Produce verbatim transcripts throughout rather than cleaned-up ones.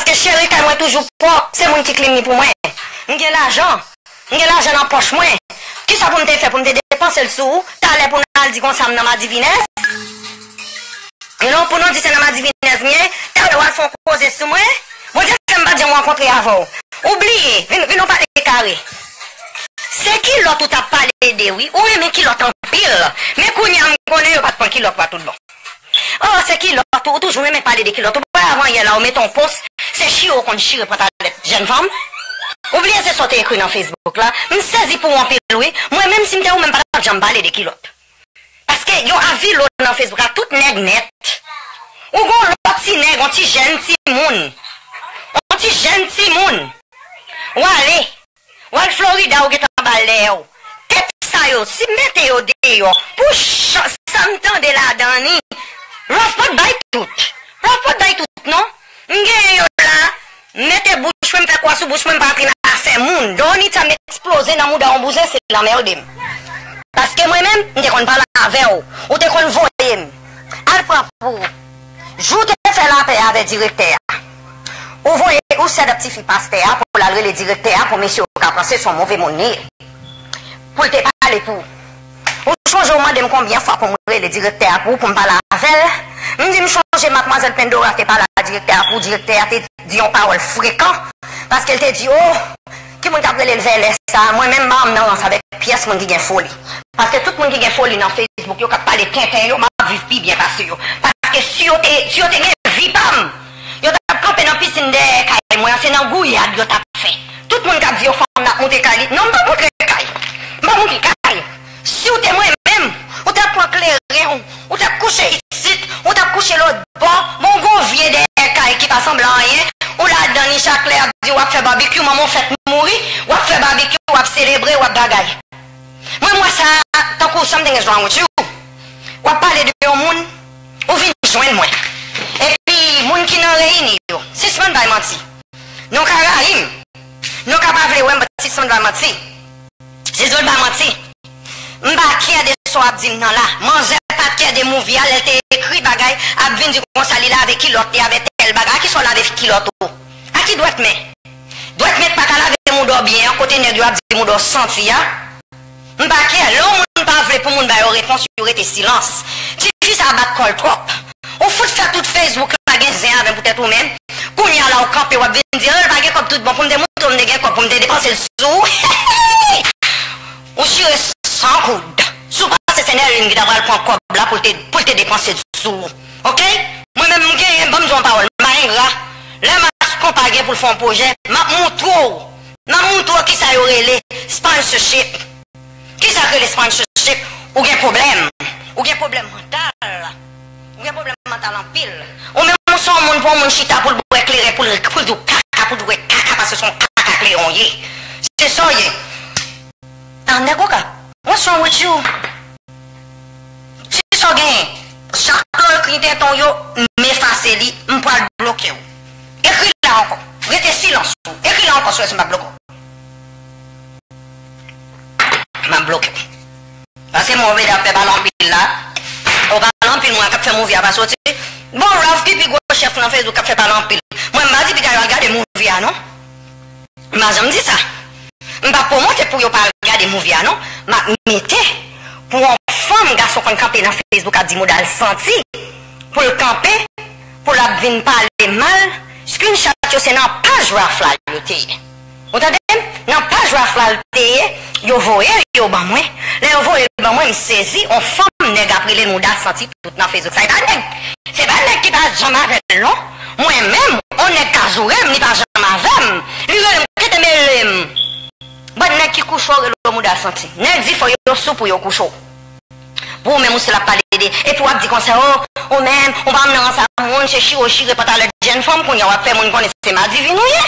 Paske cheri kay mwen toujou pwòp, se moun ki klin li pou mwen. M gen lajan. M gen lajan nan pòch mwen. Kisa pou m te fè pou m te depanse l sou ou? Talè pou n al di konsa m nan madivinèz? E non, pou nou di se nan madivinèz m ye, talè w al fè yon koze sou mwen? Bondye fè m pa t janm rankontre avè w. Ou bliye, vin, vin nou pale kare. Se kilòt ou t ap pale de wi. Ou renmen kilòt anpil. Men kounye a m konnen yo pa t pran kilòt pa tout bon. Oh, se kilòt ou, ou toujou renmen pale de kilòt. Ou pa avan yè la, ou mete yon post, se chire w konn chire pantalèt jèn fanm. Ou bliye se sa w te ekri nan Facebook la. M sezi pou ou anpil wi. Mwen menm si m te ou menm pa t ap janm pale de kilòt. Paske yon avilo nan Facebook la, tout nèg nèt. Ou gon lòt ti nèg, yon ti jèn ti moun. Yon ti jèn ti moun. W ale. W al Florida, ou gentan ba l dèyè w. Tèt sa yo, si m mete yo deyò, pou ch-, sa m tande ladan li, Ralph pa t bay tout. Ralph pa t bay tout, non. M genyen yo la, m mete bouch mwen, m fè kwa sou bouch mwen, m pa antre nan afè moun. Donita m eksploze nan mouda yon bouzen, se l anmède m. Paske mwen menm, m te konn pale avè w. Ou te konn voye m. Al pran pou ou. Jou w te fè lapè avè direktè a. Ou voye, ou sèdap tifi pastè a pou l al rele direktè a pou mesye yo ka panse se yon move moun li ye. Pou l te pale pou ou. Ou chonje ou mande m konbyen fwa pou m rele direktè a pou ou, pou m pale avè l? M di m chonje madmwazèl Pendora te pale a direktè a pou ou, direktè a te di yon pawòl frekan, paske l te di, oh, ki moun k ap rele l vèlè sa a? Mwen menm, m pa nan rans avèk pyès moun ki gen foli. Paske tout moun ki gen foli nan Facebook yo, k ap pale tenten yo, m ap viv pi byen pase yo. Paske si yo te, si yo te gen vi pa m, yo t ap kanpe nan pisin dèyè kay mwen an, se nan gouyad yo t ap fè. Tout moun k ap di yo fanm nan ap moute kay li. Non, m p ap moute kay. M p ap moute kay. Si w te mwen menm, ou t ap pran kleren w, ou t ap kouche isit, ou t ap kouche lòt bò, bon, gon vye dèyè kay ki pa sanble anyen, ou ladan li chak lè ap di w ap fè babikyou, manman w fèt mouri, w ap fè babikyou, w ap selebre, w ap bagay. Mwen, m wè sa tankou something is wrong with you. W ap pale de yon moun, ou vin jwenn mwen. Epi, moun ki nan reyini yo, sispann bay manti. Nou ka rayi m. Nou ka pa vle wè m, sispann bay manti. Sispann bay manti. M pa kè de sa w ap di m nan la. Manzè pa t kè de movie a, lè l te ekri bagay, ap vin di konsa li lave kilòt li avè tèl bagay. A kisa w lave kilòt ou? A ki dwèt men? Dwèt men pa ka lave mouda w byen an, kote nèg yo ap di mouda w santi a? M pa kè, lè yon moun pa vle pou moun ba yo repons, yo rete silans. Tifi sa bat kò l twòp. Ou fout fè tout Facebook la gen zen avè m poutèt ou menm. Kounye a la ou kanpe, w ap vin di, oh, l pa gen kòb tout bon, pou m te montre w m te gen kòb, pou m te depanse l sou ou. Ou chire san koud. Si w panse se Nerline ki ta pral pran kòb la pou l te, pou l te depanse l sou ou. Oke? Mwen menm, m genyen, ban m di w yon pawòl, m pa engra. Lè Mass Konpa gen pou l fè yon pwojè, m ap montre w. M ap montre w kisa yo rele sponsorship. Kisa k rele sponsorship? Ou gen pwoblèm. Ou gen pwoblèm mantal. Ou gen pwoblèm mantal anpil. Ou menm ou se yon moun pou yon moun chita pou l bwè kleren, pou l, pou l di w kaka, pou l di w kaka, paske se yon kaka kleren w ye. Se sa w ye. Ah, nèg ou ka. What's wrong with you? Si sa w genyen, chak lè w ekri tenten w yo, m efase li, m pral bloke w. Ekri la ankò. Rete silans ou. Ekri la ankò si w wè si m pa bloke w. M ap bloke w. Paske mwen wè w ap fè pale anpil la. Ou pale anpil, mwen k ap fè movie a pa soti. Bon, Ralph ki pi gwo chèf nan Facebook k ap fè pale anpil. Mwen m pa di piga yo al gade movie a non. M pa janm di sa. M pa pwomote pou yo pa al gade movie a non. M ap mete pou yon fanm gason konn kanpe nan Facebook ap di mouda l santi, pou l kanpe, pou l ap vin pale mal. Screenshot yo se nan paj Ralph la yo te ye. Ou tande m? Nan paj Ralph la l te ye, yo voye yo ban mwen. Lè yo voye l ban mwen, m sezi, yon fanm nèg ap rele l mouda santi tout nan Facebook. Sa e pa nèg, se pa nèg ki pa janm avè l non. Mwen menm, yon nèg ka joure m, li pa janm avè m. Li rele m, kite mele m. Bann nèg ki kouche w rele w mouda santi. Nèg di fò yo sou pou yo kouche w. Pou ou menm ou se l ap pale de, epi w ap di konsa, oh, ou menm, ou pa nan rans a moun, se chire w chire pantalèt jèn fanm, kounye a w ap fè moun konnen se madivin ou ye.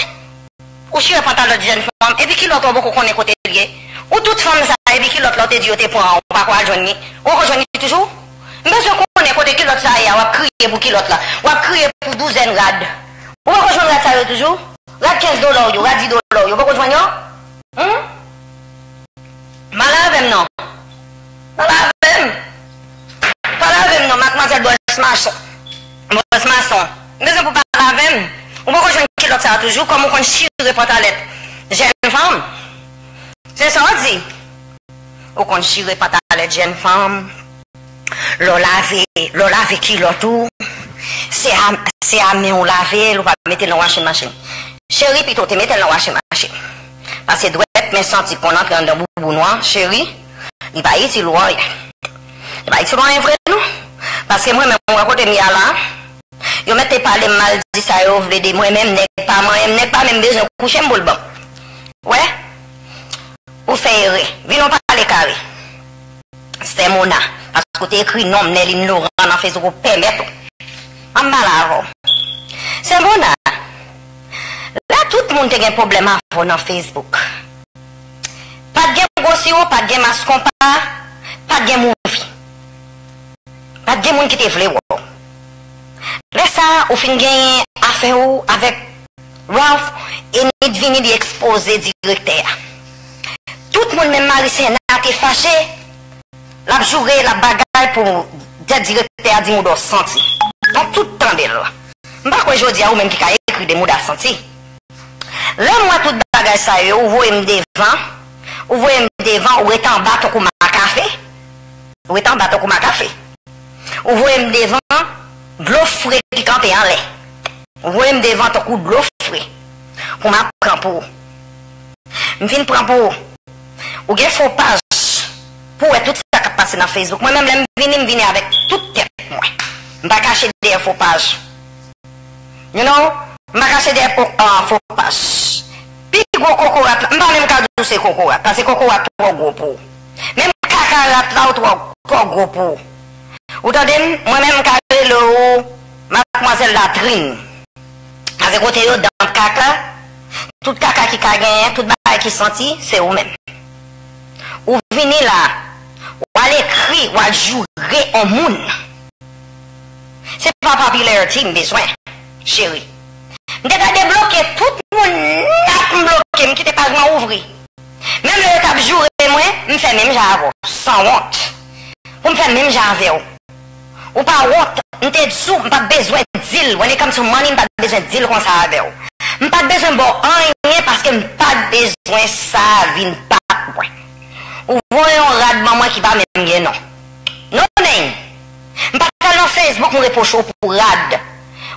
Ou chire pantalèt jèn fanm, epi kilòt ou poko konnen kote l ye. Ou tout fanm sa, epi kilòt la ou te di yo te pran an, ou pako al jwenn li. Ou poko jwenn li toujou? M bezwen konnen kote kilòt sa ye a, w ap kriye pou kilòt la. W ap kriye pou douzèn rad. Ou poko jwenn rad sa yo toujou? Rad kenz dola w yo, rad dis dola w yo, ou poko jwenn yo? Humm? Pale avè m non. Pale avè m. Pale avè m non, madmwazèl Bòs Mason. Bòs Mason. M bezwen pou pale avè m. Ou poko jwenn lòt sa a toujou, kòm ou konn chire pantalèt jèn fanm. Se sa w di. Ou konn chire pantalèt jèn fanm. Lè w lave, lè w lave kilòt ou, se a, se a men w lave l, ou pa mete l nan washing machine. Cheri, pito w te mete l nan washing machine. Paske dwèt men santi pon antre anndan bouboun ou an, cheri, li pa itil ou anyen. Li pa itil ou anyen vre, non. Paske mwen menm, mwen kote m ye a la, yo mèt te pale m mal, di sa yo vle de mwen menm, nèg pa manyen m, nèg pa menm bezwen kouche m pou l ban m. Wè? Ou fè erè. Vin nou pale kare. Sè Mona, paske w te ekri non m, Nerline Laurent, nan Facebook, ou pèmèt ou. An m pale avè w. Sè Mona, lè tout moun te gen pwoblèm avè w nan Facebook, pa t gen gwo siwo, pa t gen mas konpa, pa t gen movie. Pa t gen moun ki te vle wè w. Lè sa a, ou fin genyen afè w avèk Ralph, e nit vini li ekspoze direktè a. Tout moun, menm mari Sèna te fache, l ap joure, l ap bagay pou dèt direktè a di mouda w santi. N ap tout tande l. M pa kwè jodi a ou menm ki ka ekri de mouda santi. Lè m wè tout bagay sa yo, ou voye m devan, ou voye m devan, ou rete anba tankou makafe. Ou rete anba tankou makafe. Ou voye m devan, dlo fre ki kanpe anlè. Ou voye m devan tankou dlo fre. Pou m ap pran pou ou. M vin pran pou ou. Ou gen fo paj pou wè tout sa k ap pase nan Facebook. Mwen menm, lè m vini, m vini avèk tout tèt mwen. M pa kache dèyè fo paj. You know? M pa kache dèyè fo, ah, fo paj. Pi gwo kokorat la, m pa menm ka di w se kokorat, paske kokorat twò gwo pou ou. Menm kaka rat la, ou twò, twò gwo pou ou. Ou tande m? Mwen menm, m ka rele w Madmwazèl Latrin. Paske kote yo danp kaka, tout kaka ki ka genyen, tout bagay ki santi, se ou menm. Ou vini la, w al ekri, w al joure on moun. Se pa popularity m bezwen, cheri. M te ka debloke tout moun nèt, m bloke, m kite paj mwen ouvri. Menm lè yo t ap joure mwen, m fè menm jan avè w, sanwont. Pou m fè menm jan avè w. Ou pa wont, m te di w, m pa t bezwen di l. When it comes to money, m pa t bezwen di l konsa avè w. M pa t bezwen ba w anyen paske m pa t bezwen sa vin pa mwen. Ou voye yon rad ban mwen ki pa menm gen non. No name. M pa t al nan Facebook, m repwoche w pou rad.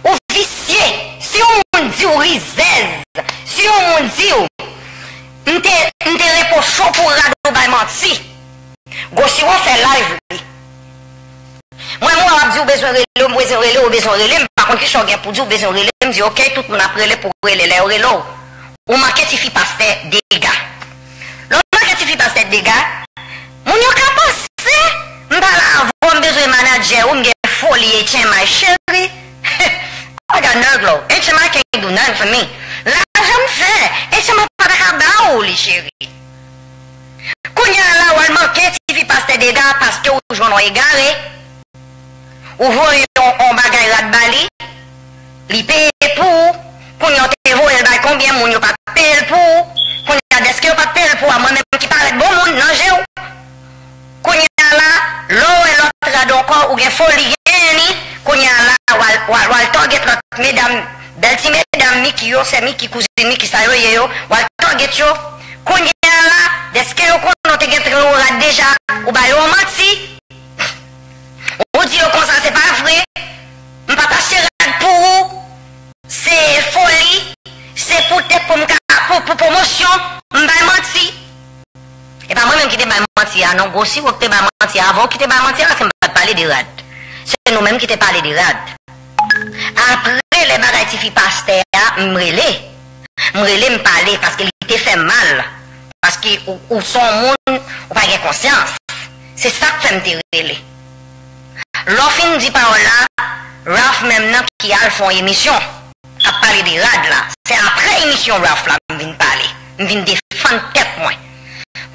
Ou visye. Si yon moun di w rizèz, si yon moun di w, m te, m te repwoche w pou rad ou bay manti. Gwo siwo fè live li. Mwen, mwen ap di w bezwen rele, w bezwen rele, w bezwen rele, m pa konn kisa w gen pou di w bezwen rele, m di, ok, tout moun ap rele pou rele, lè yo rele w, ou manke tifi pastè dega. Lè w manke tifi pastè dega, moun yo ka panse, m pale avè w, m bezwen manadjè ou, m gen foli H M I, cheri. I got nerve low, H M I can't do nothing for me. Lajan m fè, H M I pa ta ka ba ou li, cheri. Kounye a la, w al manke tifi pastè dega paske w jwenn yon egare. Ou voye yon, yon bagay rad ba li, li peye pou ou. Kounye a w te voye l bay konbyen moun, yo pa t peye l pou ou. Kounye a, dèske yo pa t peye l pou ou a, mwen menm ki parèt bon moun nan je w. Kounye a la, lè w wè lòt rad ankò, ou gen foli genyen li. Kounye a la, w al, w al, w al target lòt medam, bèl ti medam Miki yo, sè Miki, kouzin Miki, sa yo ye yo, w al target yo. Kounye a la, dèske yo konnen w te gen yon rad deja, ou ba yo yon manti. Ou di yo konsa se pa vre. M pa t achte rad pou ou. Se foli. Se poutèt pou m ka, pou, pou pwomosyon. M bay manti. E pa mwen menm ki te bay manti a, non. Gwo siwo ki te bay manti a. Avan w ki te bay manti a, paske m pa t pale de rad. Se nou menm ki te pale de rad. Apre, lè bagay tifi pastè a, m rele. M rele, m pale, paske li te fè m mal. Paske ou, ou se yon moun, ou pa gen konsyans. Se sa k fè m te rele. Lè w fin di pawòl la, Ralph menm nan ki al fè yon emisyon k ap pale de rad la. Se apre emisyon Ralph la m vin pale. M vin defann tèt mwen.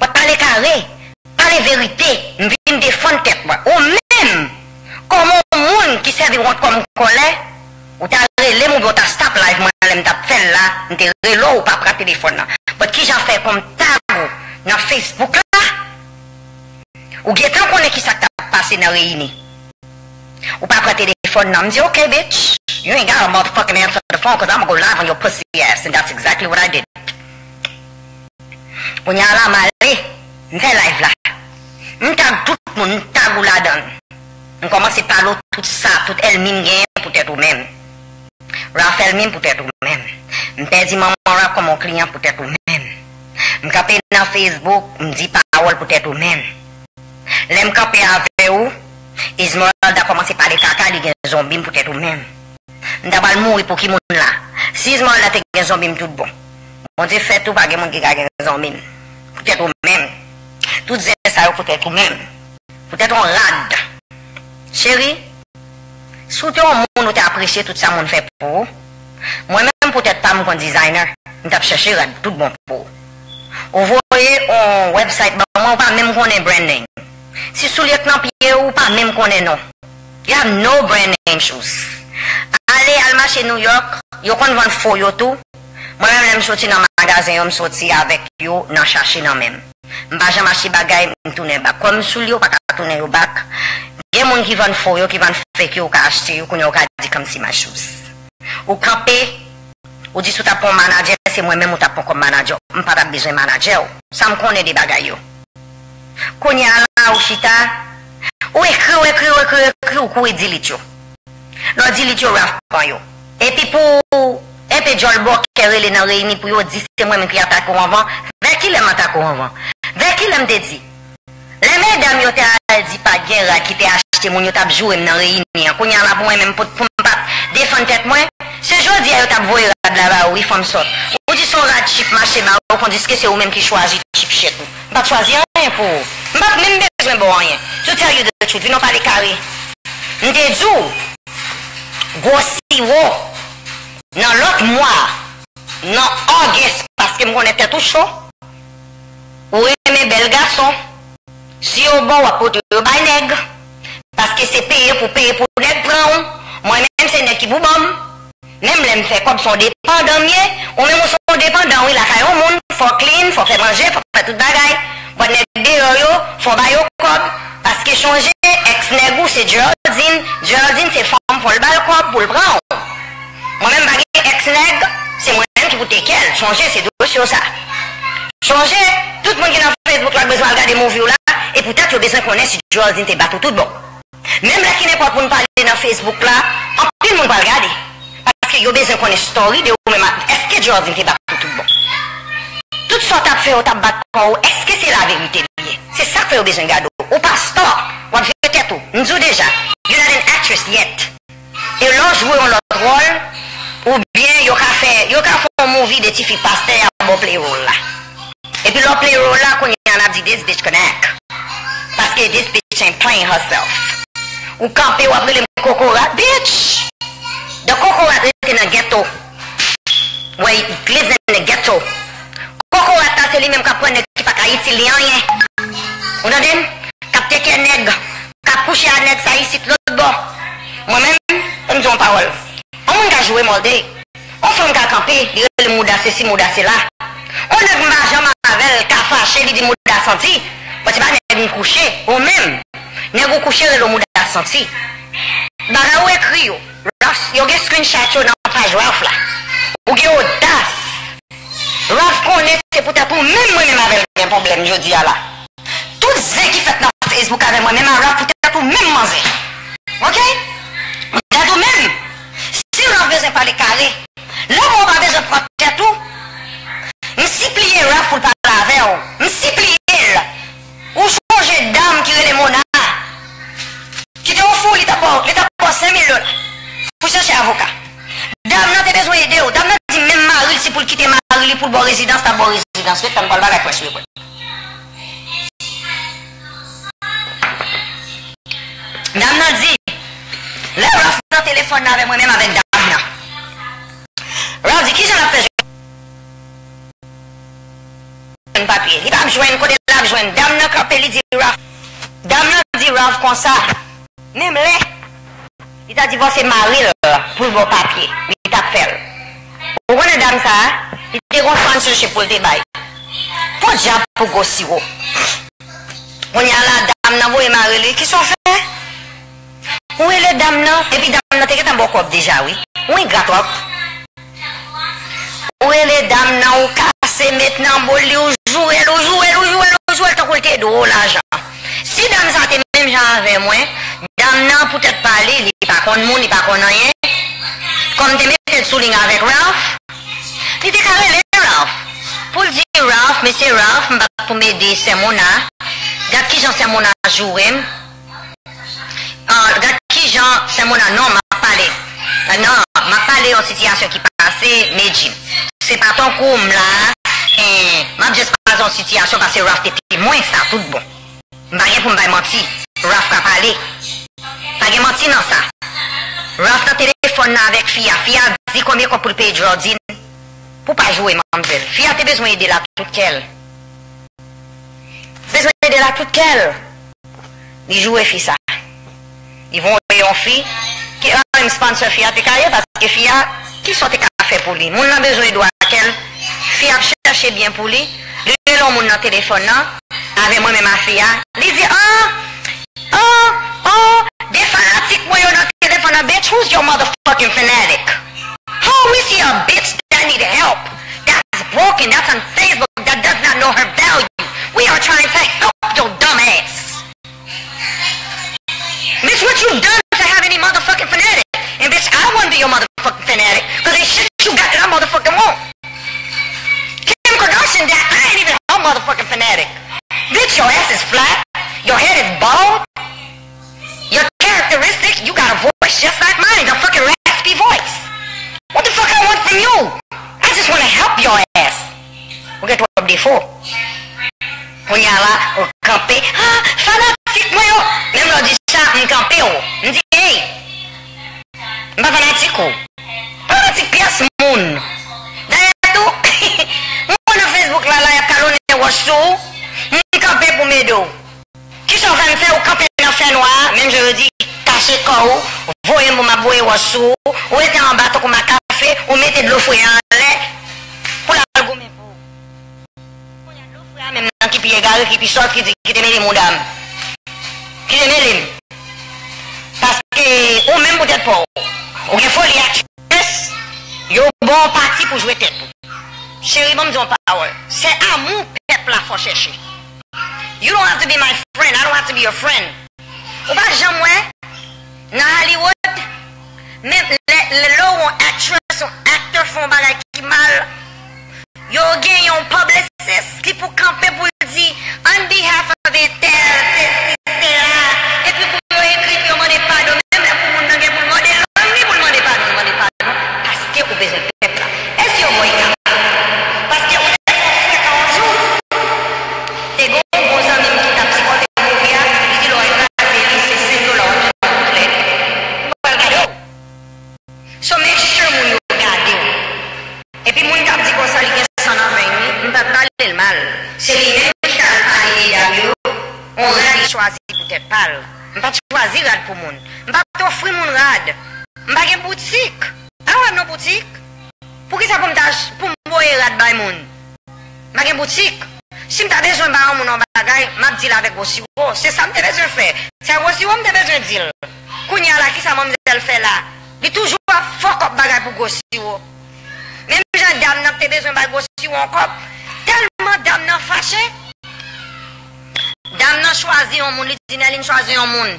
Pòt pale kare, pale verite, m vin defann tèt mwen. Ou menm, kòm yon moun ki sèvi wont kòm kòlè, ou ta rele m oubyen w ta stop live mwen lè m t ap fè l la, m te rele w, ou pa pran telefòn nan. But kijan fè pou m tag ou nan Facebook la? Ou gentan konnen kisa k t ap pase nan reyini. Ou pa pran telefòn nan. M di, ok, bitch. You ain't gotta motherfucking answer the phone because I'm gonna go live on your pussy ass, and that's exactly what I did. Kounye a la, m ale, m fè live la. M tag tout moun, m tag ou ladan l. M kòmanse pale w tout sa, tout ènmi m genyen poutèt ou menm. Ralph ènmi m poutèt ou menm. M pèdi manman Ralph kòm yon kliyan poutèt ou menm. M kanpe nan Facebook, m di pawòl poutèt ou menm. Lè m kanpe avè ou, Esmeralda kòmanse pale kaka, li gen zonbi m poutèt ou menm. M ta pral mouri pou ki moun la? Si Esmeralda te gen zonbi m tout bon. Bondye fè tou pa gen moun ki ka gen zonbi m. Poutèt ou menm. Tout zen sa yo poutèt ou menm. Poutèt yon rad. Cheri, si w te yon moun ou te apresye tout sa moun fè pou ou, mwen menm poutèt pa m kon designer, m t ap chèche rad tout bon pou ou. Ou voye yon website ban mwen, ou pa menm konnen brand name. Si soulye k nan pye ou, ou pa menm konnen non. You have no brand name shoes. Ale, al mache New York, yo konn vann fo yo tou. Mwen menm, lè m soti nan magazen yo, m soti avèk yo nan chache nan men m. M pa janm achte bagay, m tounen bak. Kòm soulye, ou pa ka tounen yo bak. Gen moun ki vann fo yo, ki vann fake yo, ou ka achte yo, kounye a ou ka di kòmsi my shoes. Ou kanpe, ou di si w t ap pran yon manadjè, se mwen menm ou t ap pran kòm manadjè. M pa t ap bezwen manadjè w. Sa m konnen de bagay yo. Kounye a la, ou chita, ou ekri, ou ekri, ou ekri, ou ekri, ou kouri delete yo. Lè w delete yo, Ralph pran yo. Epi pou, epi djòl bòkè rele nan reyini pou yo di se mwen menm ki atake w anvan. Vè kilè m atake w anvan? Vè kilè m te di? Lè medam yo te al di pa t gen rad ki te achte moun, yo t ap joure m nan reyini an. Kounye a la pou mwen menm, pou, pou m pa t defann tèt mwen, se jodi a yo t ap voye rad la ba ou, wi, fanm sòt. Ou di se yon rad chip m achte ba ou, kondiske se ou menm ki chwazi chip shit ou. M pa t chwazi anyen pou ou. M pa t menm bezwen ba w anyen. To tell you the truth, vin nou pale kare. M te di w, gwo siwo, nan lòt mwa, nan August, paske m konnen tèt ou cho. Ou renmen bèl gason. Si yo ba w, w ap pote yo bay nèg. Paske se peye pou peye pou nèg pran w. Mwen menm, se nèg ki pou ban m. Menm lè m fè kòb, se yon depandan m ye. Ou menm ou se yon depandan, wi, lakay yon moun. Fò w clean, fò w fè manje, fò w fè tout bagay. Bòt nèg deyò yo, fò w ba yo kòb. Paske chonje, èks nèg ou se Geraldine. Geraldine se fanm, fò l ba l kòb pou l pran w. Mwen menm pa gen èks nèg, se mwen menm ki pou take care l. Chonje, se dosye w sa. Chonje, tout moun ki nan Facebook la bezwen al gade movie w la, e poutèt yo bezwen konnen si Geraldine te bat ou tout bon. Menm lè ki nenpòt moun pale nan Facebook la, anpil moun pral gade. Paske yo bezwen konnen story de ou menm. Èske Geraldine te bat ou tout bon? Tout sa w t ap fè, w t ap bat kò w, èske se laverite li ye? Se sa k fè yo bezwen gade w. Ou pa star, w ap jwe tèt ou. M di w deja, you're not an actress yet. E lè w jwe yon lòt wòl, oubyen yo ka fè, yo ka fè yon movie de tifi pastè, y a ba w play role la. Epi lè w play role la, kounye a n ap di this bitch can act. Paske this bitch ain't playing herself. Ou kanpe, w ap rele m kokorat, bitch! The kokorat rete nan ghetto. Wè, lives in the ghetto. Kokorat la se li menm k ap pran nèg ki pa ka itil li anyen. Ou tande m? K ap take care nèg. K ap kouche a nèg sa isit lòt bò. Mwen menm, ban m di w yon pawòl. Yon moun ka joure m all day. Yon fanm ka kanpe, li rele m mouda sesi, mouda sela. Yon nèg m pa janm avè l ka fache, li di mouda santi. Bon, se pa nèg m kouche, ou menm. Nèg ou kouche rele w mouda santi. Bagay ou ekri yo, Ralph, yo gen screenshot yo nan paj Ralph la. Ou gen odas. Ralph konnen se poutèt ou menm mwen menm avè l gen pwoblèm jodi a la. Tout zen ki fèt nan Facebook avè mwen menm a Ralph poutèt ou menm manzè. Oke? Poutèt ou menm. Si Ralph bezwen pale kare, lè mwen pa bezwen pran tèt ou, m sipliye Ralph pou l pale avè w. M sipliye l. Ou chonje dam ki rele Mona? Kite w fou, li t ap ba w, li t ap ba w senk mil dola pou chache avoka. Dam nan te bezwen ede w. Dam nan di menm mari l, si pou l kite mari li pou l ba w rezidans, l ap ba w rezidans. Ret tann pral bagay pwès yo pwès. Dam nan di, lè Ralph nan telefòn nan avè mwen menm avèk dam nan. Ralph di, kijan l ap fè jwenn papye? Li p ap jwenn, kote l ap jwenn? Dam nan kanpe, li di Ralph. Dam nan di Ralph konsa, menm lè li ta divòse mari l pou l ba w papye, li t ap fè l. Ou konnen dam sa a, li te gon sponsorship pou l te bay. Podyab pou gwo siwo. Kounye a la, dam nan voye mari li, kisa w fè? Ou rele dam nan, epi dam nan te gentan ba w kòb deja, wi. Ou engra twòp. Ou rele dam nan, ou kase met nan bol li, ou joure l, ou joure l, ou joure l, ou joure l, tankou l te dwe w lajan. Si dam sa te menm jan avè mwen, dam nan poutèt pa li, li pa konn moun, li pa konn anyen. Kòm te mete l sou liy avèk Ralph, li te ka rele Ralph. Pou l di Ralph, mesye Ralph, m pa t pou m ede sè Mona. Gad kijan sè Mona joure m. Ah, gad kijan sè Mona, non, m ap pale. Ah, non, m ap pale yon sitiyasyon ki pase, Medjim. Se pa tankou m la, eh, m ap just pase yon sitiyasyon paske Ralph te temwen sa, tout bon. M pa gen pou m bay manti. Ralph ka pale. Pa gen manti nan sa. Ralph nan telefòn nan avèk fi a. Fi a di konbyen kòb pou l peye Jordin pou pa joure manmzèl. Fi a te bezwen ede l ak tout kè l. Bezwen ede l ak tout kè l. Li joure fi sa. Li voye yon fi ki an menm sponsor fi a te ka ye, paske fi a, kisa w te ka fè pou li? Moun nan bezwen ede w ak kè l. Fi a ap chèche byen pou li. Li rele yon moun nan telefòn nan, avè mwen menm a fi a. Li di, ah, oh, oh, de fanatik mwen yo nan telefòn nan, bitch, who's your motherfucking fanatic? How is he a bitch that need help? That's broken, that's on Facebook, that does not know her value. We are trying to help your dumb ass. Bitch, what you done to have any motherfucking fanatic? And bitch, I wouldn't be your motherfucking fanatic, cause ain't shit you got that I motherfucking want. Kim Kardashian that, I ain't even her motherfucking fanatic. Bitch, your ass is flat, your head is bald, your characteristic, you got a voice just like mine, a fucking raspy voice. What the fuck I want from you? I just wanna help your ass. Ou gen twòp defo. Kounye a la, ou kanpe, ah, fanatik mwen yo. Menm lè w di sa, m kanpe w. M di, hey, m pa fanatik ou. M pa fanatik pyès moun. Dayè tou, m wè nan Facebook la, la, y ap kalonnen wòch sou ou. M kanpe pou m ede w. Kisa w fè m fè? Ou kanpe nan fènwa a, menm jan yo di, kache kò w, voye m pou m ap voye wòch sou ou, ou rete anba tankou makafe, ou mete dlo fre a anlè, pou l al goumen pou ou. Kounye a, dlo fre a menm nan ki pi egare, ki pi sòt, ki di, kite mele m, dam. Kite mele m. Paske ou menm poutèt pa w, ou gen foli aktris, yo ba w pati pou jwe tèt ou. Cheri, ban m di w yon pawòl. Se amou pèp la fò chèche. You don't have to be my friend. I don't have to be your friend. Ou pa janm wè nan Hollywood, menm lè, lè, lè yon actress, yon actor fè yon bagay ki mal, yo gen yon publicist ki pou kanpe pou l di, on behalf of entèl, sesi, sela, epi pou yo ekri, pou yo mande padon, menm lè pou moun nan gen pou l mande lang li pou l mande padon, l mande padon, paske ou bezwen pèp la. Èske yo ba w kado? Paske ou te fè yon frekan yon jou, te gen yon bon zanmi m ki t ap sipòte movie a, li di lè w al kraze li, se senk dola w ap touche pou klè. Ou pral gade w. So make sure moun yo gade w. Epi moun k ap di konsa li gen san nan venn li, m pa t pale l mal. Se li menm ki t al pale medam yo, yon rad li chwazi pou tèt pa l. M pa t chwazi rad pou moun. M pa t ofri moun rad. M pa gen boutik. I don't have no boutique. Poukisa pou m ta ach-, pou m voye rad bay moun? M pa gen boutik. Si m ta bezwen bay yon moun yon bagay, m ap di l avèk gwo siwo. Se sa m te bezwen fè. Se gwo siwo m te bezwen di l. Kounye a la, kisa manmzèl fè la? Li toujou ap fuck up bagay pou gwo siwo. Menm jan dam nan te bezwen bay gwo siwo yon kòb, tèlman dam nan fache, dam nan chwazi yon moun, li di Nerline chwazi yon moun.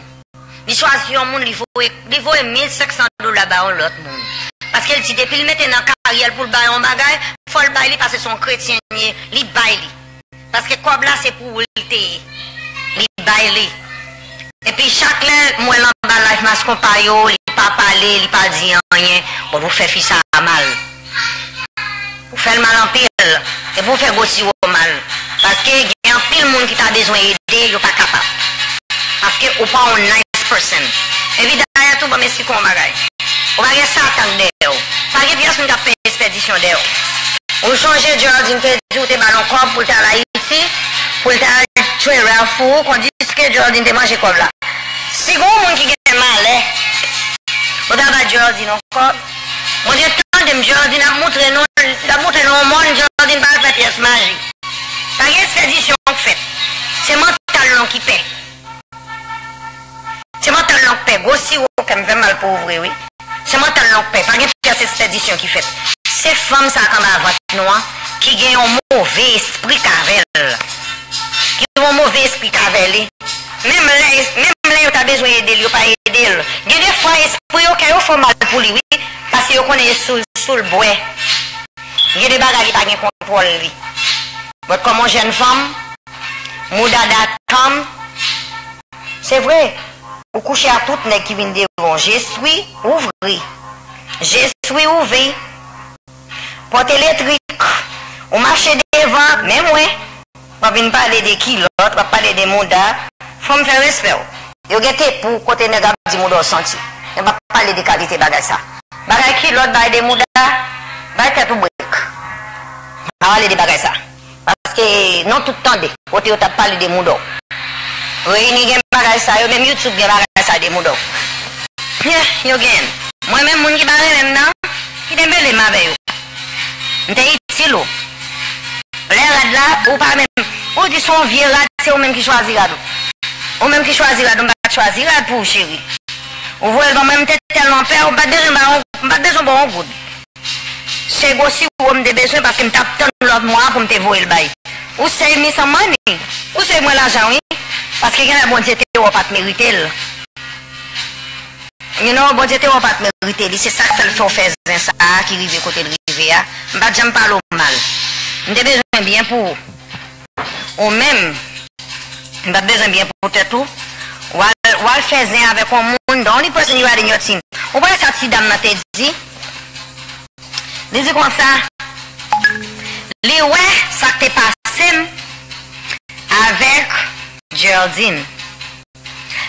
Li chwazi yon moun, li voye, li voye mil senk san dola ba yon lòt moun. Paske l di depi l mete nan karyè l pou l bay yon bagay, fò l bay li paske se yon kretyen li ye, li bay li. Paske kòb la se pou ou l te ye. Li bay li. Epi chak lè m wè l anba live Mass Konpa yo, li pa pale, li pa di anyen, bon, pou fè fi sa a mal. Ou fè l mal anpil, epi ou fè gwo siwo mal. Paske gen anpil moun ki ta bezwen ede, yo pa kapab. Paske ou pa yon nice person. Epi dayè tou, ban m esplike w yon bagay. Ou pa gen Satan k dèyè w. Pa gen pyès moun k ap fè espedisyon dèyè w. Ou sonje Geraldine te di w te ba l yon kòb pou l t al Ayiti, pou l t al tchwe Ralph pou ou, kondiske Geraldine te manje kòb la. Si gen yon moun ki gen malè, ou ta ba Geraldine yon kòb. Bondye tande m, Geraldine ap moutre nou, l ap moutre nou yon mòn, Geraldine pa al fè pyès maji. Pa gen espedisyon k fèt. Se mantal nou ki pè. Se mantal nou k pè. Gwo siwo kè m fè mal pou ou vre, wi. Se mantal nou k pè. Pa gen pyès ekspedisyon ki fèt. Se fanm sa k anba vant nou an ki gen yon move espri k avè l. Ki gen yon move espri k avè li. Menm lè, menm lè yo ta bezwen ede l, yo pa ede l. Gen de fwa espri yo, kè yo fè mal pou li, wi. Paske yo konnen yo sou, sou l bwè. Gen de bagay li pa gen kontwòl li. But kòm yon jèn fanm, mouda dot com, se vre, ou kouche ak tout nèg ki vin devan w. Je suis ouvri. Je suis ouvri. Pòt eletrik. Ou mache devan, men mwen. W ap vin pale de kilòt, w ap pale de mouda. Fanm, fè respè w. Yo gen te pou kote nèg ap di mouda w santi. Yo p ap pale de kalite bagay sa. Bagay kilòt, bagay de mouda, bay tèt ou brek. Pa pale de bagay sa. Paske nou tout tande, kote yo t ap pale de mouda w. Reyini gen bagay sa yo, menm YouTube gen bagay sa de mouda w. Yeah, yo gen. Mwen menm, moun ki pa renmen m nan, ki te mele m avè yo. M te itil ou. Lè rad la, ou pa menm, ou di se yon vye rad, se ou menm ki chwazi rad ou. Ou menm ki chwazi rad ou, m pa t chwazi rad pou ou, cheri. Ou voye l ban mwen, m te tèlman pè, ou m pa t bezwen ba yon, m pa t bezwen ba yon goud. Se gwo siwo m te bezwen paske m t ap tann lòt mwa pou m te voye l bay. Ou save me some money. Ou save mwen lajan, wi. Paske genlè Bondye te wè w pa t merite l. You know, Bondye te wè w pa t merite li. Se sa k fè l fè w fè zen sa a ki rive kote l rive a. M pa t janm pale w mal. M te bezwen byen pou ou. Ou menm, m pa t bezwen byen pou tèt ou. W al, w al fè zen avèk yon moun. The only person you had in your team. Ou pa wè sa ti dam nan te di? Li di konsa, li wè sa k te pase m avèk Geraldine.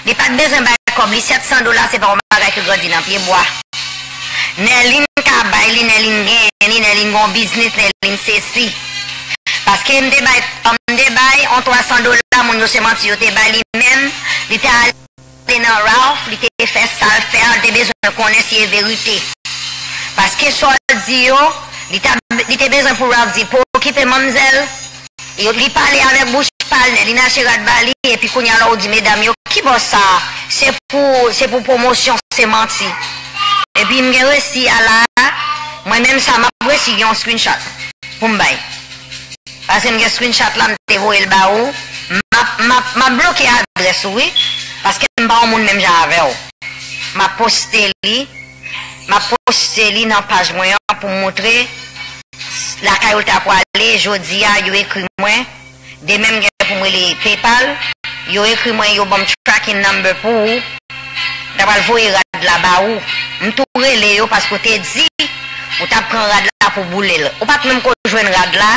Li pa t bezwen bay kòb li, sèt san dola se pa yon bagay ki grandi nan pye bwa. Nèlin ka bay li, Nèlin genyen li, Nèlin gon biznis, Nèlin sesi. Paske m te bay, m te bay yon twa san dola, moun yo se manti yo te bay li menm, li te ale nan Ralph, li te fè sa l fè a, li te bezwen konnen si e verite. Paske sa w di yo, li ta, li te bezwen pou Ralph di, pa okipe manmzèl. Yo, li pale avèk bouch pa l, li nache rad ba li, epi kounye a la ou di medam yo, ki bò sa? Se pou, se pou pwomosyon, se manti. Epi m gen resi a la, mwen menm sa m ap resi gen yon screenshot pou m bay. Paske m gen screenshot la, m te voye l ba ou. M ap, m ap, m ap bloke adrès ou, wi. Paske m pa yon moun menm jan avè w. M ap poste li. M ap poste li nan paj mwen an pou m montre lakay ou l ta pwale. Jodi a, yo ekri mwen. Demen m gen pou m rele PayPal. Yo ekri mwen, yo ban m tracking number pou ou. M ta pral voye rad la ba ou. M tou rele yo paske w te di ou t ap pran rad la pou boule l. Ou pa t menm ko jwenn rad la,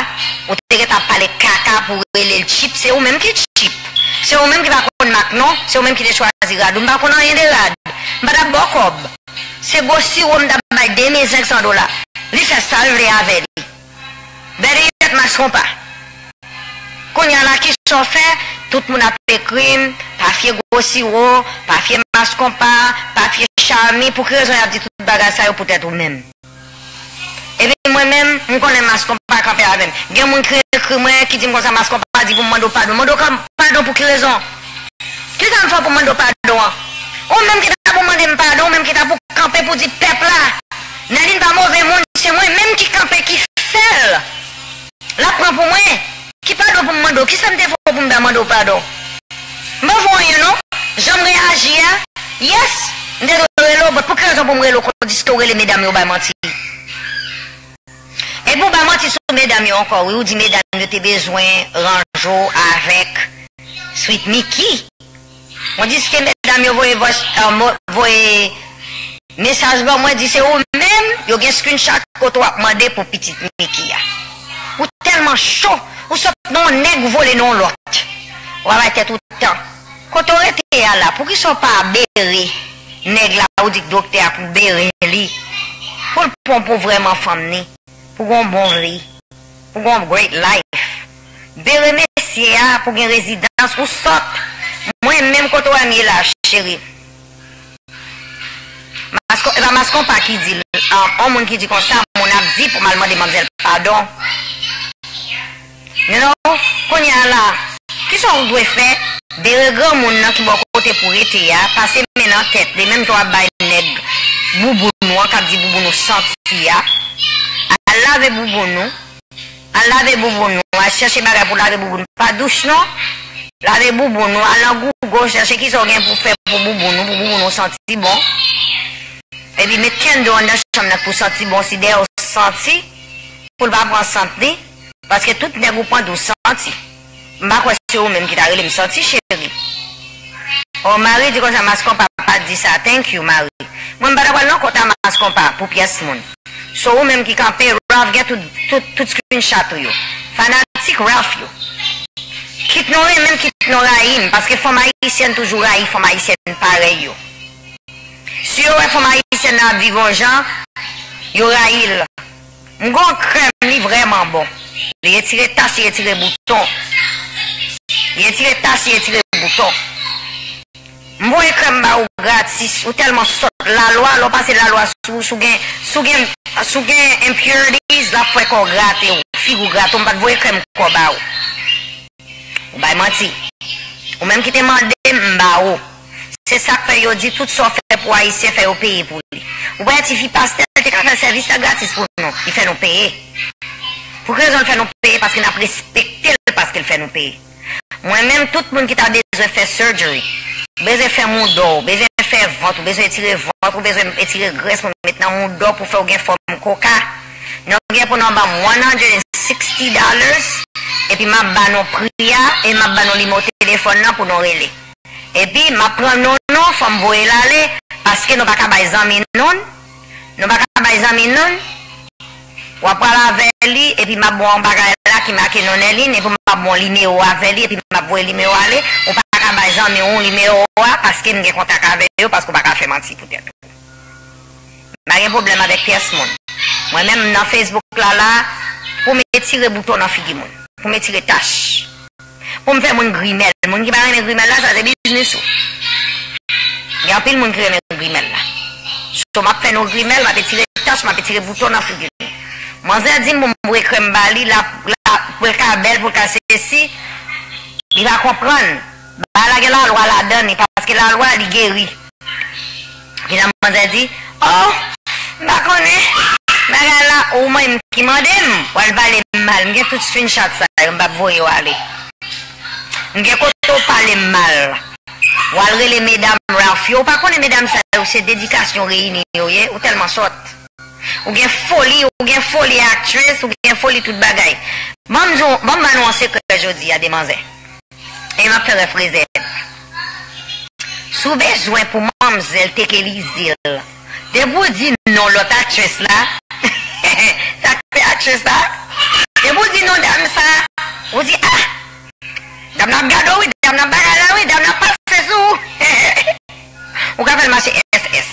ou te gentan ap pale kaka pou rele l cheap. Se ou menm ki cheap. Se ou menm ki pa konn mak non, se ou menm ki te chwazi rad ou. M pa konn anyen de rad. M pa t ap ba w kòb. Se gwo siwo m t ap bay de mil senk san dola. Li fè sa l vle avè li. Better yet, Mass Konpa. Kounye a la, kisa w fè? Tout moun ap ekri m, pa fye gwo siwo, pa fye Mass Konpa, pa fye Charmy. Pou ki rezon y ap di tout bagay sa yo poutèt ou menm? Epi mwen menm, m konnen Mass Konpa kanpe avè m. Gen moun ki ekri mwen, ki di m konsa, Mass Konpa di pou m mande w padon. Mande w padon pou ki rezon? Kisa m fè w pou m mande w padon an? Ou menm ki ta pou mande m padon, ou menm ki ta pou kanpe pou di pèp la, Nèlin pa move moun, se mwen menm ki kanpe ki fè l. L ap pran pou mwen. Ki padon pou m mande w? Kisa m te fè w pou m ta mande w padon? M pa fè w anyen non. Jan m reyaji a, yes, m te dwe rele w, but pou ki rezon pou m rele w kondiske w rele medam yo bay manti? Epi w bay manti sou medam yo ankò, wi, ou di medam yo te bezwen ranje w avèk Sweet Mickey. Kondiske medam yo voye voice, euh, mo-, voye mesaj ban mwen, di se ou menm, yo gen screenshot kote w ap mande pou pitit Mickey a. Ou tèlman cho, ou sot nan yon nèg, ou vole nan yon lòt. W a bay tèt ou tan. Kote w rete a la, poukisa w pa bere nèg la, ou di k doktè a pou bere li? Pou l pran pou vrèman fanm ni, pou gon bon vi, pou gon great life. Bere mesye a pou gen rezidans, ou sòt. Mwen menm kote w wè m ye la, cheri. Maskon, e pa Maskon pa ki di l, an, on moun ki di konsa, moun ap di pou m al mande manmzèl padon. You know, kounye a la, kisa w dwe fè? Bere granmoun nan ki bò kote pou rete a, pase men nan tèt li, menm jan w ap bay nèg bouboun ou an k ap di bouboun ou santi a. Al lave bouboun ou. Al lave bouboun ou. Al chèche bagay pou lave bouboun. Pa douch non. Lave bouboun ou. Al nan Google chèche kisa w gen pou fè pou bouboun ou, pou bouboun ou santi bon. Epi met candle anndan chanm nan pou santi bon. Si dèyè w santi, pou l pa pran sant li. Paske tout nèg ou pran dous santi. M pa kwè se ou menm ki ta rele m santi, cheri. O, Mari di konsa, Mas Konpa pa di sa. Thank you, Mari. Mwen, m pa ta pral nan kont a Mas Konpa pou pyès moun. So, ou menm ki kanpe, Ralph gen tout, tout, tout screenshot ou yo. Fanatik Ralph yo. Kit nou renmen m, kit nou rayi m, paske fanm ayisyèn toujou rayi fanm ayisyèn parèy yo. Si yo wè fanm ayisyèn nan ap viv yon jan, yo rayi l. M gon krèm, li vrèman bon. Li retire tach, li retire bouton. Li retire tach, li retire bouton. M voye krèm ba ou gratis. Ou tèlman sòt. Lalwa, lè w pase lalwa sou, sou gen, sou gen, sou gen impurities, l ap fè kò w grate w, figi w grate w. M pa t voye krèm kò ba ou. Ou bay manti. Ou menm ki te mande m, m ba ou. Se sa k fè yo di tout sa w fè pou Ayisyen, fè yo peye pou li. Ou pa wè tifi pastè, l te ka fè sèvis la gratis pou nou. Li fè nou peye. Pou ki rezon l fè nou peye? Paske n ap respekte l, paske l fè nou peye. Mwen menm, tout moun ki ta bezwen fè surgery, bezwen fè mouda w, bezwen fè vant ou, bezwen etire vant ou, bezwen etire grès pou met nan mouda w pou fè w gen fòm koka, nou gen pou nou ban m one hundred and sixty dollars, epi m ap ba nou pri a, e m ap ba nou nimewo telefòn nan pou nou rele. Epi, m ap pran non nou, fò m voye l ale, paske nou pa ka bay zanmi nou, nou pa ka bay zanmi nou, w ap pral avè li, epi m ap ba w yon bagay la ki make non Nèlin, epi m ap ba w nimewo avè li, epi m ap voye nimewo ale, ou pa ka bay zanmi w nimewo a, paske m gen kontak avè yo, paske w pa ka fè manti pou tèt ou. M pa gen pwoblèm avèk pyès moun. Mwen menm nan Facebook la la, pou m etire bouton nan figi moun, pou m etire tach, pou m fè moun grimèl. Moun ki pa renmen grimèl la, sa se biznis ou. Gen anpil moun ki renmen grimèl la. So, m ap fè nou grimèl, m ap etire tach, m ap etire bouton nan figi nou. Manzè di m pou m voye krèm ba li, la, la, pou l ka bèl, pou l ka sesi, li pa konprann. Bagay la gen lalwa ladan li, paske lalwa li geri. Epi manzè di, oh, m pa konnen, bagay la, ou menm ki mande m, w al pale m mal. M gen tout screenshot sa yo, m p ap voye yo ale. M gen kote w pale m mal. W al rele medam Ralph yo, ou pa konnen medam sa yo, se dedikasyon reyini yo ye, ou tèlman sòt. Ou gen foli, ou gen foli aktris, ou gen foli tout bagay. Ban m di w, ban m ba nou yon sekrè jodi a, de manzè. E m ap fè rèf rezèv. Si w bezwen pou manmzèl teke lize l, depi w di non lòt aktris la, sa k fè aktris la, depi w di non dam sa, ou di, ah, dam nan ap gade w wi, dam nan ap bagay la wi, dam nan ap pase sou ou. Ou ka fè l mache S S.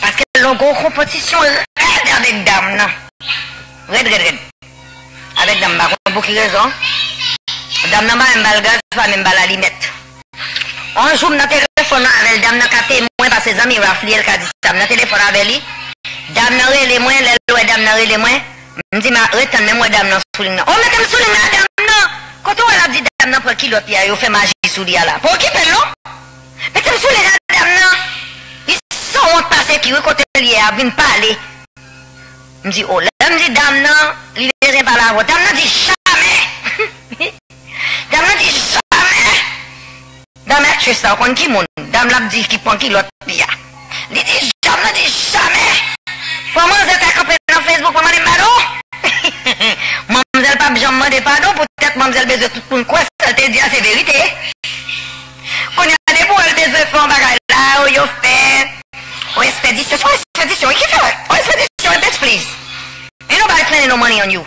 Paske l gon konpetisyon rèd avèk dam nan. Rèd, rèd, rèd. Avèk dam, m pa konn pou ki rezon. Dam nan pa menm ba l gaz, pa menm ba l alimèt. Yon jou m nan telefòn nan avè l, dam nan ka temwen, paske zanmi Ralph li ye, l ka di sa. M nan telefòn avè li. Dam nan rele mwen, lè l wè dam nan rele mwen, m di, "Ma, ret tann, men m wè dam nan sou liy nan." "O, mete m sou liy nan, dam nan!" Kote w wè l ap di dam nan pran kilòt li a, yo fè maji sou li a la? Pa okipe l non. "Mete m sou liy nan, dam nan!" Li sanwont pase ki wi kote l ye a, vin pale. M di, "O, lè m di dam nan, li bezwen pale avè w." Dam nan di, "Jamè!" Dam nan di, "Jamè!" Dam aktris la, ou konn ki moun? Dam l ap di ki pran kilòt li a. Li di, dam nan di, "Jamè!" Fò manzè ta kanpe nan Facebook pou mande m padon. Manzè l p ap janm mande padon, poutèt manzè l bezwen tout moun kwè sa l te di a se verite. Kounye a, depi w wè l bezwen fè yon bagay la, yo fè yon ekspedisyon. Se yon ekspedisyon, wi, ki fè yon ekspedisyon, wi, bitch, please. Ain't nobody spending no money on you.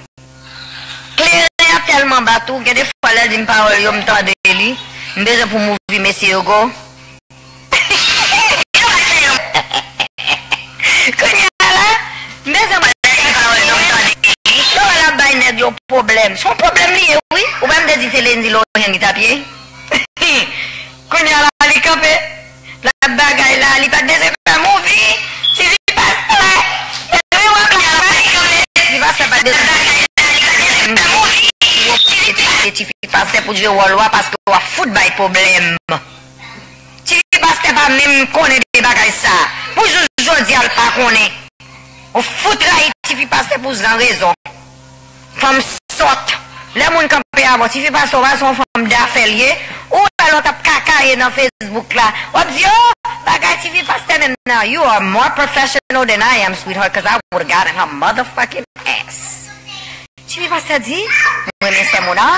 Kleren ap tèlman bat ou, gen de fwa lè l di m pawòl yo, m tande li. M bezwen pou movie mesye yo go. Kounye a la, m bezwen pou l di pawòl yo, m tande li. Yo wè l ap bay nèg yo pwoblèm. Se yon pwoblèm li ye, wi. Ou pa m te di se Lendy Lohan li t ap ye? Kounye a la, li kanpe. L ap bagay la, li pa t bezwen fè movie. Tifi pastè. Lè w ap la, tifi pastè pa t bezwen fè movie. Tifi pastè pou jwe wòl wa paske w ap fout bay pwoblèm. Tifi pastè pa menm konnen de bagay sa. Pou jous jodi a, l pa konnen. Ou fout rayi tifi pastè pou zan rezon. Fanm sòt. Lè moun kanpe avè w, tifi pastè, ou pa se yon fanm dafè l ye. Ou wè lè w t ap kakaye nan Facebook la. W ap di, oh, bagay tifi pastè menm nan. You are more professional than I am, sweetheart, 'cause I would have gotten her motherfucking ass. Tifi pastè di, mwen renmen sè Mona.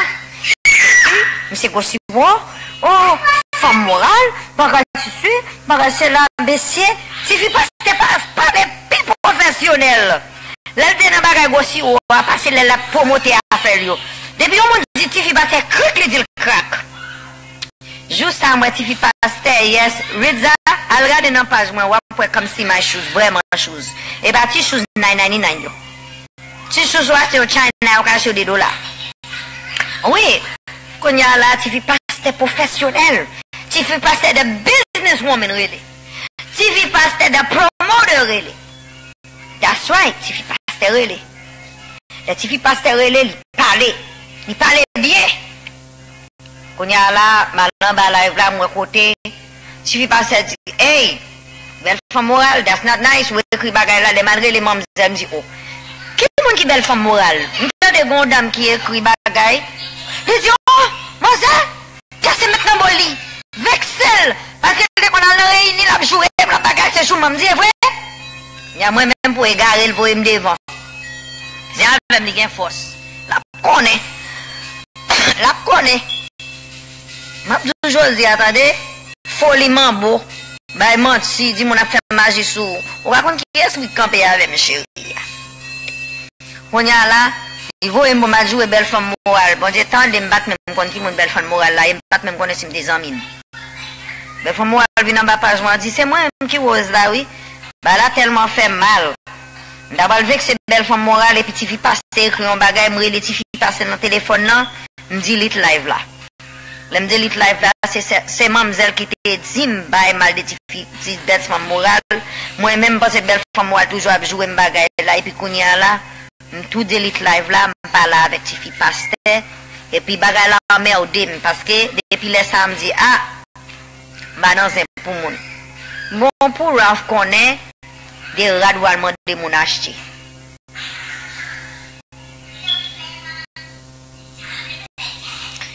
Misye gwo siwo. Oh, fanm moral. Bagay tisi. Bagay sela, mesye. Tifi pastè pa pale pi pwofesyonèl. Lè l te nan bagay gwo siwo a, pase lè l ap pwomote afè l yo. Depi yon moun di tifi pastè krik, li di l krak. Jou sa, m wè tifi pastè, yes. Ridza, al gade nan paj mwen, w ap wè Come See My Shoes, vrèman shoes. E pa ti shoes nine ninety-nine yo. Ti shoes ou achte yo China, yo ka achte yo de dola. Wi, kounye a la, tifi pastè pwofesyonèl. Tifi pastè de business woman rele. Tifi pastè de promoter rele. That's right, tifi pastè rele. Lè tifi pastè rele, li pale. Li pale byen. Kounye a la, m al anba live la, m wè kote tifi pastè di, hey, bèl fanm moral, that's not nice, ou ekri bagay la, lè m al rele manmzèl, m di, oh, ki moun ki bèl fanm moral? M tande gon dam ki ekri bagay, li di, oh, manzè, kase met nan bol li, vekse l, paske l te konn al nan reyini, l ap joure m, l ap bagay, se joure m, m di, e vre? Kounye a mwen menm pou egare l, voye m devan. Zen avè m, li gen fòs. L ap konnen. L ap konnen. M ap di w jodi a, tande. Foli manbo. Bay manti, di moun ap fè maji sou ou. Ou pa konn kiyès wi k kanpe avè m, cheri a. Kounye a la, li voye m pou m al joure bèl fanm moral. Bondye tande, m pa t menm konn ki moun bèl fanm moral la ye, m pa t menm konnen si m te zanmi l. Bèl fanm moral vin anba paj mwen, di, se mwen menm ki Rose la wi. Bagay la tèlman fè m mal. M ta pral vekse bèl fanm moral epi tifi pastè ekri yon bagay, m rele tifi pastè nan telefòn nan, m delete live la. Lè m delete live la, se, se, se manmzèl ki te di m bay mal de tifi, ti bèl fanm moral. Mwen menm, m panse bèl fanm moral toujou ap joure m bagay la, epi kounye a la, m tou delete live la, m pa la avèk tifi pastè. Epi bagay la anmède m, paske depi lè sa a, m di, ah, m pa nan zen pou moun. Bon, pou Ralph konnen, de rad w al mande moun achte.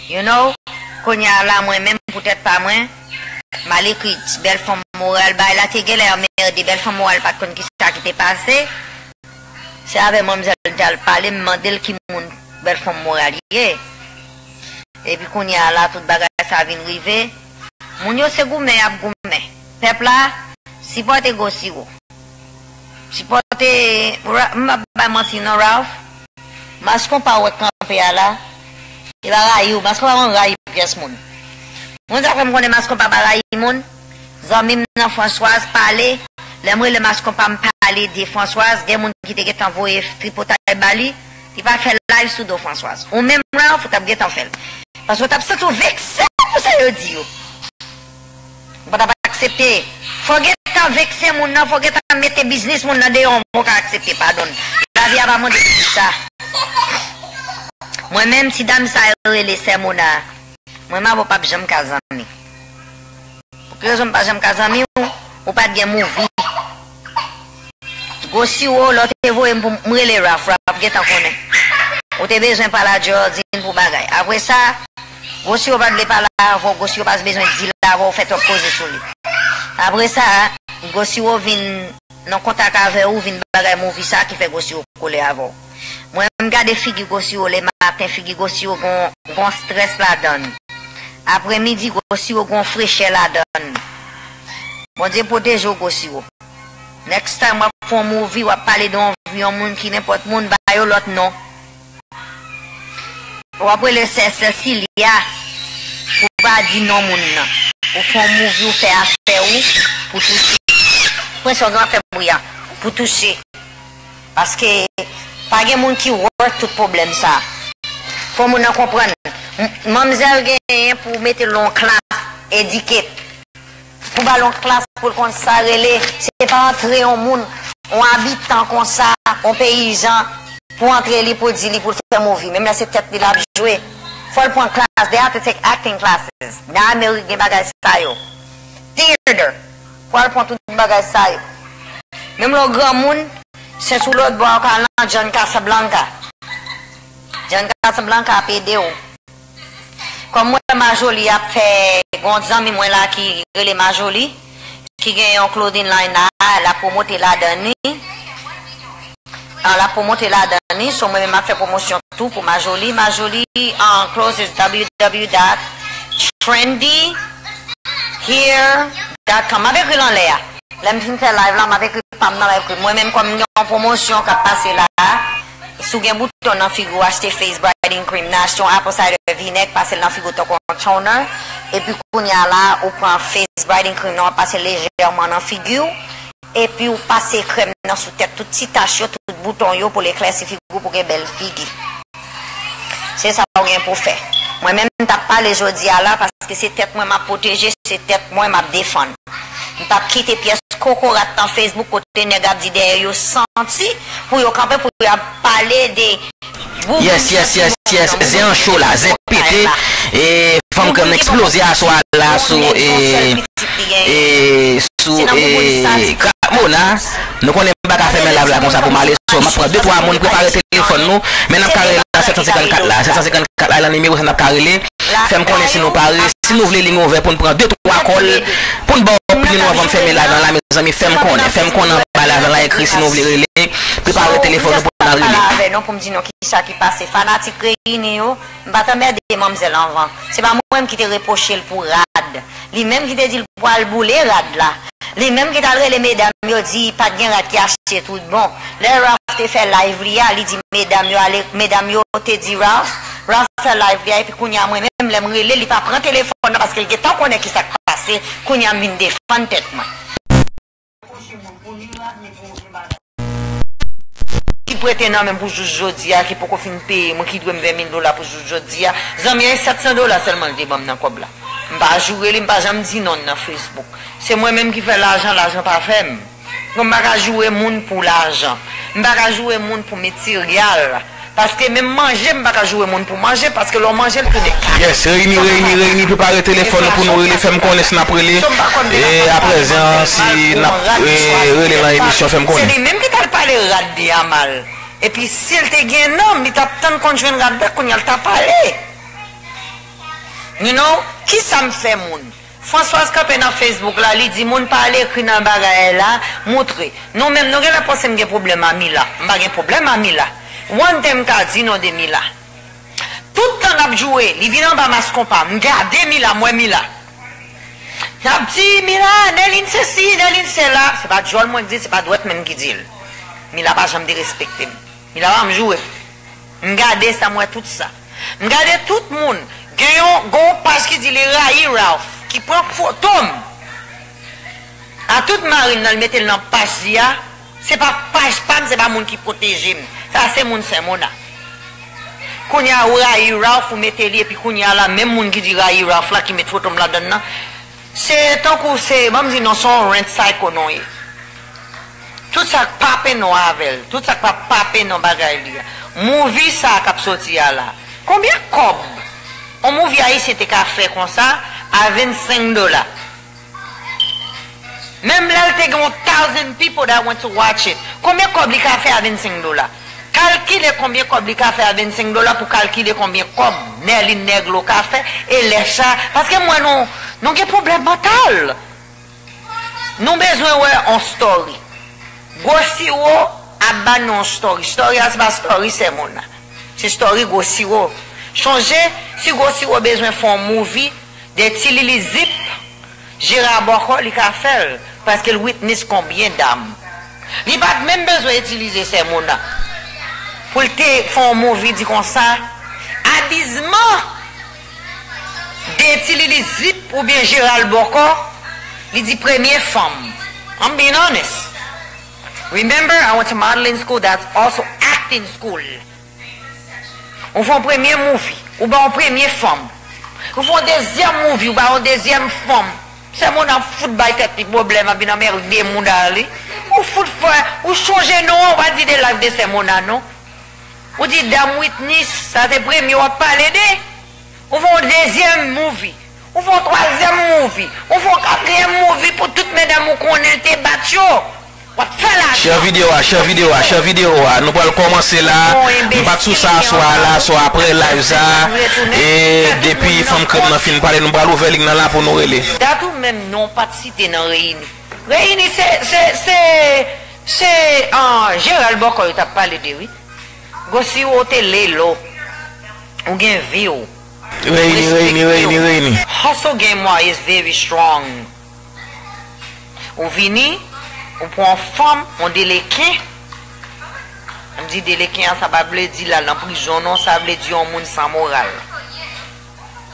You know, kounye a la, mwen menm, pou tèt pa mwen, m al ekri bèl fanm moral, bagay la te genlè anmède, bèl fanm moral pa t konn kisa ki te pase. Se avè manmzèl m t al pale, m mande l ki moun bèl fanm moral ye. Epi kounye a la, tout bagay sa vin rive. Moun yo se goumen y ap goumen. Pèp la, sipòte Gwo Siwo. Sipòte, Ra-, m p ap bay manti non, Ralph. Mas konpa w wè k kanpe a la, e pa rayi w. Mas konpa konn rayi pyès moun. Moun sa fè m konnen mas konpa pa rayi moun. Zanmi m nan Françoise pale. Lè m rele mas konpa m pale de Françoise, gen moun ki te gentan voye tripotay ba li. Li pa fè live sou do Françoise. Ou menm Ralph, ou t ap gentan fè l. Paske w t ap santi w vekse pou sa yo di yo. Ou pa t ap aksepte. Fò w gentan vekse moun nan, fò w gentan mete biznis moun nan deyò, w ka aksepte, padon. Lavi a pa mande pou sa. Mwen menm, ti dam sa yo rele sè Mona. Mwen m avè w p ap janm ka zanmi. Pou ki rezon m pa janm ka zanmi w? Ou pa t gen movie. Gwo Siwo, lè w te voye m pou m rele Ralph, Ralph gentan konnen. Ou te bezwen pale a Geraldine pou bagay. Apre sa, Gwo Siwo pa t vle pale avè w, Gwo Siwo pa t bezwen di l avè w, fè twòp koze sou li. Apre sa, Gwo Siwo vin nan kontak avè w, vin bagay movie sa ki fè Gwo Siwo kole avè w. Mwen, m gade figi Gwo Siwo lematen, figi Gwo Siwo gon, gon strès ladann. Apremidi, Gwo Siwo gon frechè ladann. Bondye pwoteje w, Gwo Siwo. Next time w ap fè yon movie, w ap pale de yon vi yon moun ki nenpòt moun, ba yo lòt non. W ap rele sè Cecilia pou pa di non moun nan. Ou fè yon movie, ou fè afè ou pou touche. Pran sa w gen w ap fè bri a, pou touche. Paske pa gen moun ki worth tout pwoblèm sa. Fò moun nan konprann. M-, manmzèl genyen pou mete l nan yon klas, edike. Pou ba l yon klas pou l konn sa rele, se pa antre yon moun, yon abitan konsa, yon peyizan, pou antre li, pou di li, pou l fè movie. Menm lè se tèt li l ap jwe. Fò l pran klas, they have to take acting classes. Nan Amerik gen bagay sa yo. theater. Pou al pran tout bagay sa yo. Menm lè w granmoun, se sou lòt bò a w ka al nan John Casablanca. John Casablanca ap ede w. Kòm mwen, Majoli ap fè, gon zanmi mwen la ki rele Majoli, ki gen yon clothing line la, l ap pwomote ladan li. Ah, l ap pwomote ladan li, so mwen menm m ap fè pwomosyon tou pou Majoli. Majoli, ah, clothes is w w w dot trendy hair dot com. M ap ekri l anlè a. Lè m fin fè live la, m ap ekri pa m nan, m ap ekri. Mwen menm, kòm m gen yon pwomosyon k ap pase la, si w gen bouton nan figi w, achte Face Brightening Cream nan, achte yon apple cider vinèg, pase l nan figi w tankou yon toner. Epi kounye a la, ou pran Face Brightening Cream nan, w ap pase lejèman nan figi w. Epi ou pase krèm nan sou tèt, tout ti tach yo, tout bouton yo, pou l eklèsi figi w, pou w gen bèl figi. Se sa w gen pou w fè. Mwen menm, m t ap pale jodi a la, paske se tèt mwen m ap pwoteje, se tèt mwen m ap defann. M p ap kite pyès kokorat nan Facebook kote nèg ap di dèyè yo santi pou yo kanpe, pou y ap pale de Yes, yes, yes, yes. Zen an cho la, zen pete. E fanm krèm nan eksploze aswè a la sou, e, e, sou, e, Krak Mona. Nou konnen m pa ka fèmen live la konsa pou m ale, so m ap pran de twa moun, prepare telefòn nou. Men n ap ka rele nan sèt san senkannkat la. Sèt san senkannkat la, nan nimewo sa n ap ka rele. Fè m konnen si nou pare, si nou vle liy ouvè pou n pran de twa kòl, pou n ba w opinyon nou anvan m fèmen live la, mezanmi, fè m konnen, fè m konnen anba live la, ekri si nou vle rele, prepare telefòn nou pou n al rele. Pale avè nou pou m di nou kisa ki pase. Fanatik Reyini yo, m pa t anmède manmzèl anvan. Se pa mwen menm ki te repwoche l pou rad. Li menm ki te di l pral boule rad la. Li menm ki t al rele medam yo, di pa t gen rad ki achte tout bon. Lè Ralph te fè live li a, li di medam yo ale, medam yo te di Ralph, Ralph fè live li a, epi kounye a mwen menm, lè m rele, li pa pran telefòn nan, paske l gentan konnen ki sa k pase. Kounye a m vin defann tèt mwen. Ki prete nan men m pou jous jodi a, ki poko fin peye mwen, ki dwe m ven mil dola pou jous jodi a. Zanmi an, e sèt san dola sèlman l te ban m nan kòb la. M pa joure li, m pa janm di non l nan Facebook. Se mwen menm ki fè lajan, lajan pa fè m. Mwen, m pa ka joure moun pou lajan. M pa ka joure moun pou materyal. Paske menm manje, m pa ka joure moun pou manje, paske lè w manje, l tounen kay. Yes, Reyini, Reyini, Reyini, prepare telefòn nou pou nou rele, fè m konnen si n ap rele. E aprezan, si n ap, e, rele nan emisyon, fè m konnen. Se li menm ki t al pale rad li a mal. Epi si l te gen nanm, li t ap tann konn jwenn rad la, kounye a l t ap pale. You know, kisa m fè moun? Françoise kanpe nan Facebook la, li di moun pa al ekri nan bagay la, moutre. Nou menm, nou genlè panse m gen pwoblèm a Mila. M pa gen pwoblèm a Mila. One thing m ka di nou de Mila. Tout tan n ap joure, li vin anba mas konpa, m gade Mila, m wè Mila. Y ap di, "Mila, Nèlin sesi, Nèlin sela." Se pa djòl mwen ki di l, se pa dwèt mwen ki di l. Mila pa janm derespekte m. Mila pa janm joure m. M gade sa, m wè tout sa. M gade tout moun. Gen yon, gen yon paj ki di li rayi Ralph, ki pran foto m. A tout mari m nan, l mete l nan paj li a. Se pa paj pa m, se pa moun ki pwoteje m. Sa se moun Sèmona. Kounye a, ou rayi Ralph, ou mete li, epi kounye a la, menm moun ki di rayi Ralph la, ki met foto m ladann nan, se tankou se, ban m di non, se yon rent psycho nou ye. Tout sa k pa pen non avè l, tout sa k pa, pa pen non bagay li a. Movie sa k ap soti a la. Konbyen kòb yon movie ayisyen te ka fè konsa a vennsenk dola? Menm lè l te gen yon thousand people that went to watch it, konbyen kòb li ka fè a vennsenk dola? Kalkile konbyen kòb li ka fè a vennsenk dola pou kalkile konbyen kòb Nèlin Nèglo ka fè e lè sa, paske m wè nou, nou gen pwoblèm mantal. Nou bezwen wè on story. Gwo Siwo ap ba nou on story. Story a se pa story Sèmona. Se story Gwo Siwo. Chonje, si Gwo Siwo bezwen fè on movie de Ti Lili Zip, Jera Bòkò, li ka fè l, paske l witness konbyen dam. Li pa t menm bezwen itilize Sèmona pou l te fè on movie di konsa, abizman de Ti Lili Zip oubyen Jera Bòkò, li di premye fanm. I'm being honest. Remember, I went to modeling school, that's also acting school. Ou fè yon premye movie, ou ba yon premye fanm. Ou fè yon dezyèm movie, ou ba yon dezyèm fanm. Sèmona fout bay tèt li pwoblèm, ap vin anmède mouda li. Ou fout fè, ou chonje non an, ou pa di de live de Sèmona non. Ou di dam witness, sa se premye w ap pale de. Ou fè yon dezyèm movie. Ou fè yon twazyèm movie. Ou fè yon katriyèm movie pou tout medam ou konnen l te bat yo. W ap fè lajan. Share videyo a, share videyo a, share videyo a. Nou pral kòmanse la. M pa t sou sa aswè a la, so apre live sa, e depi fanm krèm nan fin pale, nou pral ouvè liy nan la pou nou rele. Dat ou menm non w pa t site nan reyini. Reyini se, se, se, se, ah, Jeral Bòkò yo t ap pale de wi. Gosiwo te lelo. Ou gen vi w. Reyini, reyini, reyini, reyini. Hustle game wa is very strong. Ou vini, ou pran yon fanm, yon deleken. M di deleken an, sa pa vle di l al nan prizon non, sa vle di yon moun san moral.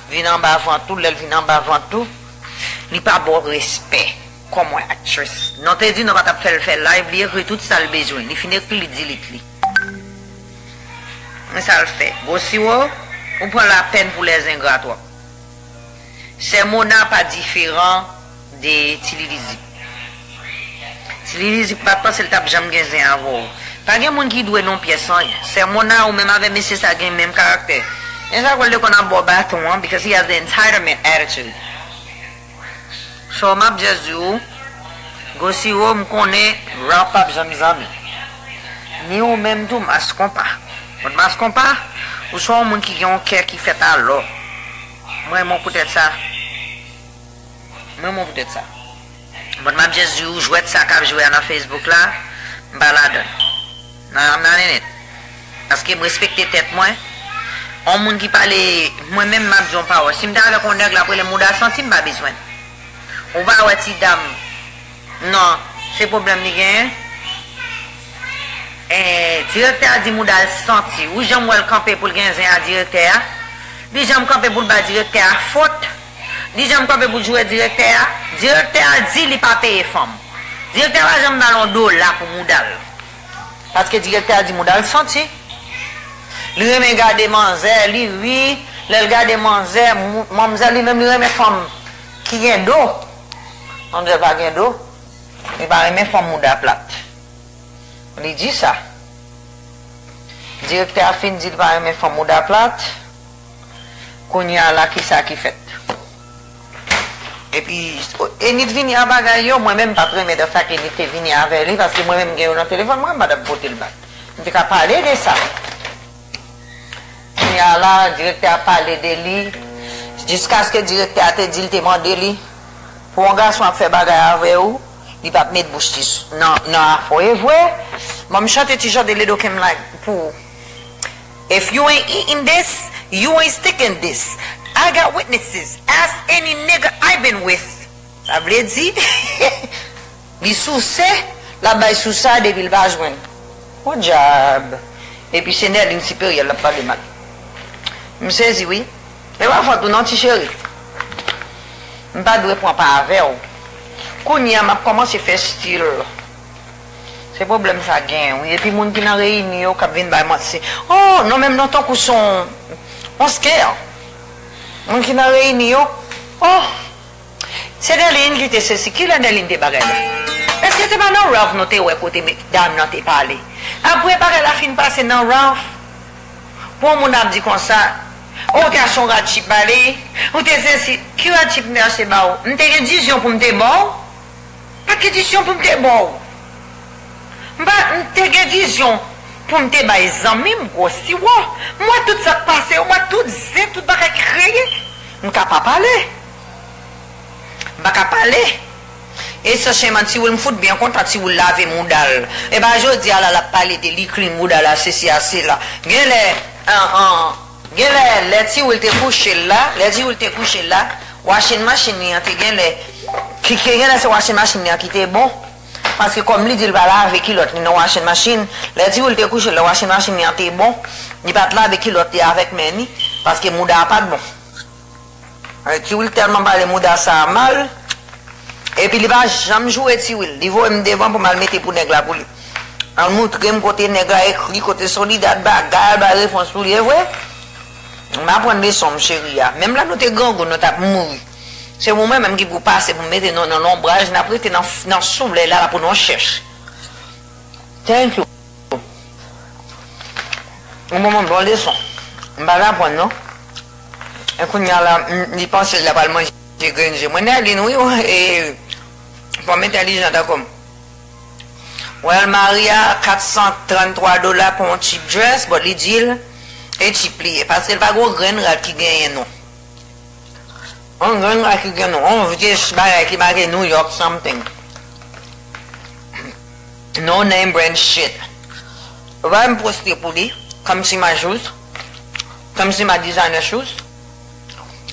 Vin anba vant ou, lè l vin anba vant ou, li pa ba w respè kòm yon aktris. Non te di nou pa t ap fè l fè live, li ekri tout sa l bezwen. Li fin ekri, li delete li. Men sa l fè. Gwo siwo, ou pran lapèn pou lèzengra twòp. Sè Mona pa diferan de Ti Lili Zip. Ti Lili Zip pa t panse l t ap janm gen zen avè w. Pa gen moun ki dwe non pyès anyen. Sè Mona, ou menm avè mesye sa gen menm karaktè. E sa kwè l te konn ap ba w baton an, because he has the entitlement attitude. So, m ap just di w, Gwo siwo, m konnen Ralph p ap janm zanmi. Ni ou menm tou, Mas Konpa. But Mas Konpa, ou se yon moun ki gen yon kè ki fèt a lò. Mwen renmen w poutèt sa. Mwen renmen w poutèt sa. But m ap just di w, jwèt sa k ap jwe a nan Facebook la, m pa ladan l. Nan, nan nennet. Paske m respekte tèt mwen. Yon moun ki pale, mwen menm m ap di yon pawòl. Si m te avèk yon nèg l ap rele m mouda santi, m pa bezwen l. Ou pa wè ti dam. Non, se pwoblèm li genyen. Eh, direktè a di mouda l santi. Ou janm wè l kanpe pou l gen zen a direktè a? Li janm kanpe pou l ba direktè a fot? Li janm kanpe pou l joure direktè a? Direktè a di li pa peye fanm. Direktè a pa janm ba l yon dola pou mouda l. Paske direktè a di mouda l santi. Li renmen gade manzè, li ri. Lè l gade manzè, mou-, manzè li menm li renmen fanm ki gen do. Manzè pa gen do. Li pa renmen fanm mouda plat. Li di sa. Direktè a fin di l pa renmen fanm mouda plat. Kounye a la, kisa ki fèt? Epi, Enid vini a bagay yo, mwen menm m pa t renmen the fact Enid te vini avè li, paske mwen menm m gen yo nan telefòn mwen, m pa t ap pote l bak. M te ka pale de sa. Kounye a la, direktè a pale de li, jiskaske direktè a te di l te mande li, pou yon gason ap fè bagay avè ou, li p ap met bouch li s-, nan, nan afè w. E vre, ban m chante ti Jean de Ledo Kem la pou ou. If you ain't eating this, you ain't sticking this. I got witnesses. Ask any nigga I been with. Sa vle di, li souse, l ap bay sous sa depi l pa jwenn. Bon djab. Epi se Nèlin Siperyèl l ap pale mal. M sezi wi. E pa fòt ou non ti cheri. M pa dwe pran pa avè w. Kounye a m ap kòmanse fè stil. Se pwoblèm sa genyen wi. Epi moun ki nan reyini yo k ap vin bay manti. Oh, non menm non tankou se yon, yon scare. Moun ki nan reyini yo, oh, se Nèlin ki te sesi. Kilè Nèlin te bagay la? Èske se pa nan Ralph nou te wè kote me-, dam nan te pale? Apre bagay la fin pase nan Ralph, pou yon moun ap di konsa, oh, ou te achte yon ratchip ba li, ou te sesi. Ki ratchip m te achte ba ou? M te gen dizyon pou m te ba w. Pa t gen dizyon pou m te ba w. M pa, m te gen dizyon pou m te bay zanmi m gwo siwo. M wè tout sa k pase, m wè tout zen, tout bagay ki kreye. M ka pa pale. M pa ka pale. E sa Chèman Tiwil, m fout byen kontan Tiwil lave mouda l. E pa jodi a la l ap pale de li klin mouda l a sesi a sela. Genlè, an, an, Genlè, lè Tiwil te kouche l la, lè Tiwil te kouche l la, washing machine li an te genlè, ki, ki genlè se washing machine li an ki te bon. Paske kòm li di l pa lave kilòt li nan washing machine, lè Tiwil te kouche l la, washing machine li an te bon. Li pa t lave kilòt li avèk men ni, paske mouda a pa t bon. Eh, Tiwil tèlman pale mouda sa a mal, epi li pa janm joure Tiwil. Li voye m devan pou m al mete pou nèg la pou li. Al moutre m kote nèg la ekri, kote Solidad bagay, al bay repons pou li, e vre? M aprann leson m, cheri a. Menm lè nou te grangou, nou t ap mouri. Se ou mwen menm ki pou pase pou m mete nou nan lonbraj, n ap rete nan, nan solèy la, la pou nou chèch. Thank you. Ou ban mwen bon leson. M pa t aprann non. E kounye a la, m, li panse l ap al manje grenn je. Mwen, Nerline, wi, w, e, fanm entèlijan tankou m. Well, Maria, kat san tranntwa dola pou yon cheap dress, but li di l, e cheap li ye, paske l pa gen yon grenn rad ki genyen non. Yon grenn rad ki gen non, yon vye bagay ki make New York something. No name brand shit. Yo pa menm poste pou li, kòmsi my shoes, kòmsi my designer shoes,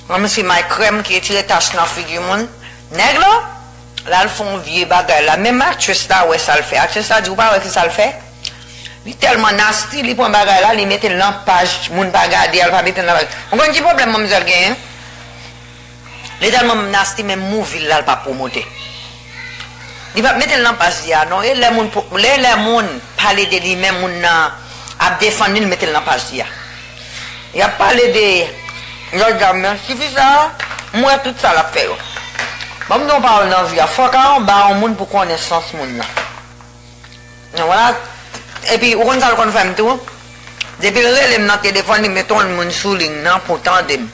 kòmsi my krèm ki retire tach nan figi moun. Nèg la, l al fè yon vye bagay la. Menm aktris la wè sa l fè. Aktris la di, ou pa wè ki sa l fè? Li tèlman nasty, li pran bagay la, li mete l nan paj, moun pa gade a, l pa mete l nan paj. Ou konn ki pwoblèm manmzèl genyen? Li tèlman nasty, menm movie l la, l pa pwomote. Li p ap mete l nan paj li a, non. E lè moun, po- lè, lè moun pale de li, menm moun nan ap defann li, l mete l nan paj li a. Y ap pale de lòt dam nan. Tifi sa a, m wè tout sa l ap fè yo. Ban m di yon pawòl nan vi a. Fòk a anba yon moun pou konnen sans moun nan. Voilà. Epi, ou konn sa l konn fè m tou? Depi l rele m nan telefòn, li mete yon moun sou liy nan pou tande m.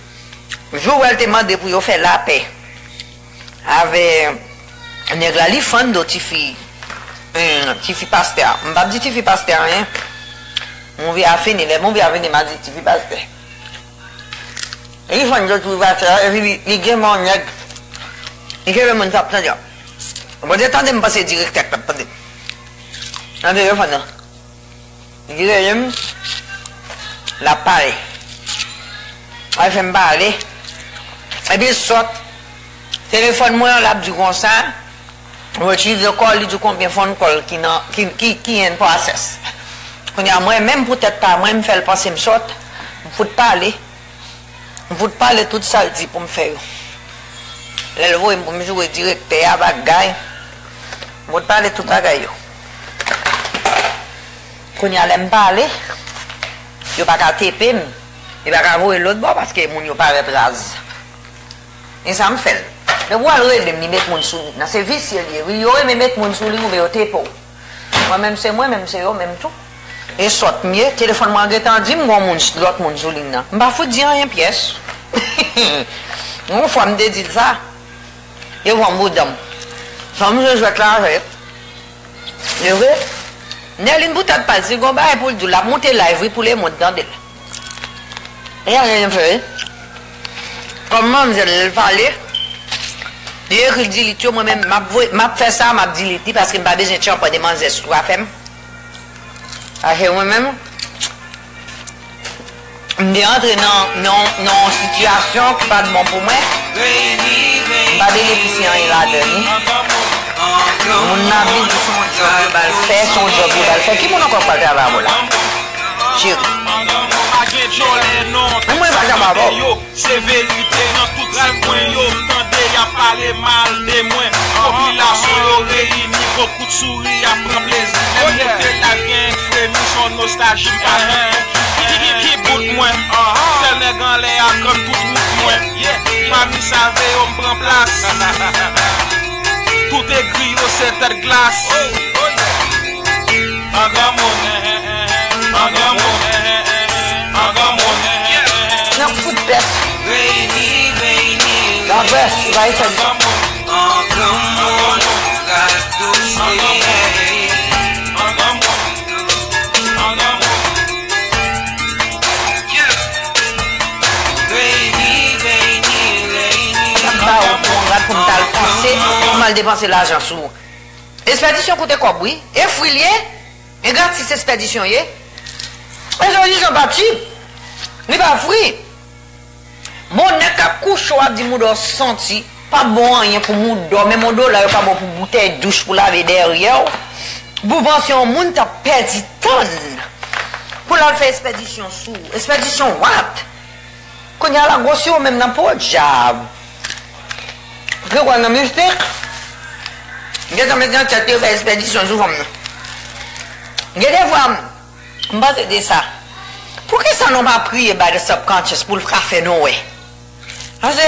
Jou w wè l te mande pou yo fè lapè avè nèg la, li fann do tifi, hmm, tifi pastè a. M p ap di tifi pastè a anyen. Movie a fini. Lè movie a fini, m a di tifi pastè. Li fann do tifi pastè a, epi li, li gen yon nèg. Li kenbe moun k ap tande a. Bon, te tande m panse direktè k t ap tande m. Nan telefòn nan. Li rele m, l ap pale. L fè m pale. Epi l sot. Telefòn mwen an, l ap di konsa, Rothschild ankò, li di konbyen phone call ki nan, ki, ki, ki in process. Kounye a, mwen menm pou tèt pa mwen, m fè l panse m sòt, m fout pale. M fout pale tout sa l di pou m fè yo. Lè l voye m pou m joure direktè a bagay, m fout pale tout bagay yo. Kounye a, lè m pale, yo pa ka tepe m, yo pa ka voye l lòt bò paske moun yo parèt raz. E sa m fè l. Depi w al rele m, li met moun sou liy nan. Se visye l ye, wi. Yo renmen met moun sou liy oubyen yo tepe w. Mwen menm se mwen, menm se yo menm tou. E sòt m ye, telefòn mwen an gentan di m gon moun, lòt moun sou liy nan. M pa fout di anyen pyès. Yon fwa m te di l sa, yo pran m pou dan m. Sa m jwe jwèt la avè yo. E vre? Nerline pou tèt pa l, si l gon bagay pou l di w, l ap moute live wi pou lemonn tande l. E anyen l fè wi. Kòm manmzèl lè l pale, li ekri l delete yo, mwen menm m ap voye, m ap fè sa, m ap delete li paske m pa bezwen tchanpan de manzè sou afè m. Paske mwen menm, m te antre nan, nan, nan yon sitiyasyon ki pa t bon pou mwen. M pa benefisye anyen ladan li. Moun nan vin di se yon djòb yo ba l fè, se yon djòb yo ba l fè. Ki moun ankò k pral travay avè w la? Cheri. Mwen, mwen pa janm avè w. Se verite nan tout ti kwen yo, m tande y ap pale mal de mwen. Popilasyon yo reyini, bon kout souri ap pran plezi. Lè m moute live, gen fremi, s on nostalji, m pa janm konn ki, ki, ki, ki bout mwen. Sèl nèg anlè a konn tout wout mwen. Mami save yo, m pran plas. Tout egri yo se tèt glas. An granmoun, an granmoun, an granmoun. Nan fout pès. Reyini, reyini, reyini. An granmoun, an granmoun. Reyini, reyini, reyini. M ap ba w pou yon rad pou m t al panse, pou m al depanse lajan sou ou. Espedisyon koute kòb wi. E fri l ye. E gratis espedisyon ye. Espedisyon pa cheap. Li pa fri. Bon, nèg k ap kouche w ap di mouda w santi, pa bon anyen pou mouda w, menm yon dola yo pa bon pou boutèy douch pou lave dèyè w. Pou panse yon moun t ap pèdi tan l pou l al fè espedisyon sou ou. Espedisyon what? Kounye a la, gwo sou yo menm nan podyab. Ou te kwè nan mistik? M gentan met nan tèt yo fè espedisyon sou fanm nan. Gen de fwa, m panse de sa. Poukisa nou pa priye by the subconscious pou l ka fè nou wè? Paske,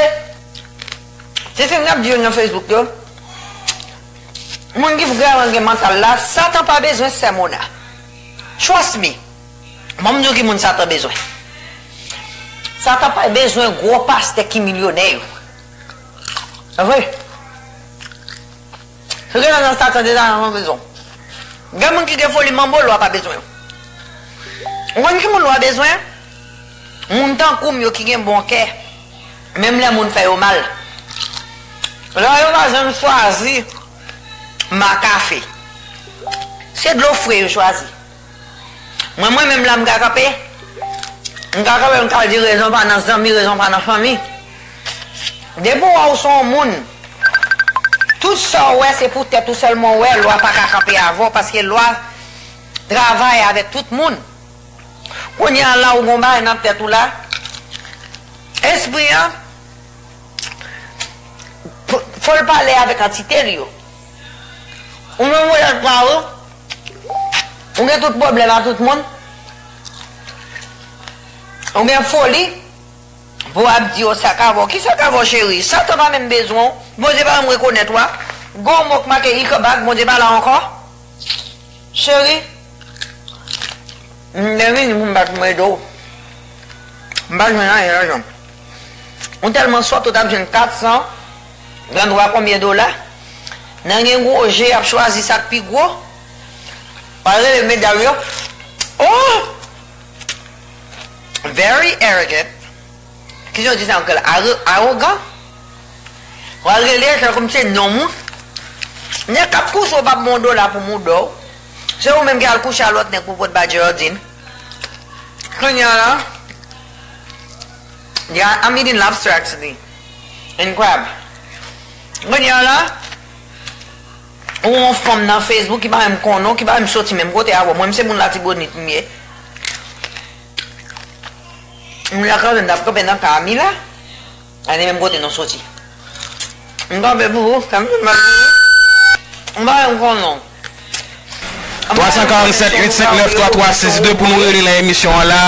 se sa m ap di yo nan Facebook yo. Moun ki vrèman gen mantal la, Satan pa bezwen sè Mona. Trust me. Ban m di w ki moun Satan bezwen. Satan pa bezwen gwo pastè ki milyonè yo. Vre. Se gen nan Satan deja nan bezwen. Gen moun ki gen foli manbo, lwa pa bezwen. Ou konn ki moun lwa bezwen? Moun tankou m yo ki gen bon kè. Menm lè moun fè yo mal. Lwa yo pa janm chwazi makafe. Se dlo fre yo chwazi. Mwen, mwen menm la, m ka kanpe. M ka kanpe, m ka di rezon pa nan zanmi, rezon pa nan fanmi. Depi w wè w se yon moun, tout sa w wè, se pou tèt ou sèlman w wè, lwa pa ka kanpe avè w, paske lwa travay avèk tout moun. Kounye a la, ou gon bagay nan tèt ou la, espri an, fo, fo l pale avèk antite l yo. Ou menm ou lòt pa ou, ou gen tout pwoblèm a tout moun. Ou gen foli pou w ap di yo sa k avè w. Ki sa k avè w, cheri? Satan pa menm bezwen w. Bondye pa menm rekonèt ou a. Gon mo k make ikabak, Bondye pa la ankò. Cheri, m te vini pou m pa t mwen ede w. M pa jwenn anyen lajan. Ou tèlman sòt, ou t ap jwenn kat san tranntrwa konbyen dola. Nan gen gwo je, y ap chwazi sa k pi gwo. Pa rele medam yo. Oh! Very arrogant. Kijan yo di sa an kreyòl? Aro-, awogan? W al rele tankou m se nonm ou. Nèg k ap kouche w p ap ban w dola pou mouda w. Se ou menm ki al kouche a lòt nèg pou pot ba Geraldine. Kounye a la, yeah, I'm eating lobster actually. And crab. Kounye a la, ou yon fanm nan Facebook ki pa menm konnen w, ki pa menm soti menm kote avè w. Mwen, m se moun Latibonit m ye. M la kanpe, m t ap kanpe nan kay Amila. Gade menm kote nou soti. M kanpe pou ou, sa m fè mal pou ou. M pa menm konnen w. Twa san karannsèt uit senk nèf twa twa sis de pou nou rele nan emisyon an la.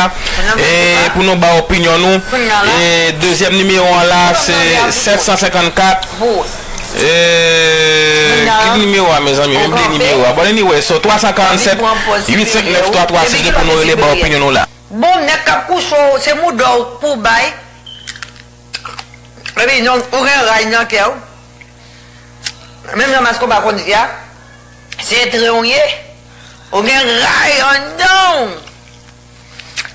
E pou nou ba opinyon nou. E dezyèm nimewo an la, se sèt san senkannkat. E ki nimewo a, mezanmi? Menm de nimewo a. Bon, anyway, so twa san karannsèt uit senk nèf twa twa sis de pou nou rele ba opinyon nou la. Bon, nèg k ap kouche w, se mouda w pou w bay. Epi, non, ou gen ray nan kè w. Menm jan Maskoba konn di a, se tre w ye. Ou gen ray anndan w.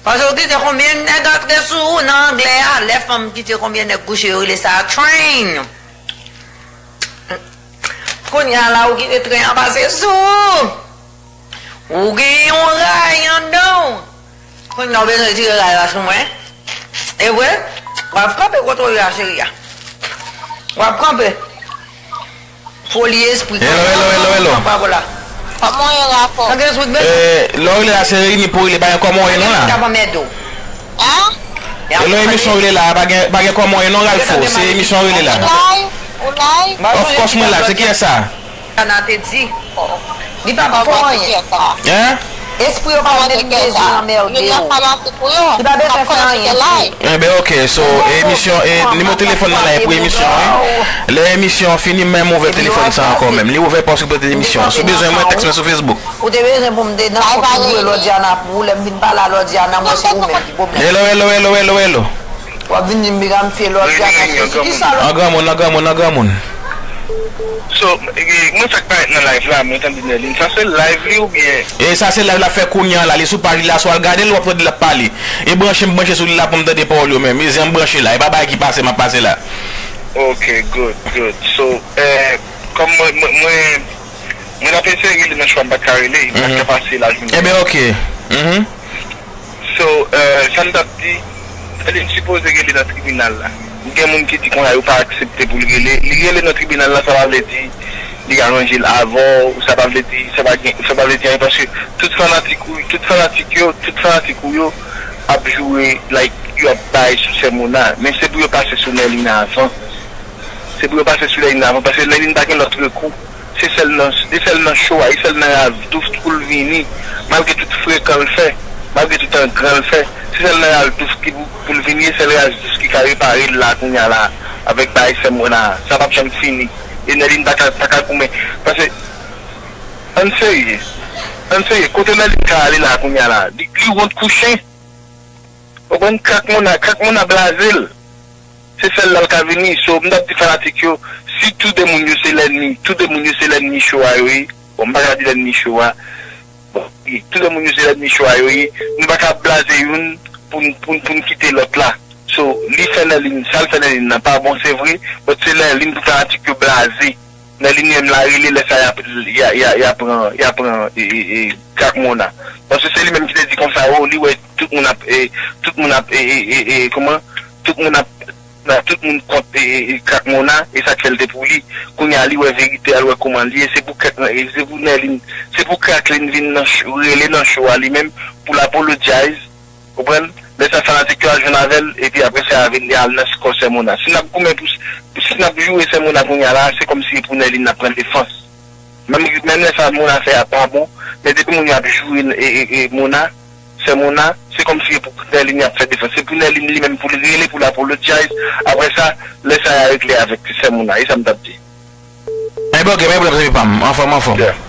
Paske ou kite konbyen nèg antre sou ou nan anglè a, lè fanm kite konbyen nèg kouche, yo rele sa train. Kounye a la, ou kite tren an pase sou ou. Ou gen yon ray anndan w. Kounye a w bezwen retire ray la sou mwen. E vre? W ap kanpe kote w ye a, cheri a. W ap kanpe. Foli espri. Hello, hello, hello, hello. Kòman w ye, Rafo? Sa gen espri, bebe? Eh, lè w rele la, se reyini pou rele, pa gen kòman w ye non la. Hein? E lè emisyon rele la, pa gen, pa gen kòman w ye non, Ralfo. Se emisyon rele la. Ou live? Ou live? Of course mwen live, se kiyès sa? Ana te di. Li p ap fè anyen. Hein? Espri yo pa menm bezwen anmède w. Li pa bezwen fè anyen. Enben, ok, so, emisyon, e, nimewo telefòn nan la e pou emisyon an, wi. Lè emisyon an fini, menm ouvè telefòn sa ankò menm. Li ouvè pa w sou emisyon. Si w bezwen mwen, tèks mwen sou Facebook. Ou te bezwen pou m te nan kont ou dwe Lòdyana pou ou, lè m vin pale a Lòdyana, mwen se ou menm ki pwoblèm. Hello, hello, hello, hello, hello. W ap vin di m piga m fye Lòdyana, se ki sa lò? An granmoun, an granmoun, an granmoun. So, e, mwen sa k parèt nan live la, mwen tande Nerline, sa se live li oubyen? E sa se live l ap fè kounye a la, li sou paj li la, si w al gade l, w ap tande l ap pale. E branche m branche sou li la pou m tande pawòl yo menm. E jan m branche la, e pa bagay ki pase m ap pase la. Ok, good, good. So, eh, kòm mwen, mwen, mwen, mwen t ap eseye rele nan chwa m pa t ka rele, m pa t ka pase lajounen. Enben, ok. Mhm. So, eh, sa m t ap di, Nerline sipoze rele nan tribinal la. Gen moun ki di konsa yo pa aksepte pou l rele. Li rele nan tribinal la, sa pa vle di li ka ranje l avè w, sa pa vle di, sa pa gen, sa pa vle di anyen, paske tout fanatik ou, tout fanatik yo, tout fanatik ou yo ap joure, like, yo ap bay sou Sè Mona, men se pou yo pase sou Nerline avan. Se pou yo pase sou Nerline avan, paske Nerline pa gen lòt rekou. Se sèl nan, se sèl nan cho a, se sèl nan Ralph Duff pou l vini, malgre tout frekan l fè, malgre tout angran l fè. Se sèl nan Ralph Duff ki pou, pou l vini, e sèl Ralph Duff ki ka repare l la kounye a la, avèk bagay Sè Mona a. Sa p ap janm fini. E Nerline pa ka, pa ka goumen. Paske, ann serye. Ann serye. Kote Nerline ka ale la kounye a la? Li, li wont kou chen. Ou konprann? Krak Mona, Krak Mona blaze l. Se sèl la l ka vini. So, m t ap di fanatik yo, si tou de moun yo se lènmi, tou de moun yo se lènmi cho a yo ye, bon, m pa ka di lènmi cho a, bon, tou de moun yo se lènmi cho a yo ye, nou pa ka blaze youn pou n, pou n, pou n kite lòt la. So, li fè Nèlin, sa l fè Nèlin nan pa bon, se vre, but se Nèlin pou fanatik yo blaze. Nèlin menm la rele lè sa y ap, y a, y a, y a pran, y a pran, e, e, e, Krak Mona. Paske se li menm ki te di konsa, o, li wè tout moun ap, e, tout moun ap, e, e, e, e, kòman? Tout moun ap, nan tout moun kont, e, e, e, Krak Mona, e sa k fè l te pou li. Kounye a, li wè verite a, l wè kòman l ye. Se pou Krak, e, se pou Nèlin, se pou Kraklin vin nan ch-, rele nan cho a li menm, pou l apologize. Konprann? Lè sa fanatik yo al jwenn avè l, epi apre sa, y a vin, y a al nan kò Sè Mona. Si n ap goumen pou, si n ap joure Sè Mona kounye a la, se kòmsi e pou Nèlin n ap pran defans. Menm, menm lè sa Mona fè a pa bon, men depi moun yo ap joure, e, e, e, Mona, Sè Mona, se kòmsi e pou Nèlin y ap fè defans. Se pou Nèlin li menm pou l rele, pou l apologize. Apre sa, lè sa y a regle avèk Sè Mona. E sa m t ap di. Ebyen, ok, men pwoblèm, zanmi pa m. Anfòm, anfòm. Yeah.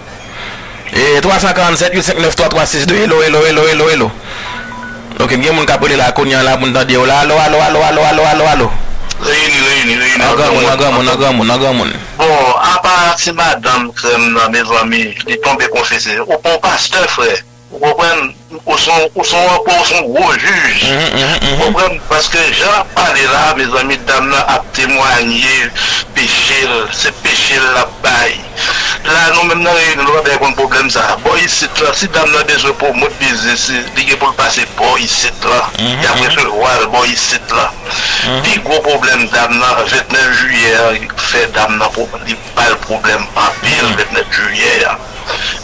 E twa san karannsèt uit senk nèf twa twa sis de, hello, hello, hello, hello, hello. Ok, gen moun k ap rele la kounye a la pou n tande yo la. Alo, alo, alo, alo, alo, alo, alo. Reyini, reyini, reyini. An granmoun, an granmoun, an granmoun, an granmoun. Bon, apa ti madanm krèm nan, mezanmi, li tonbe konfese. Ou pa yon pastè, frè. Ou konprann? Ou se yon, ou se yon, ou se yon gwo jij. Ou konprann? Paske jan l ap pale la, mezanmi, dam nan ap temwanye peche l. Se peche l l ap bay. La, nou menm nan reyinyon, nou pa byen konn pwoblèm sa a. Bò isit la, si dam nan bezwen pwomot biznis li, li gen pou l pase bò isit la. Y ap resevwa l bò isit la. Pi gwo pwoblèm dam nan, vennèf jiyè a, fè dam nan pwoblèm. Ba l pwoblèm anpil, vennèf jiyè a.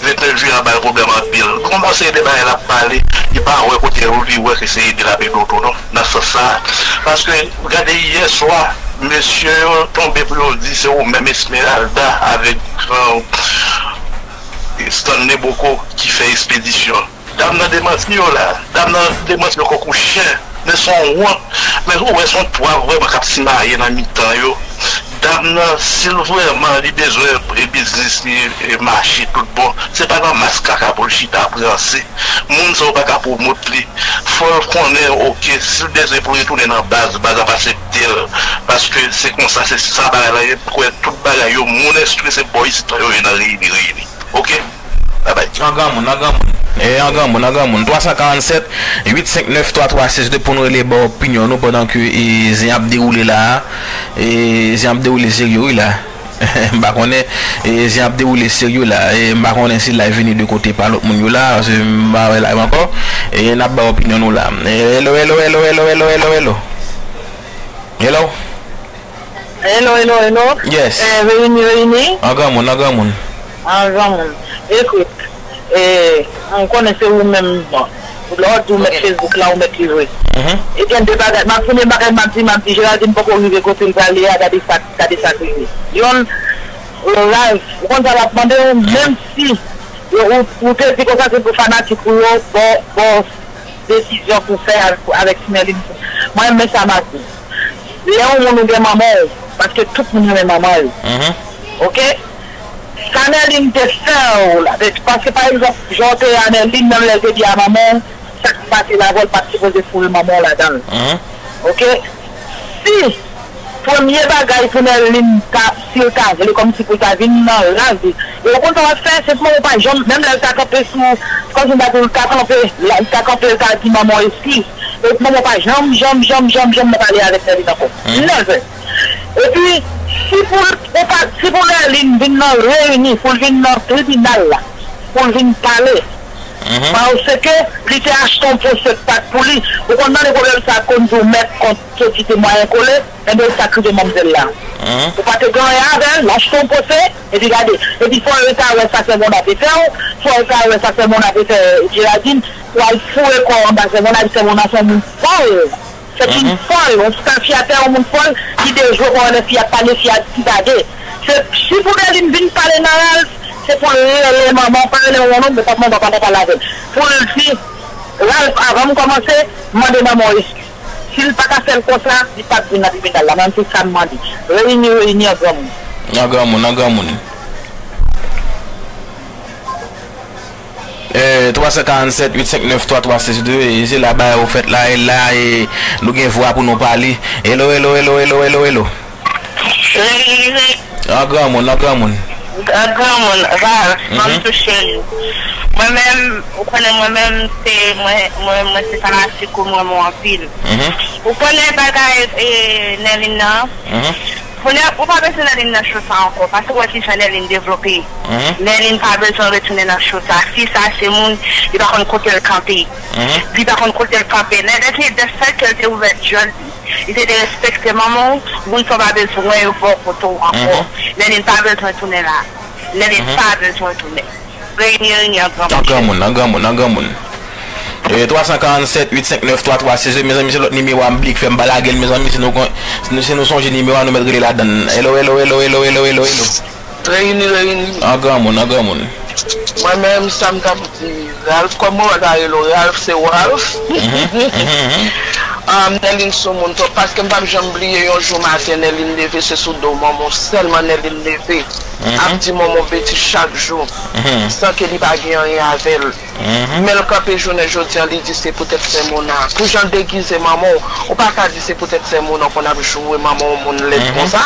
Vennèf jiyè a ba l pwoblèm anpil. Gon seri de bagay l ap pale, li pa wè kote l, li wè ke se ede l ap ede w tou non, nan sans sa a. Paske, gade yè swa, mesye yo tonbe pou yo di se ou menm Esmeralda avèk, euh, Stanley Boko ki fè espedisyon. Dam nan demanti yo la. Dam nan demanti yo kòk ou chen. Men se yon wont. Men ou wè se yon twa vrèman k ap simaye nan mitan yo. Dam nan, si l vrèman li bezwen e biznis li e mache tout bon, se pa nan mas kaka pou l chita ap ranse. Moun sa yo pa ka pwomot li. Fò l konnen, oke, si l bezwen pou l retounen nan baz, baz ap aksepte l. Paske se konsa, se sa bagay la ye. M kwè tout bagay yo, moun enstwi se bò isit la yo ye nan reyini, reyini. Oke? Babay. An granmoun, an granmoun. E, an granmoun, an granmoun. Twa san karannsèt uit senk nèf twa twa sis de pou nou rele ba opinyon nou pandan ke, e, zen ap dewoule la a. E, zen ap dewoule serye wi la. M pa konnen, e, zen ap dewoule serye la. E, m pa konnen si live vini de kote pa lòt moun yo la, paske m pa wè live ankò. E, n ap ba opinyon nou la. E, hello, hello, hello, hello, hello, hello, hello. Hello? Hello, hello, hello. Yes. Eh, reyini, reyini. An granmoun, an granmoun. An granmoun. Ekout, eh, m konnen se ou menm, bon. Lè w di w mèt Facebook la, ou mèt li vre. Mhm. E gen de bagay, m ap premye bagay m ap di, m ap di, Geraldine poko rive kote l prale a, gade sa, gade sa k rive. Yon, Ralph, ou konn sa l ap mande w, menm si, yo, ou, ou te di konsa se pou fanatik ou yo, bon, bon, desizyon pou fè avèk, avèk Tinèlin. Mwen, men sa m ap di. Lè yon moun ou gen manman w, paske tout moun renmen manman yo. Mhm. Oke? Sa Nèlin te fè w la, paske, pa egzanp, jan w te ye a Nèlin, menm lè l te di a manman w, sa k pase la, vòl pa t sipoze foure manman w ladan l. Mhm. Oke? Si premye bagay pou Nèlin ta, si l ta vle kòmsi pou l ta vin nan lavi, e ou konn sa w ap fè, se pou manman w pa janm, menm lè l ta kanpe sou, kòmsi m ta di w, l ta kanpe, l ta kanpe, l ta di manman w eskiz, e manman w pa janm, janm, janm, janm, janm nan pale avèk Nèlin ankò. Mhm. Never. Epi, si pou l, ou pa, si pou Nèlin vin nan reyini, pou l vin nan tribinal la, pou l vin pale, Mhm. Paske li te achte yon pwosè k pa t pou li. Ou konn tande pwoblèm sa konn di w mèt kont soti te mwayen kole, enben sa k rive manmzèl la. Mhm. Ou pa te gen anyen avè l, l achte yon pwosè, epi gade, epi fò yo ta wè sa Sè Mona te fè w, fò yo ta wè sa Sè Mona te fè Geraldine, pou al foure kò w anba Sè Mona, epi Sè Mona se yon moun fòl. Se t yon fòl, yon tafyatè, yon moun fòl, ki dejwe kò anlè fi a, pale fi a, ki gade. Se, si pou Nèlin vin pale nan Ralph, se pou l rele manman, pa rele manman non, men kòm manman pa nan pale avè l. Pou l di, Ralph, avan m kòmanse, mande manman w eskiz. Si l pa ka fè l konsa, li p ap vin nan tribinal la. Mwen, se sa m mande. Reyini, reyini an granmoun. An granmoun, an granmoun. Eh, twa san karannsèt uit senk nèf twa twa sèz de, e se la bagay yo fèt la, e la, e nou gen vwa pou nou pale. Hello, hello, hello, hello, hello, hello. An granmoun, an granmoun. An granmoun, Ralph, ban m touche li. Mwen menm, ou konnen mwen menm, se, mwen, mwen, mwen se fanatik ou, mwen renmen w anpil. Ou konnen bagay, e, Nerline nan? Ou pa bezwen Nerline nan cho sa ankò, paske w wè kijan Nerline devlope. Nerline pa bezwen retounen nan cho sa. Fi sa se moun, li pa konn kote l kanpe. Li pa konn kote l kanpe. Lè, lè, lè sèl ke l te ouvè dyòl li, li te derespekte manman w, moun sa w pa bezwen yo ba w kote w ankò. Nerline pa bezwen tounen la. Nerline pa bezwen tounen. Reyini, reyini an granmoun. An granmoun, an granmoun, an granmoun. E, twa san karannsèt uit senk nèf twa twa sèz, mezanmi, se lòt nimewo a m bliye k fè m pa lage l, mezanmi, si nou kon, si nou, si nou sonje nimewo a, nou mèt rele ladann. Hello, hello, hello, hello, hello, hello, hello. Reyini, reyini. An granmoun, an granmoun. Mwen menm, sa m t ap di, Ralph, kòm mwen wè gade lo Ralph, se Ralph. Um, Nerline sou moun twòp, paske m p ap janm bliye yon jou maten, Nerline leve, se sou do manman w sèlman Nerline leve. Ap di manman w betiz chak jou, san ke li pa gen anyen avè l. Men l kanpe jounen jodi an, li di se poutèt sè Mona. Pou jan l degize manman w, ou pa ka di se poutèt sè Mona w konn ap joure manman w, moun lèd konsa.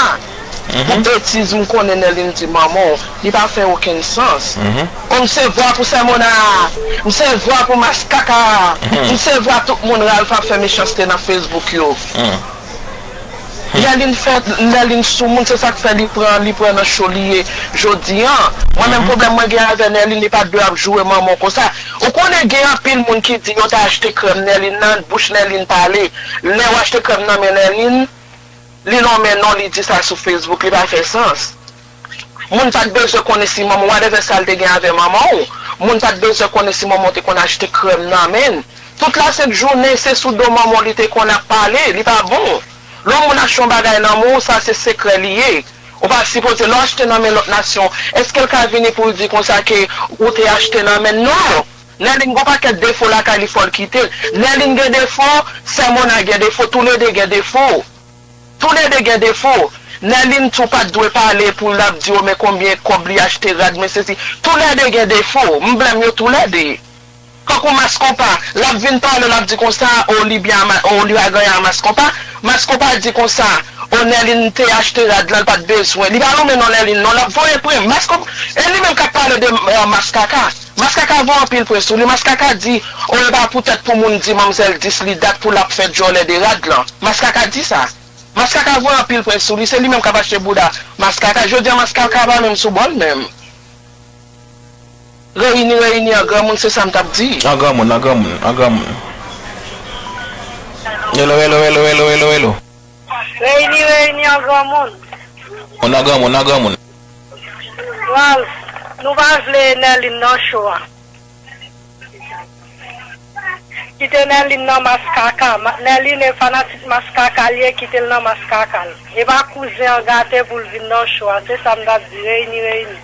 Pou betiz m konnen Nerline di manman w, li pa fè okenn sans. O, m se vwa pou sè Mona, m se vwa pou Maskaka, m se vwa tout moun Ralph ap fè mechanste nan Facebook yo. Nerline fè, Nerline sou moun, se sa k fè li pran, li pran nan cho li ye jodi an. Mwen menm pwoblèm mwen gen avè Nerline, li pa t dwe ap joure manman w konsa. Ou konnen gen anpil moun ki di yo t achte krèm Nerline nan, bouch Nerline pale. Lè w achte krèm nan men Nerline, li nonmen non, li di sa sou Facebook, li pa fè sans. Moun pa t bezwen konnen si manman w, whatever sa l te gen avè manman w, moun pa t bezwen konnen si manman w te konn achte krèm nan men l. Tout lasent jounen, se sou do manman w li te konn ap pale, li pa bon. Lè yon moun achte yon bagay nan men w, sa se sekrè li ye. Ou pa sipoze, lè w achte nan men lòt nasyon, èske l ka vini pou l di konsa ke ou te achte nan men l? Non! Nerline gon pakèt defo lakay li, fò l kite l. Nerline gen defo, sè Mona gen defo, toulede gen defo. Toulede gen defo. Nerline tou pa t dwe pale pou l ap di, o, men konbyen kòb li achte rad, men sesi. Toulede gen defo. M blèm yo toulede. Kankou Maskonpa, l ap vin pale, l ap di konsa, o, li byen a Ma-, o, li pa ganyan a Maskonpa. Maskonpa di konsa, o, Nerline te achte rad lan, l pa t bezwen. Li pa nonmen non Nerline, non, l ap voye pwen. Maskonpa, e li menm k ap pale de, eh, Maskaka. Maskaka voye anpil pwen sou li. Maskaka di, o, e pa poutèt pou moun di manmzèl dis li dat pou l ap fè djòlè de rad lan. Maskaka di sa. Maskaka voye anpil pwen sou li, se li menm k ap achte bouda Maskaka. Jodi a Maskaka pa menm sou bòl menm. Reyini, reyini an granmoun, se sa m t ap di. An granmoun, an granmoun, an granmoun. Hello, hello, hello, hello, hello, hello. Reyini, reyini an granmoun. Moun an granmoun, an granmoun. Ralph, nou pa vle Nerline nan cho a. Kite Nerline nan Maskaka. Ma-, Nerline e fanatik Maskaka li ye, kite l nan Maskaka l. E pa kouzen an gate pou l vin nan cho a. Se sa m t ap di, reyini, reyini.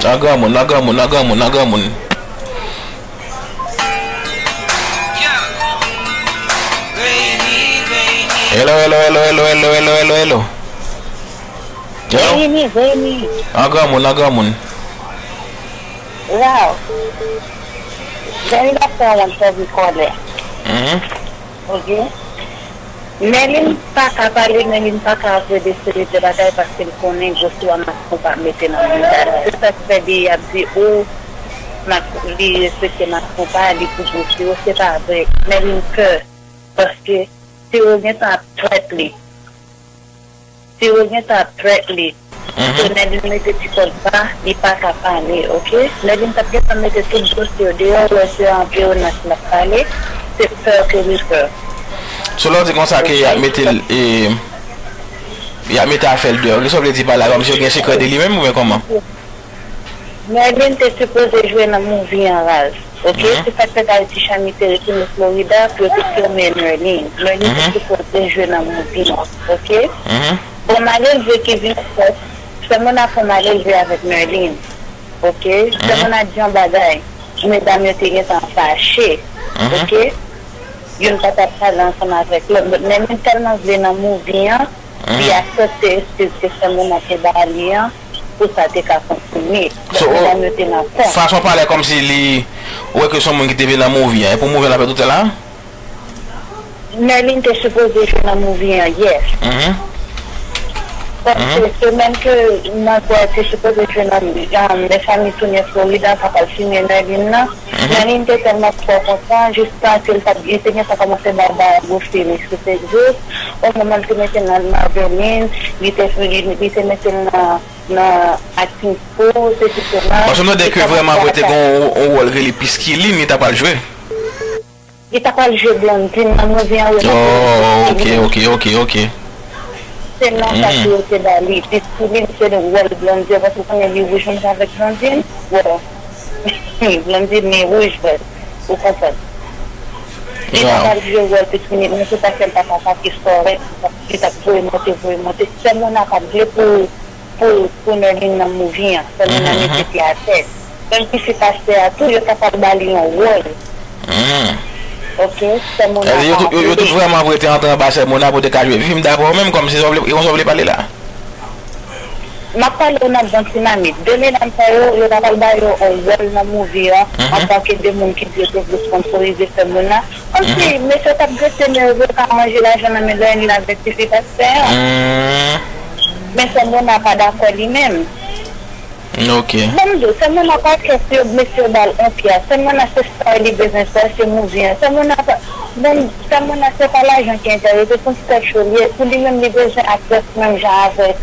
Nan granmoun, nan granmoun, nan granmoun, nan granmoun. Hello, hello, hello, hello, hello, hello, hello, hello. Hello? Vini, vini. Nan granmoun, nan granmoun. Wow. Vini, la fè yon sèvi kòlè. Mhm. Ok. Nerline pa ka pale, Nerline pa ka avwe de seri de bagay paske l konnen gwo swa Maskonpa mete nan men l. Se sa k fè li ap di, o, Mas-, li respekte Maskonpa, li pou gwo swa, se pa vre. Nerline pè, paske Tiro gentan ap trèt li. Tiro gentan ap trèt li. Mhm. So, Nerline mete ti kòd ba, li pa ka pale, ok? Nerline t ap gentan mete tout dosye yo deyò, wè se an pleonas l ap pale, se pè ke li pè. So, lè w di konsa ke y ap mete l, e, y ap mete afè l deyò, kisa w vle di pa la? Kòmsi yo gen sekrè de li menm oubyen kòman? Nerline te sipoze jwe nan movie an, Ralph. Ok, se sa k fè Darity Chami te retounen Florida pou yo te filme Nerline. Nerline te sipoze jwe nan movie an, ok? Bon, malelve ki vin fè, sè Mona fè malelve avèk Nerline, ok? Sè Mona di yon bagay, medam yo te gentan fache, ok? Youn pa t ap pale ansanm avèk lòt. But Nerline tèlman vle nan movie an, li aksepte eskiz ke sè Mona te ba li an, pou sa te ka kontinye. Donk, medam yo te nan fon. Fason w pale kòmsi li, ou wè ke se yon moun ki te vle nan movie an. E pou movie an l ap fè tout sa la? Nerline te sipoze jwe nan movie an, yes. Paske semèn ke manzè te sipoze jwe nan, um, Mezanmi tounen Florida, sa pral filme Nerline nan. Nerline te tèlman fò konsa, jiskaske li t ap, li te gentan kòmanse bay Barbara gwo feeling sou Facebook. O moman li te mete l nan Marveline, li te, li, li te mete l nan, nan acting school, sesi sela. Paske m tande ke vrèman vre te gen yon, yon wòl rele Piskilin li ta pral jwe. Li ta pral jwe Blondine nan movie an, wi. Oh, ok, ok, ok, ok. Se non sa ke yo te ba li. Piskilin se wòl Blondine, paske ou konnen li wouj menm jan avèk Blondine. Bon, Blondine li wouj, but ou konprann. Li ta pral jwe wòl Piskilin, men se paske l pa t atake Sorèt, li t ap voye monte, voye monte. Sè Mona pa t vle pou pou, pou Nerline nan movie an, sè Mona mete pye atè. Menm tifi pastè a tou, yo ta pral ba li yon wòl. Ok, sè Mona pa vle. Yo tout vrèman vre te antre anba sè Mona pou te ka jwe. Vivi, m dakò menm kòmsi sa w vle, e konsa w vle pale la. M ap pale w nan bon ti mamit. De medam sa yo, yo ta pral ba yo yon wòl nan movie an, antanke de moun ki di yo te vle sponsorize sè Mona. Kòmsi mesye t ap grese men yo, yo ka manje lajan nan men Nerline avèk tifi pastè an. Men sè Mona pa dakò li menm. Ok. Ban m di w, sè Mona pa kè si yo, mesye yo ba l yon pyas. Sè Mona se star li bezwen star, se movie an. Sè Mona pa, bon, sè Mona se pa lajan ki enterese, se yon special li ye. Pou li menm, li bezwen aktris menm jan avèk,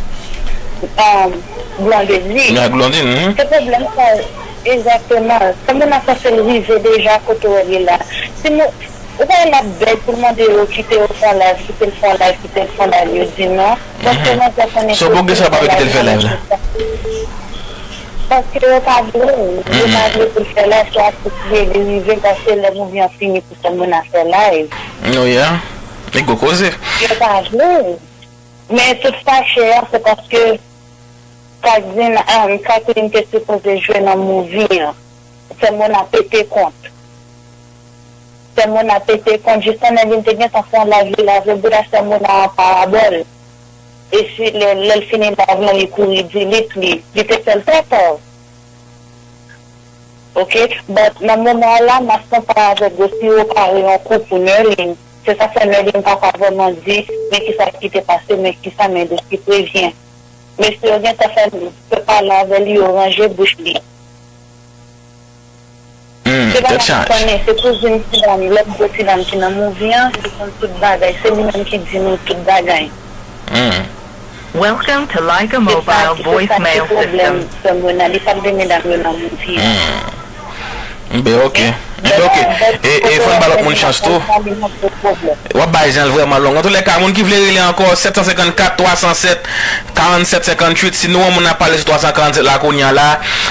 um, Blondedy. Avèk Blondedy, mhm. Se pwoblèm sa, egzakteman. Sè Mona sanse l rive deja kote w ye la. Si nou, Ou pa wè l ap bèg pou l mande yo kite yo fè live, kite l fè live, kite l fè live, yo di non. Paske manzè konnen ke pou l fè live, paske yo pa vle, yo pa vle pou l fè live, swa pou li rive, paske lè movie an fini pou sè Mona fè live. Oh yeah, li gwo koze. Yo pa vle. Men tout sa chè a, se paske Katlin, um, Katlin te sipoze jwe nan movie an. Sè Mona pete kont. Sè Mona pete kont. Jistan Nerline te gentan fè yon live, li lave bout a sè Mona an parabòl. E si lè, lè l fini live lan, li kouri delete li. Li te fè l twò tò. Ok? But nan moman an la, m ap konpare avèk Gosiro pare yon kou pou Nerline. Se sa k fè Nerline pa ka vrèman di, men kisa ki te pase, men kisa, men de ce qui prévient. Mesye yo gentan fè, fè pale avè li, yo ranje bouch li. Hmm, tèt chaje. Se pa m konnen, se kouzin ti dam, lòt gwo ti dam ki nan movie an, li konn tout bagay, se li menm ki di nou tout bagay. Hmm. Welcome to Lyca Mobile voicemail system. Sè Mona, li pa t vle medam yo nan movie an. Hmm. Ben, ok. Ben, ok. E, e fò n ba lòt moun chans tou. W ap bay jan l vrèman long. Antoulèka, moun ki vle rele ankò, sèt san senkannkat, twa san sèt, karannset, senkantuit. Si nou wè moun ap pale sou twa san karannset la kounye a la,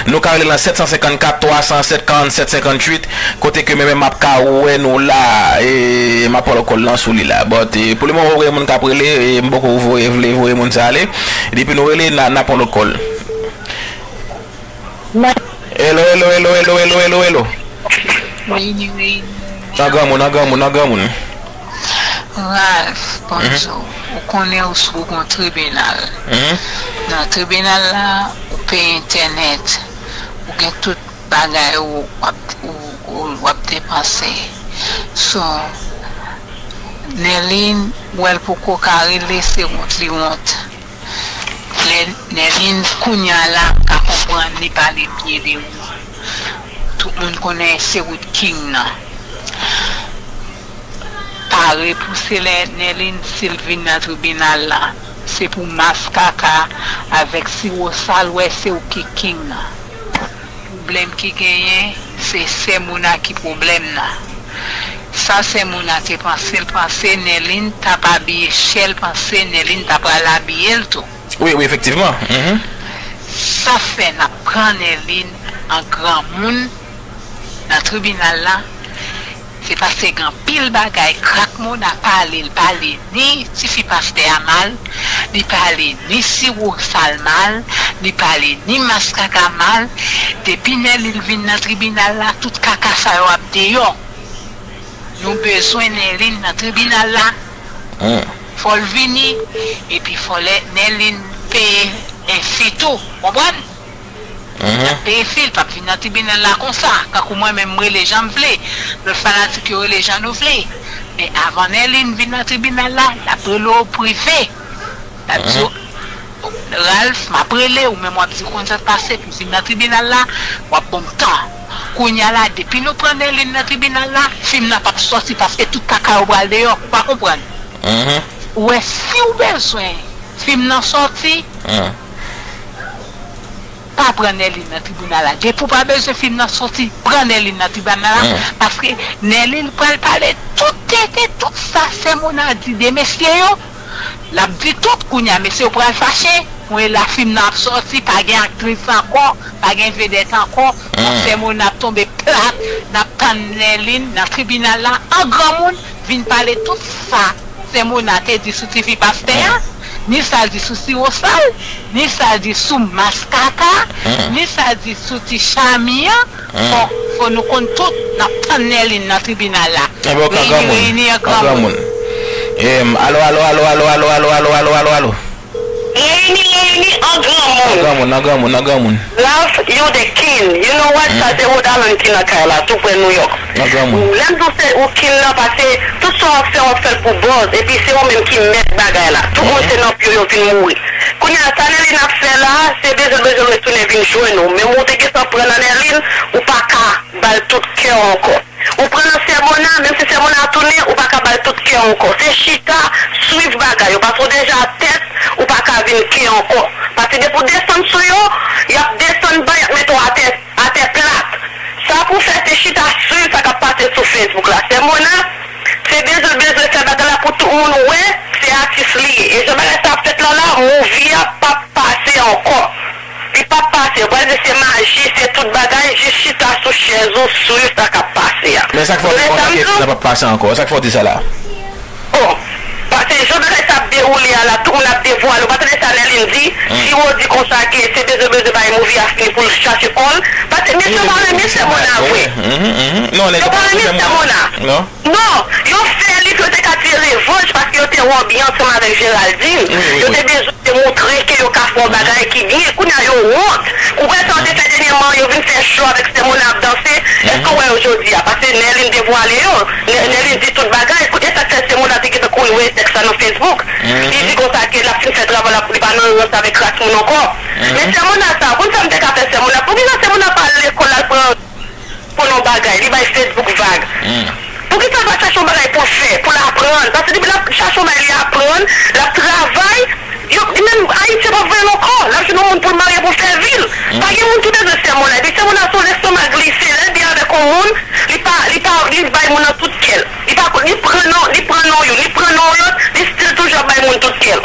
nou ka rele nan sèt san senkannkat, twa san sèt, karannset, senkantuit. Kote ke mwen menm m ap ka wè nou la, e m ap pran lòt kòl lan sou li la. But, e, pou le moman, ou gen moun k ap rele, e m poko voye, vle voye moun sa ale. Depi nou rele, n a, n a pran lòt kòl. Hello, hello, hello, hello, hello, hello, hello. Reyini, reyini. Nan granmoun, nan granmoun, nan granmoun. Ralph, bonjou. Ou konnen ou sou yon tribinal. Nan tribinal la, ou peye entènèt. Ou gen tout bagay ou, w ap, ou, ou, w ap depanse. So, Nerline, wè l poko ka rele, se wont li wont. Lè Nerline kounye a la, m ka konprann li pale byen de ou. Tout moun konnen se ou t king nan. Pa repouse lè Nerline si l vin nan tribinal la. Se pou mas kaka avèk siwo sal wè se ou ki king nan. Pwoblèm ki genyen, se sè Mona ki pwoblèm nan. Sa sè Mona te panse, l panse Nerline t ap abiye chè, l panse Nerline ta pral abiye l tou. Wi, wi, efektivman. Mhm. Sa fè n ap pran Nerline an granmoun nan tribinal la. Se paske gen anpil bagay krak Mona pale, l pale ni tifi pastè a mal, li pale ni siwo sal mal, li pale ni mas kaka mal. Depi Nerline vin nan tribinal la, tout kaka sa yo ap deyò. Nou bezwen Nerline nan tribinal la. Hmm. Fò l vini, epi fò lè Nerline peye Ensi tou, konprann? L ap peye fi l, l p ap vin nan tribinal la konsa. Kankou mwen menm, m rele jan m vle. Lòt fanatik yo rele jan nou vle. Men avan Nerline vin nan tribinal la, l ap rele w prive. L ap di w, Ralph, m ap rele w, men w ap di konn sa k pase pou vin nan tribinal la, w ap ban m tan. Kounye a la, depi nou pran Nerline nan tribinal la, fim nan p ap sòti paske tout kaka yo pral deyò. Ou pa konprann? Ou wè, si w bezwen fim nan sòti, pa pran Nerline nan tribinal la. Depi w pa bezwen fim nan sòti, pran Nerline nan tribinal la, paske Nerline pral pale tout tenten, tout sa Sè Mona di de mesye yo. L ap di tout, kounye a mesye yo pral fache. Mwen la, fim nan ap sòti, pa gen aktris ankò, pa gen vedèt ankò. Sè Mona ap tonbe plat, n ap tann Nerline nan tribinal la, an granmoun, vin pale tout sa Sè Mona te di sou T V pastè a, ni sa l di sou siwo sal, ni sa l di sou mas kaka, ni sa l di sou ti Chami an. Fò, fò nou konn tout, n ap tann Nerline nan tribinal la. Reyini, reyini an granmoun. Em, alo, alo, alo, alo, alo, alo, alo, alo, alo, alo, alo. Reyini, reyini an granmoun. An granmoun, an granmoun, an granmoun. Ralph, you the king. You know what? Sa se Rhode Island ki nan kay la, tou prè New York. An granmoun. Lè m di w se ou king nan, paske tout sa w ap fè, w ap fè l pou buzz. Epi se ou menm ki mèt bagay la. Tout moun se nan pye yo fin mouri. Kounye a, sa Nerline ap fè la, se bezwen l bezwen l retounen vin jwenn ou. Menm ou te gentan pran nan Nerline, ou pa ka ba l tout kè w ankò. Ou pran nan Sè Mona, menm si Sè Mona tounen, ou pa ka ba l tout kè w ankò. Se chita, swiv bagay yo, paske w deja tèt, ou pa ka vin king ankò. Paske depi w desann sou yo, y ap desann ba, y ap mete w atè, atè plat. Sa pou w fè, se chita swiv sa k ap pase sou Facebook la. Sè Mona, se bezwen l bezwen fè bagay la pou tout moun wè, se atis li ye. E jan bagay sa ap fèt la la, movie a p ap pase ankò. Li p ap pase. Yo pral di se maji, se tout bagay, jis chita sou chèz ou, swiv sa k ap pase a. Men sa k fè w te konn atis la p ap pase ankò? Sa k fè w di sa la? Bon, paske jan bagay sa ap dewoule a la, tout moun ap devwale. Ou pa tande sa Nerline di? Si Rodi konsa ke se bezwen bezwen bay movie a fini pou l chache kò l. Paske mesye yo pa renmen Sè Mona vre. Yo pa renmen Sè Mona. Non, yo fè li pou yo te ka tire revanj paske yo te wè w byen ansanm avèk Geraldine. Yo te bezwen te montre ke yo ka fè yon bagay ki byen. Kounye a yo wont. Ou wè sa yo te fè dènyèman, yo vin fè cho avèk Sè Mona ap danse. Èske w wè yo jodi a? Paske Nerline devwale yo. Nerline di tout bagay. Koute sa k fè Sè Mona te gentan kouri voye tèks sa nan Facebook. Li di konsa ke l ap fin fè travay la, li pa nan rans avèk ras moun ankò. Men Sè Mona sa, ou konn sa m te ka fè Sè Mona? Poukisa Sè Mona pa al lekòl al pran konn yon bagay, li bay Facebook vag. Poukisa l pa chache yon bagay pou l fè, pou l aprann? Paske depi l ap chache yon bagay, li aprann, l ap travay, yo, li menm Ayiti p ap voye l ankò, l ap jwenn yon moun pou l marye pou l fè vi l. Pa gen moun ki bezwen Sè Mona, epi Sè Mona se yon lèstomak glise, lè l byen avèk yon moun, li pa, li pa, li bay moun nan tout kè l. Li pa, li pran non, li pran non youn, li pran non yon lòt, li still toujou ap bay moun tout kè l.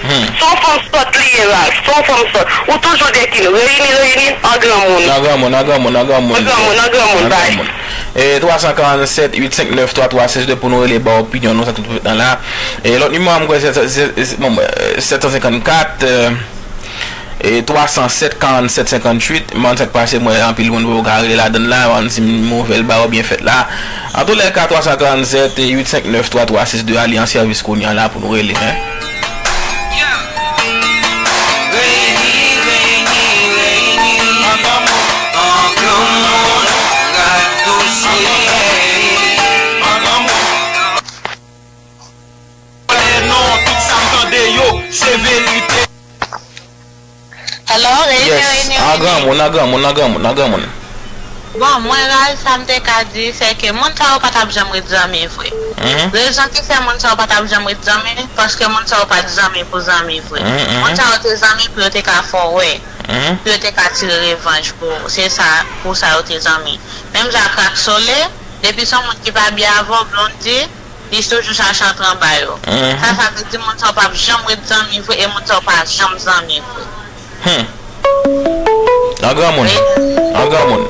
Se yon fanm sòt li ye Ralph, se yon fanm sòt. Ou toujou de king. Reyini, reyini, an granmoun. An granmoun, an granmoun, an granmoun. An granmoun, an granmoun, bay. E twa san karannsèt uit senk nèf twa twa sèz de pou nou rele ba opinyon nou sa tout fèt nan la. E lòt nimewo a m kwè se, se, se, bon, sèt san senkannkat, e twa san sèt karannsèt senkannuit. M pa konn sa k pase, m wè anpil moun poko ka rele ladann la, m pa konn si nouvèl ba yo byen fèt la. Antoulèka, twa san karannsèt uit senk nèf twa twa sèz de a li an sèvis kounye a la pou nou rele, en. Hello, reyini, reyini, reyini. An granmoun, an granmoun, an granmoun, an granmoun. Bon, mwen Ralph, sa m te ka di, se ke moun sa yo pa t ap janm ret zanmi vre. Rezon ki fè moun sa yo pa t ap janm ret zanmi, paske moun sa yo pa t zanmi pou zanmi vre. Moun sa yo te zanmi pou yo te ka fè w wè, pou yo te ka tire revanj pou ou. Se sa, pou sa yo te zanmi. Menm jan ak Crack Soleil, depi se yon moun ki pa byen avè w, Blondy, li toujou chache antre anba yo. Sa, sa vle di moun sa yo p ap janm ret zanmi vre e moun sa yo pa janm zanmi vre. Hum. An granmoun. An granmoun.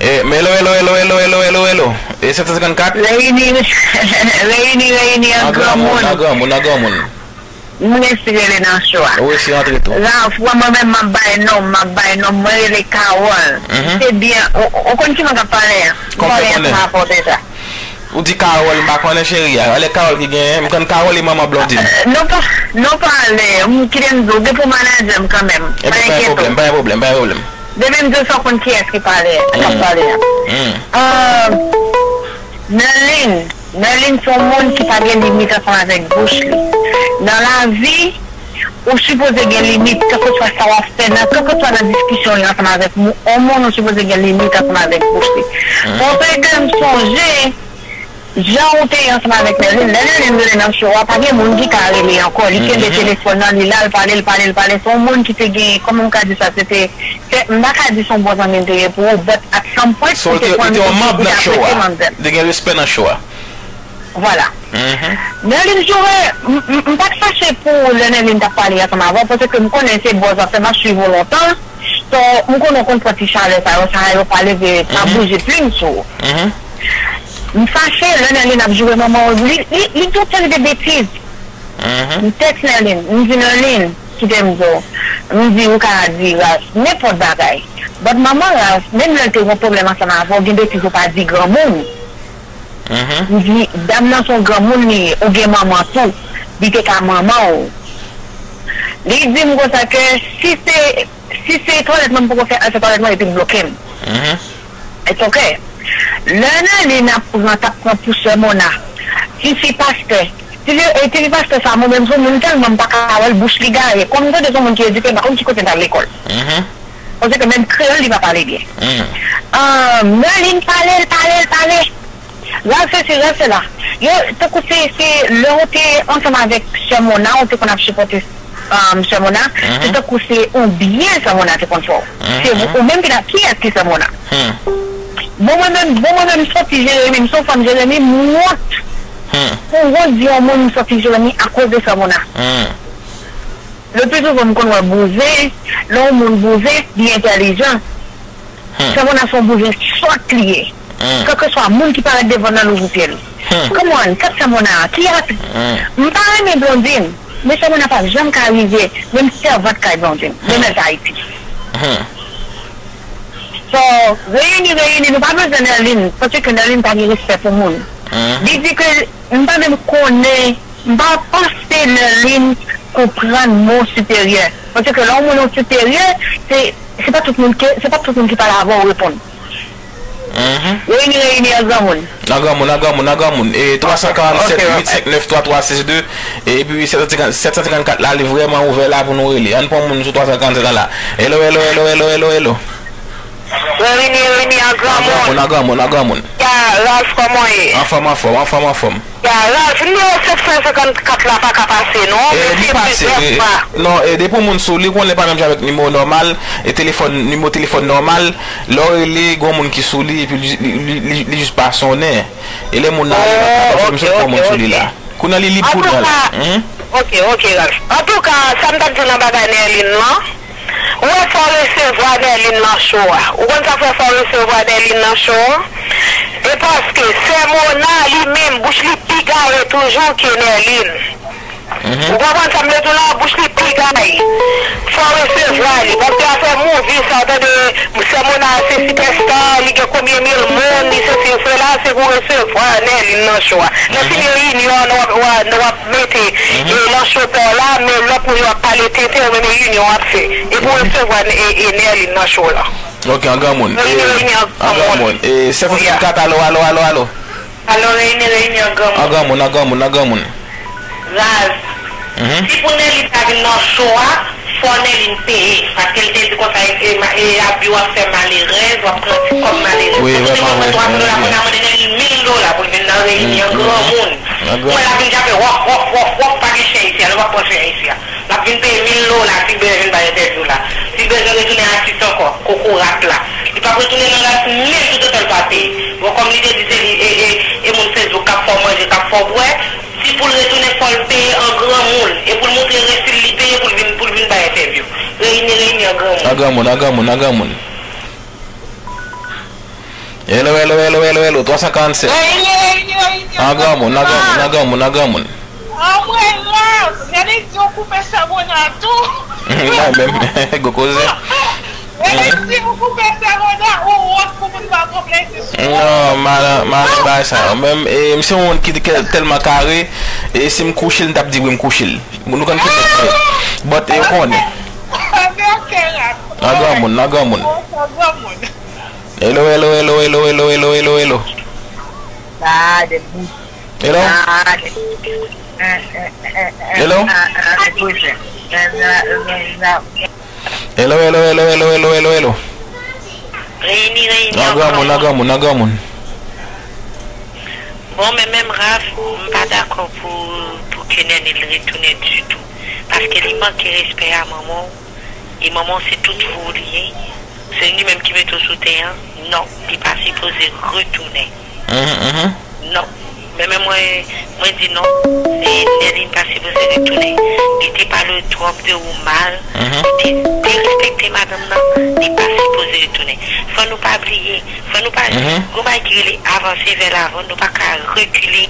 E, men elo, elo, elo, elo, elo, elo, elo. E sèt san senkannkat? Reyini, reyini, reyini, an granmoun. An granmoun, an granmoun. M resi rele nan cho a. Ou resi rantre tou. Ralph, wè mwen menm m ap bay non m, m ap bay non m, mwen rele Carole. Se byen, ou, ou konn ki moun k ap pale a? M pa gen anyen pou m rapòte sa. Ou di Carole, m pa konnen cheri a. Alè Carole ki genyen, m konn Carole e manman Blondine. Non pa, non pa ale, m kite m di w, gen pou manadjè m kanmenm. Ebyen, pa gen pwoblèm, pa gen pwoblèm, pa gen pwoblèm. Depi m di w sa w konn kiyès ki pale, k ap pale a. Euh, Nerline, Nerline se yon moun ki pa gen limit ansanm avèk bouch li. Nan lavi, ou sipoze gen limit, kèlkeswa sa w ap fè, nan kèlkeswa nan diskisyon w ansanm avèk mou- yon moun, ou sipoze gen limit ansanm avèk bouch li. Paske m sonje, jan ou te ye ansanm avèk Nerline, lè Nerline rele nan show a, pa gen moun ki ka rele ankò. Li kenbe telefòn nan, li la, l pale, l pale, l pale. Se yon moun ki te gen, kòman m ka di sa, se te, se, m pa ka di se yon bon zanmi l te ye pou ou, but at some point, ou te pran yon moun ki te apresye manzè. Li te gen respè nan show a. Vwala. Nerline joure, m, m, m pa t fache pou lè Nerline t ap pale ansanm avè w, paske m konnen se bòz afè m ap swiv ou lontan. So, m konnen w konn pran ti chalè sa yo, sa yo pa leve, pa bouje plim sou ou. M fache, lè Nerline ap joure manman w, li, li, li di yon seri de betiz. M tèks Nerline, m di Nerline, kite m di w, m di ou ka di Ralph nenpòt bagay. But manman Ralph, menm lè l te gen yon pwoblèm ansanm avè w, gen betiz ou pa di granmoun. M di, dam nan se yon granmoun li ye, ou gen manman tou, li te ka manman w. Li di m konsa ke si se, si se twalèt mwen, m poko fè afè twalèt mwen epi l bloke m. It's okay. Lè Nerline ap pran, t ap pran pou sè Mona, tifi pastè. Tifi, e tifi pastè sa, mwen menm se yon moun tèlman m pa ka wè l, bouch li gaye. Kòm m tande se yon moun ki edike, m pa konn ki kote l t al lekòl. Paske menm kreyòl li pa pale byen. Ah, Nerline pale, l pale, l pale. Ralph sesi, Ralph sela. Yo, tankou se, se lè w te ansanm avèk sè Mona, ou te konn ap sipòte, um, sè Mona, se tankou se yon byen sè Mona te konn fè w. Se ou, ou menm ki t ap, kiyès ki sè Mona? Bon, mwen menm, bon, mwen menm, m soti Jeremi, m se yon fanm Jeremi, m wont. M wont di yon moun m soti Jeremi akoz de sè Mona. Le plus souvent, m konn wè bouzen, lè yon moun bouzen, li entèlijan. Sè Mona se yon bouzen sòt li ye. Kèlkeswa moun ki parèt devan l nan louvri pye l. Come on, tèt sè Mona a, ki ap, m pa renmen Blondine, men sè Mona p ap janm ka rive, menm sèvant kay Blondine, menm lè l t Ayiti. So, reyini, reyini, nou pa bezwen Nerline, paske Nerline pa gen respè pou moun. Li di ke m pa menm konnen, m pa panse Nerline konprann mo siperyè. Paske lè yon moun yon siperyè, se, se pa tout moun ke, se pa tout moun ki pale avè w reponn. Reyini, reyini an granmoun. An granmoun, an granmoun, an granmoun. E twa san karannsèt, uit senk nèf, twa twa sis de, epi sèt san senkant, sèt san senkant kat la, li vrèman ouvè la pou nou rele. Ann pran moun sou twa san karannsèt la la. Hello, hello, hello, hello, hello, hello. Reyini, reyini an granmoun. An granmoun, an granmoun, an granmoun. Ya, Ralph, kòman w ye? Anfòm, anfòm, anfòm, anfòm. Ya, Ralph, nimewo sèt san senkant kat la pa ka pase, non. E, li pase, e, non, e, depi yon moun sou li, konnen pa menm jan avèk nimewo nòmal, e telefòn, nimewo telefòn nòmal, lè w rele, gen yon moun ki sou li, epi li, li, li, li, li jis pa sonnen. E lè moun nan ale nan kat, paske m sot pran moun sou li la. Kounye a li lib kounye a la. Antouka, ok, ok, Ralph. Antouka, sa m t ap di w nan bagay Nerline lan, ou wè fò w resevwa Nerline nan show a. Ou konn sa k fè fò w resevwa Nerline nan show a? E paske sè Mona, li menm, bouch li pi gaye toujou ke Nerline. Ou konprann sa m vle di w la? Bouch li pi gaye. Fò w resevwa li. Paske afè movie sa, w tande, sè Mona se sipèsta, li gen konbyen mil moun, li sesi, li sela, se pou w resevwa Nerline nan show a. Lè fini reyinyon an, nou ap, w a, nou ap mete, e, nan show pa w la, men lòt moun yo ap pale tenten, ou menm reyinyon w ap fè. E pou w resevwa, e, e, Nerline nan show la. Ok, an granmoun. Reyini, e, reyini an granmoun. An granmoun. E, sèt san senkant kat, alo, alo, alo, alo. Alo, reyini, reyini an granmoun. An granmoun, an granmoun, an granmoun. Ralph, si pou Nerline ta vin nan show a, fò Nerline peye. Paske l te di konsa, e, e, e Abi w ap fè malerèz, w ap pran ti kòb malerèz. Wi, vrèman vre. Mwen mande Nerline mil dola pou l vin nan reyini an granmoun. Mwen la vin jape wòf, wòf, wòf, wòf, pa gen chen isi a, nou p ap pran chen isi a. L ap vin peye mil dola si l bezwen vin bay entèvyou la. Si l bezwen retounen atis ankò, kokorat la. Li p ap retounen nan ras menm toutotan l pa peye. Bon, kòm li te di se li, e, e, e moun Facebook k ap fè w manje, k ap fè w bwè, si pou l retounen fò l peye an granmoun. E pou l montre resi l, li peye pou l vin, pou l vin bay entèvyou. Reyini, reyini an granmoun. An granmoun, an granmoun, an granmoun. Hello, hello, hello, hello, hello, twa san karannsèt. Reyini, reyini, reyini. An granmoun, an granmoun, an granmoun, an granmoun. Anmwey, Ralph, Nèni di w koupe sè Mona tou. Mwen menm, gwo koze. Epi si ou koupe sè Mona, ou wont pou moun pa konplekse sou ou. Non, madan, madan bay sa yo. Menm, e, m se yon moun ki te-, tèlman kare, e si m kouche l, m t ap di wi, m kouche l. Nou konn ki nèg se. But, e, ou konnen. Nan granmoun, nan granmoun. Hello, hello, hello, hello, hello, hello, hello, hello. Hello? Hello? Hello, hello, hello, hello, hello, hello. Reyini, reyini. Nan granmoun, nan granmoun, nan granmoun. Bon, men menm Raf, m pa dakò pou, pou ke Nènèl retounen ditou. Paske li manke respè a manman w. E manman w se tout fou li ye. Se li menm ki mete w sou tè an. Non, li pa sipoze retounen. Mhm, mhm. Non. Men, men mwen, mwen di non. E Nèlin pa sipoze retounen. Li te pale twòp de ou mal. Mhm. Li te derespekte madanm nan. Li pa sipoze retounen. Fò nou pa bliye. Fò nou pa, mhm, gon bagay ki rele avanse vè lavan. Nou pa ka rekile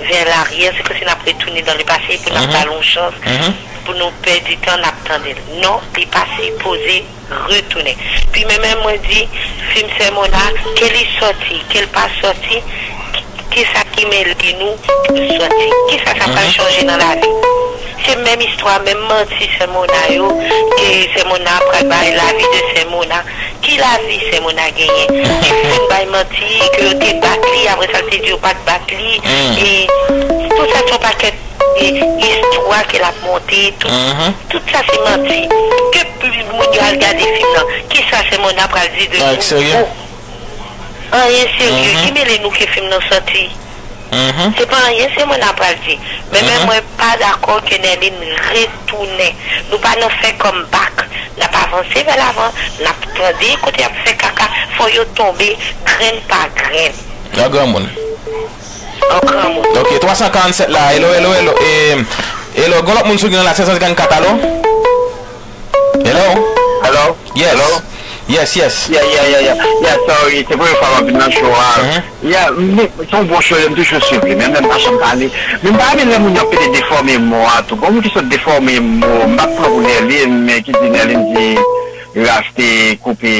vè laryè. Se kòmsi n ap retounen dan le pase pou n ap, mhm, ba l yon chans. Mhm. Pou nou pèdi tan n ap tande l. Non, li pa sipoze retounen. Pi menm mwen di, fim Sè Mona, ke li sòti, ke l pa sòti, ki, kisa ki mele nou ke l sòti? Kisa sa pral, mhm, chanje nan lavi? Se menm istwa, menm manti Sè Mona yo, ke Sè Mona pral bay lavi de Sè Mona. Ki lavi Sè Mona genyen? Li fin bay manti, ke yo te bat li, apre sa l te di yo pa t bat li, mm, e tout sa se yon pakèt e istwa ke l ap monte, tout, mhm, tout sa se manti. Ke moun yo al gade fim nan, kisa Sè Mona pral di de nou? Anyen serye. Anyen serye. Mhm. Ki mele nou ke fim nan sòti? Mhm. Se pa anyen Sè Mona pral di. Men, men, mhm, mwen pa dakò ke Nèlin retounen. Nou pa nan fè comeback. N ap avanse vè lavan, n ap tande kote y ap fè kaka, fò yo tonbe grenn pa grenn. Nan granmoun. An granmoun. Ok, twa san karannsèt la. Hello, hello, hello. E, hello, gon lòt moun sou liy la, sèt san senkannkat, alo? Hello? Hello? Yes. Hello? Yes, yes. Yeah, yeah, yeah, yeah. Yeah, sorry, se premye fwa m ap vin nan show a. Mhm. Yeah, m, se yon bon show, m toujou swiv li, men m pa janm pale. Men m pa renmen lè moun yo ap pede defòme mo a tou. Gon moun ki sot defòme mo, m pa pran pou Nèlin, men ki di Nèlin di Ralph te koupe,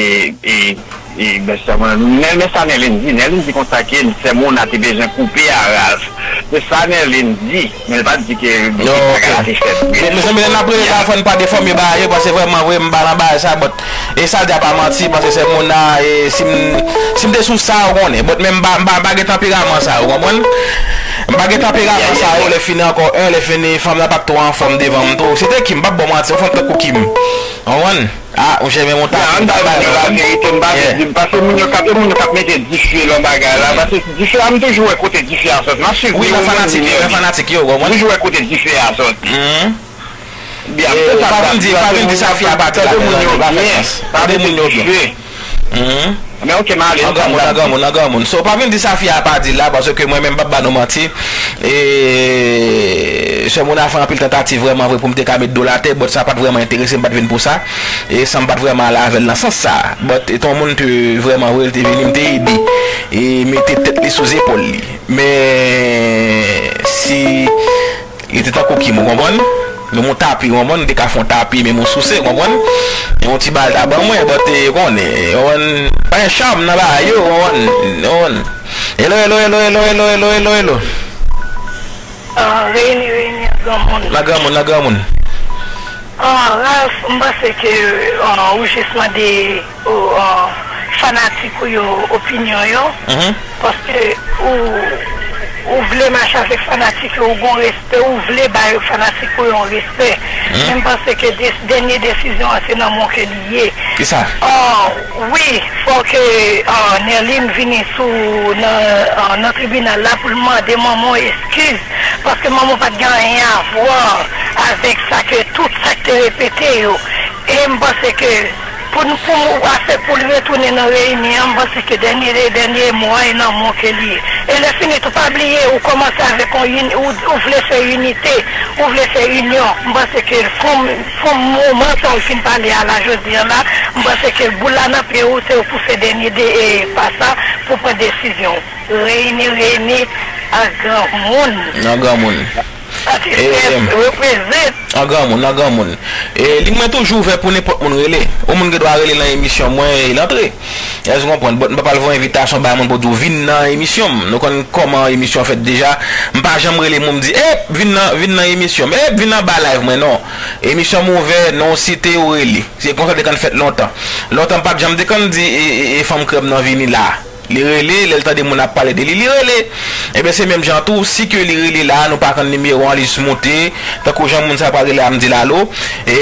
e, e, bèl sè Mona. Men, men sa Nèlin di. Nèlin di konsa ke sè Mona te bezwen koupe a Ralph. Se sa Nèlin di. Men l pa t di ke, oh, ok, bagay la te fèt. Men, mezanmi, lè n ap rele la, fò n pa defòme bagay yo, paske vrèman vre, m pa nan bagay sa, but, e sa l di a pa manti, paske sè Mona, e, si m, si m te sou sa, ou konnen, but, men m pa, m pa, m pa gen tanperaman sa, ou konprann? M pa gen tanperaman sa yo, lè fini ankò, en, lè fini, fanm nan pa t twò anfòm devan m tou. Se te Kim, m p ap ba w manti, yon fanm tankou Kim. Ou konprann? Ah, monchè, men yon tapi, m pa vin di laverite, m pa vin di, paske moun yo k ap, e moun yo k ap mete dife nan bagay la, paske dife a, m toujou wè kote dife a sòti. M ap swiv yo, nan fanatik yo, nan fanatik yo, ou konprann? M toujou wè kote dife a sòti. Mhm. Byen, e, pa vin di, pa vin di sa fi a pa di la, men pa fè sans. Tande moun yo byen. Mhm. Men ok, m ale, nan granmoun, nan granmoun, nan granmoun. So, pa vin di sa fi a pa di la, paske mwen menm, m p ap ba nou manti. E, sè Mona fè anpil tantativ vrèman vre pou m te ka met do l atè, but sa pa t vrèman enterese m, m pa t vin pou sa. E san m pa t vrèman ale avè l nan sans sa. But, etan yon moun te vrèman vre, l te vini, m te ede. E mete tèt li sou zepòl li. Men, si li te tankou Kim, ou konprann? Menm yon tapi, ou konprann? Li te ka fè yon tapi, menm yon souse, ou konprann? Yon ti bal ta ban mwen, but, e, ou konnen, ou konprann? Pa gen cham nan bagay yo, ou konprann? Ou konprann? Hello, hello, hello. Ah, reyini, reyini, granmoun. Nan granmoun, nan granmoun. Ah, Ralph, m panse ke, ah, ou jis mande, ou, ah, fanatik ou yo opinyon yo. Mhm. Paske ou, ou vle mache avèk fanatik yo, ou gon respè, ou vle ba yo, fanatik ou yo yon respè. Mhm. Men m panse ke de-, dènye desizyon an, se nan men w ke li ye. Kisa? Ah, wi, fò ke, ah, Nerline vini sou, nan, ah, nan tribinal la pou l mande manman w eskiz, paske manman w pa t gen anyen a vwa avèk sa ke tout sa k te repete yo. E m panse ke pou n, pou afè pou l retounen nan reyini an, m panse ke dènye, dènye mo a e nan men w ke li ye. E lè fini tou, pa bliye, ou kòmanse avèk yon ini-, ou, ou vle fè inite, ou vle fè inyon. M panse ke fon, fon moman sa w fin pale a la jodi a la, m panse ke boul la nan pye w, se ou pou fè dènye de, e, pa sa, pou pran desizyon w. Reyini, reyini ak granmoun. Nan granmoun. Satisfè, reprezent. An granmoun, an granmoun. E, liy mwen toujou ouvè pou nenpòt moun rele. Yon moun gen dwa rele nan emisyon mwen e l antre. Èske w konprann? But m pa pral voye envitasyon bay moun pou di w vin nan emisyon m. Nou konn kòman emisyon an fèt deja. M pa janm rele moun m di, ep, vin nan, vin nan emisyon m. Ep, vin anba live mwen, non. Emisyon m ouvè, non w site, ou rele. Se konsa l te konn fèt lontan. Lontan m pa t janm te konn di, e, e, e fanm krèb nan vini la. Li rele, lè l tande moun ap pale de li, li rele. Ebyen, se menm jan tou, si ke li rele la, nou pa konn nimewo an, li jis moute, tankou jan moun sa pral rele a, m di l alo, e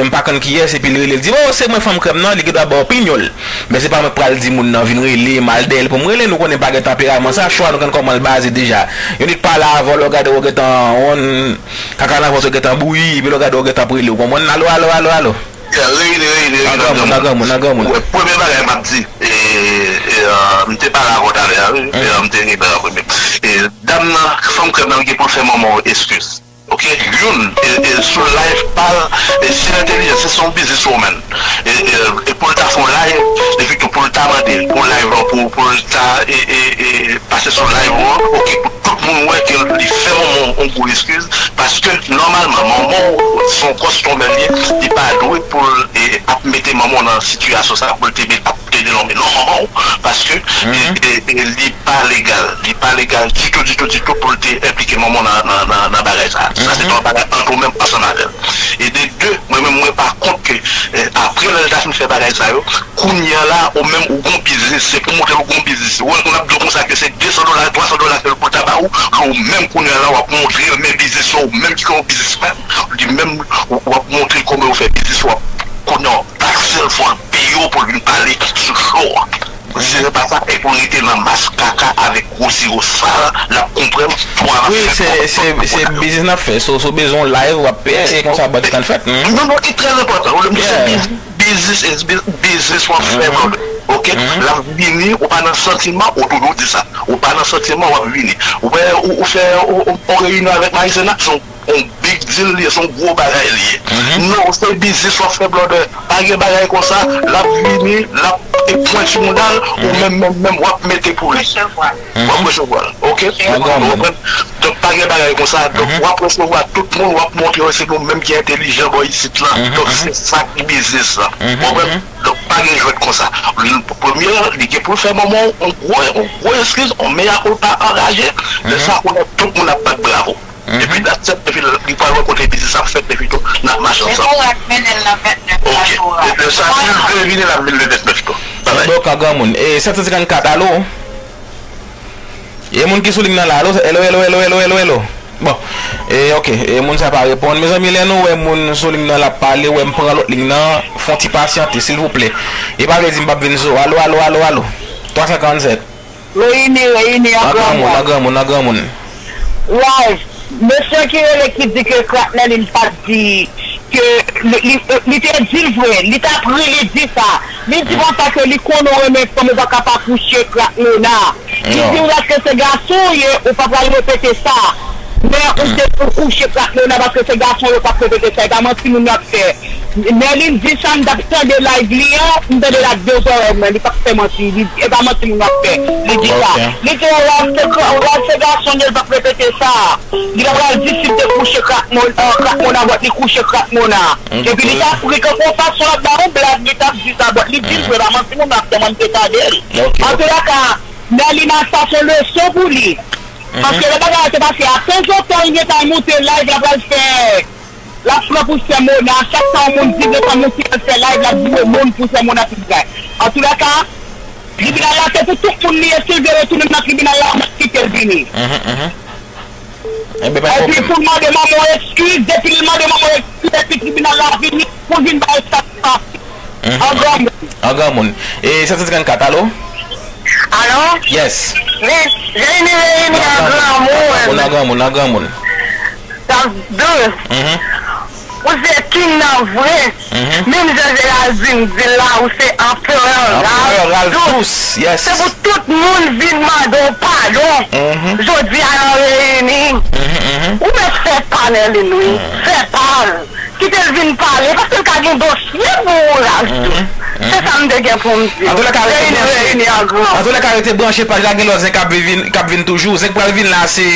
m pa konn kiyès, epi l rele, l di, o, se mwen fanm krèb nan, li gen dwa ba w opinyon l. Men se pa mwen k pral di moun nan vin rele m, al dèyè l pou m rele, nou konnen m pa gen tanperaman sa, chwa nou konn kòman l baze deja. Yon nèg pale avè w, lè w gade w gentan wonn, kaka nan vant ou gentan bouyi, epi lè w gade w gentan ap rele, w konprann? Alo, alo, alo, alo. Reyini, reyini, reyini. Nan granmoun, nan granmoun, nan granmoun. Wè, premye bagay m ap di, e, e, e, m te pale avè w talè a, wi. E, m te rive an premye. E, dam nan, fanm krèb nan, gen pou l fè manman w eskiz. Oke? Youn, e, e, sou live pa l, e, si l entèlijan, se, se yon business woman. E, e, e pou l ta fè yon live, epi tou pou l ta mande, pou live lan, pou, pou l ta, e, e, e, pase sou live ou an, oke, pou tout moun wè ke li fè manman w yon gwo eskiz, paske nòmalman, manman w se yon kòstonmè l ye, li pa dwe pou l, e, ap mete manman w nan sitiyasyon sa pou l te met, ap plede lonmen non manman w, paske, e, e, e, li pa legal, li pa legal ditou, ditou, ditou pou l te enplike manman w nan, nan, nan, nan bagay sa. Sa se yon bagay ant ou menm ansanm avè l. E de de, mwen menm, mwen pa kont ke, e, apre lè l ta fin fè bagay sa yo, kounye a la, ou menm, ou gon biznis, se pou montre l ou gon biznis. Ou wè, moun ap di w konsa ke se de san dola, twa san dola ke l pou l ta ba ou, ke ou menm kounye a la, w ap montre l men biznis ou, ou menm ki gon biznis menm, li menm, w ap montre l kòman yo fè biznis, w ap kounye a, w ap takse l, fò l peye w pou l vin pale sou show a. Si se pa sa, e pou l rete nan mas kaka avèk gwo siwo sal, l ap konprann, twa wi, se, se, se biznis n ap fè. So, so bezwen w live, w ap peye, e konsa bagay tan fèt. Non, non, e trè enpòtan. Ou se biznis. Business is bu- business w ap fè, brother. Oke? L ap vini, ou pa nan santiman, ou toujou di sa. Ou pa nan santiman, w ap vini. Ou wè, ou, ou fè, ou, ou, ou reyinyon avèk Maïzena, se yon, yon big deal li ye, se yon gwo bagay li ye. Non, se business w ap fè, brother. Pa gen bagay konsa, l ap vini, l ap e pwenti mouda l, ou menm, menm, menm, w ap mete pou li. W ap resevwa l, oke? Ou konprann? Donk, pa gen bagay konsa. Donk, w ap resevwa tout moun, w ap montre yo se nou menm ki entèlijan bò isit lan. Donk, se sa ki biznis lan. Ou konprann? Donk, pa gen jwèt konsa. L- Premye, li gen pou l fè manman w yon gwo, yon gwo eskiz, yon mea culpa anraje. Lè sa, kounye a, tout moun ap bat bravo. Epi dat sèt, epi li pral wè kote biznis ap fèt, epi tou, n ap mache ansanm. Depi w ap mennen l nan vennèf la, oke. Epi sa, si l vle vini, l ap vin le vennèf tou. Babay. Donk, an granmoun. E, sèt san senkannkat, alo? E moun ki sou liy nan la, alo? Elo, elo, elo, elo, elo, elo. Bon, e, oke, e, moun sa pa reponn. Mezanmi, lè nou wè moun sou liy nan l ap pale, wè m pran lòt liy nan, fè yon ti pasyante, silvouplè. E pa vle di m p ap vin sou, alo, alo, alo, alo? Twa san karannsèt. Reyini, reyini an granmoun. An granmoun, an granmoun. Live, mesye ki rele ki di ke Krak Mèlin pa t di ke li, li, li te di l vre, li t ap ri, li di sa. Li di konsa ke li konnen w renmen fanm, ou pa ka pa kouche Krak Mona. Li di w lòske se gason w ye, ou pa pral repete sa. Men ou te pou kouche Krak Mona paske se gason yo k ap repete sa. E pa manti moun yo ap fè. Mèlin di sa, m t ap tande live li an, m tande l ak de zòrèy mwen, li p ap fè manti, li, e pa manti moun ap fè, li di sa. Li di, Ralph se kra- Ralph se gason l ye, li p ap repete sa. Li pa pral di si l te kouche Krak Mon- euh, Krak Mona, but li kouche Krak Mona. Epi li t ap ri kankou yon fason l ap ba yon blag, li t ap di sa, but li di l vre, pa manti moun ap fè, mwen m te tande l. Antoulèka, Mèlin, sa se yon leson pou li. Paske lè bagay la te pase a, tanzantan, li gentan moute live, l ap pral fè L ap pran pou sè Mona, chak fwa yon moun di de fanm yon ti al fè live, l ap boure moun pou sè Mona tout bagay. Antoulèka, tribinal la se pou tout moun li ye, si l vle retounen nan tribinal la, m ap kite l vini. Epi pou l mande manman w eskiz, depi l mande manman w eskiz, epi tribinal la vini, pou l vin bay satisfaksyon. An granmoun. An granmoun. E sèt san senkannkat, alo? Alo? Yes. Reyini, reyini an granmoun. An granmoun, an granmoun. Sa vle di, ou se king nan vre. Menm jan Géraldine di l la, ou se anperè Ralph Tous. Se pou tout moun vin mande w padon. Jodi a nan reyini. Ou mèt fè pa Mèlin wi. Fè pa l. Kite l vin pale, paske l ka gen dosye pou ou Ralph Tous. Se sa m te gen pou m di w. Reyini, reyini an granmoun. Antoulèka, rete branche, paj la gen lòt zen k ap vin, k ap vin toujou. Zen k pral vin la, se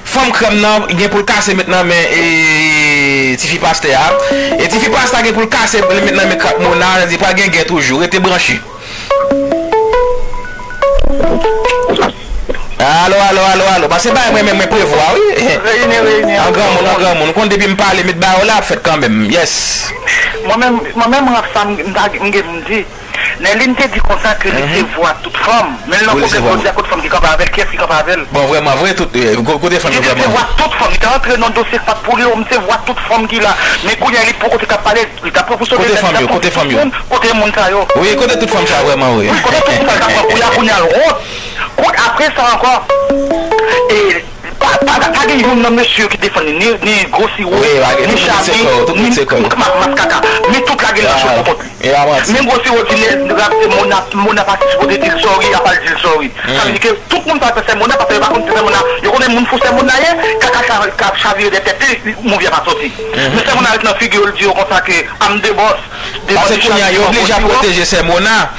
fanm krèm nan, gen pou l kase mentnan, men, e, e, tifi pastè a. E tifi pastè a gen pou l kase, pou l met nan men krak Mona, sa di pral gen gè toujou. Rete branche. Alo, alo, alo, alo. Pase bay mwen menm mwen prevwa, wi. Reyini, reyini. An granmoun, an granmoun. Ou konn depi m pale, met ba yo la ap fèt kanmenm. Yes. Mwen menm, mwen menm, rap sa, m, m ta, m gen pou m di. Nèlin te di konsa ke li se vwa tout fanm. Men l nan pwoblèm jodi a, kote fanm ki kanpe avè l, kiyès ki kanpe avè l? Bon, vrèman vre, tout, eh, ko- kote fanm yo vrèman vre? Li se vwa tout fanm. Li te rantre nan dosye k pa t pou li, yo, m se vwa tout fanm ki la. Men kounye a, li poko te ka pale, li t ap pran pou sove tèt li, l ap pran pou tout moun. Kote fanm yo? Kote moun sa yo? Wi, kote tout fanm sa vrèman vre? Wi, kote tout fanm sa l t ap pran pou y a kounye a l wont. Kote, apre sa ankò, e, Pa, pa, pa gen youn nan mesye yo ki defann li, ni, ni Gwo Siwo, ni Chami, ni Mas Kaka. Men tout lage lanch yo pou kont li. Men Gwo Siwo di, nèg rap se Mona, Mona pa sipoze di l sorry, apa l di l sorry. Sa vle di ke tout moun sa fè sè Mona, paske yo pa konn si sè Mona, yo konnen moun fou sè Mona ye, kaka sa k ap chavire dèyè tèt li, mouvi a pa soti. Men sè Mona ret nan figi yo, l di yo konsa ke I'm the boss. Paske kounye a, yo oblije ap pwoteje sè Mona.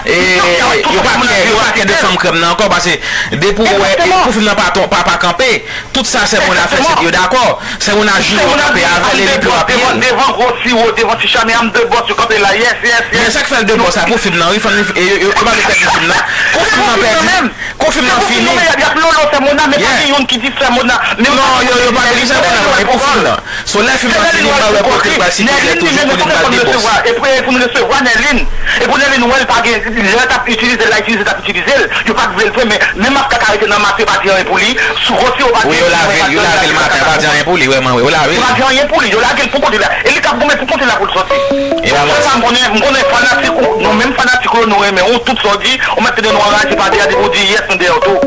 E, yo pa kè, yo pa kè de fanm krèm nan ankò, paske depi w wè, e, pou fim nan pa, pa, pa kanpe, tout sa sè Mona fè, se yo dakò. Sè Mona joure yo kanpe avè l, e li pran pye l. Devan Gwo Siwo, devan Ti Chami, I'm the boss, yo kanpe la, yes, yes, yes. Men sa k fè l de boss la pou fim nan, wi, fanm, e, yo, yo, yo pa vle pèdi fim nan. Kou fim nan pèdi, kou fim nan fini. Y ap lolo sè Mona, men pa gen youn ki di sè Mona. Non, yo, yo pa vle di sè Mona, men pou fim nan. So, lè fim nan fini, m pral wè kote l pral site, lè toujou konnen m pral de boss. E pou, e pou n resevwa Nèlin. E pou Nèlin wè l pa gen, lè l t ap itilize l la, itilize l t ap itilize l. Yo pa t vle l vre, men menm ap kaka rete nan mas, yo pa di anyen pou li. Sou Gwo Siwo pa di anyen pou li. Wi, yo lave l, yo lave l maten, yo pa di anyen pou li, vrèman, wi, yo lave l. Yo pa di anyen pou li, yo lage l pou kont li la. E li k ap goumen pou kont li la pou l soti. Sèlman m konnen, m konnen fanatik ou, nou menm fanatik ou yo, nou renmen ou, tout sa w di, ou mèt tande nou anraje pa de a depi w di yes, nou dèyè w tou.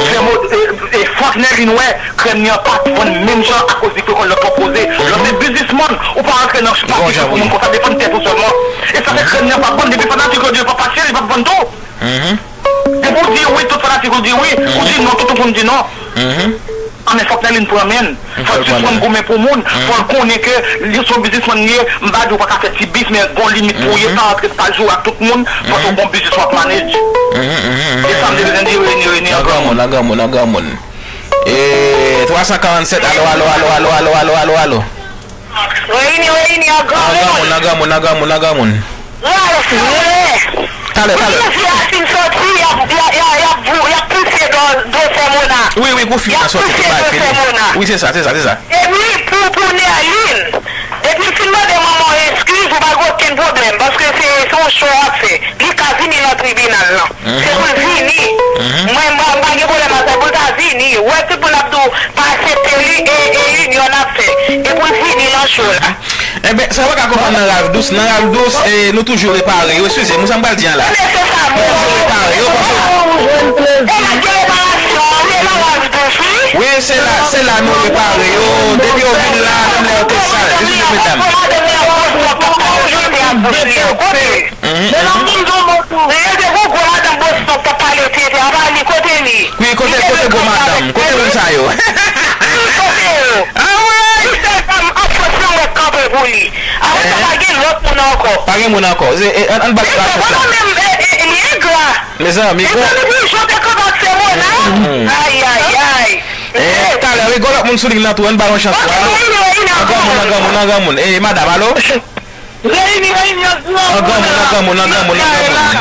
Sè Mo-, e, e, fòk Nèlin wè, Krèm li an pa t vann menm jan akoz li pran lòt lòt koze. Lè w se biznismann, ou pa rantre nan pati pou moun konsa, defann tèt ou sèlman. E sa fè krèm li an p ap vann, depi fanatik yo di yo p ap achte, li p ap vann tou. Depi w di wi, tout fanatik ou di wi, ou di non, tout moun di non. Anben fòk Nèlin pran men l. Fò l sispann goumen pou moun. Fò l konnen ke li se yon biznismann li ye. M pa di w pa ka fè ti bif, men gon limit pou w ye. Pa rantre pa joure ak tout moun, paske w gon biznis w ap manage. E sa m te bezwen di, reyini, reyini an granmoun. An granmoun, an granmoun, an granmoun. E, twa san karannsèt, alo, alo, alo. Reyini, reyini, an granmoun. An granmoun, an granmoun, an granmoun, an granmoun. Ralph, talè. Talè, talè. Pou ti fi a fin soti, y ap, y a, y a, y ap, y ap pouse do, do sè Mona. Wi, wi, pou fi a soti, pou bay fini. Wi, se sa, se sa, se sa. Epi pou, pou Nèlin, depi l fin mande manman w eskiz, ou pa gen okenn pwoblèm, paske se, se yon cho w ap fè. Li ka vini nan tribinal lan. Se pou l vini. Mwen, m pa, m pa gen pwoblèm ak sa, pou l ta vini. Wè, tout moun ap di w pa aksepte li, e, e inyon n ap fè. E pou l vini nan cho la. Enben, sa w pa ka konprann nan Ralph Dous. Nan Ralph Dous, e, nou toujou repare yo. Eskize m, sa m pral di an la. Nou toujou repare yo, paske wi, se la, se la nou repare yo. Depi yo vin la, menm lè yo te sal. Eskize, medam. Wi, kote, kote gwo madanm? Kote moun sa yo? Anmwey! Misye fè m anfos lanmò kanpe pou li. Apre sa, pa gen lòt moun ankò. Pa gen moun ankò. Se, e, ann, ann bat la fòs la. Mezanmi, gwo. Mezanmi, pi jan w te kanpe ak sè Mona. Ay, ay, ay. E, talè, wi, gwo lòt moun sou liy nan tou, ann ba l yon chans tou, alo. An granmoun, an granmoun, an granmoun. E, madam, alo? Reyini, reyini, an granmoun, an granmoun, an granmoun, an granmoun.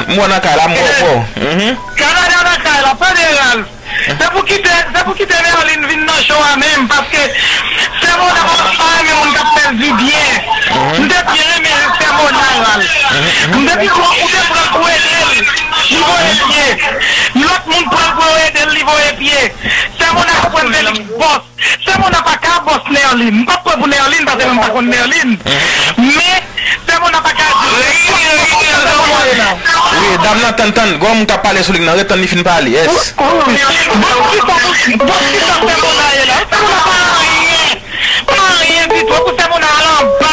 M wè w nan kay la, m wè w. Kanada nan kay la, pa de raz. Se pou kite, se pou kite Nèlin vin nan cho a menm, paske sè Mona pa, pa renmen moun k ap fè l dibyen. M te byen renmen sè Mona, Ralph. M te di, bon, ou te pran l pou ede l, li voye pye. Lòt moun pran l pou yo ede l, li voye pye. Sè Mona ap pran Fèliks bòs. Sè Mona pa ka bòs Nèlin. M p ap pran pou Nèlin, paske mwen m pa konn Nèlin. Men, sè Mona pa ka di. Reyini, reyini, an granmoun. Wi, dam nan tann, tann. Gon moun k ap pale sou liy nan. Ret tann li fin pale. Yes. Bòs kisa, bòs kisa sè Mona ye la? Sè Mona pa anyen. Pa anyen ditou. Pou sè Mona al anba.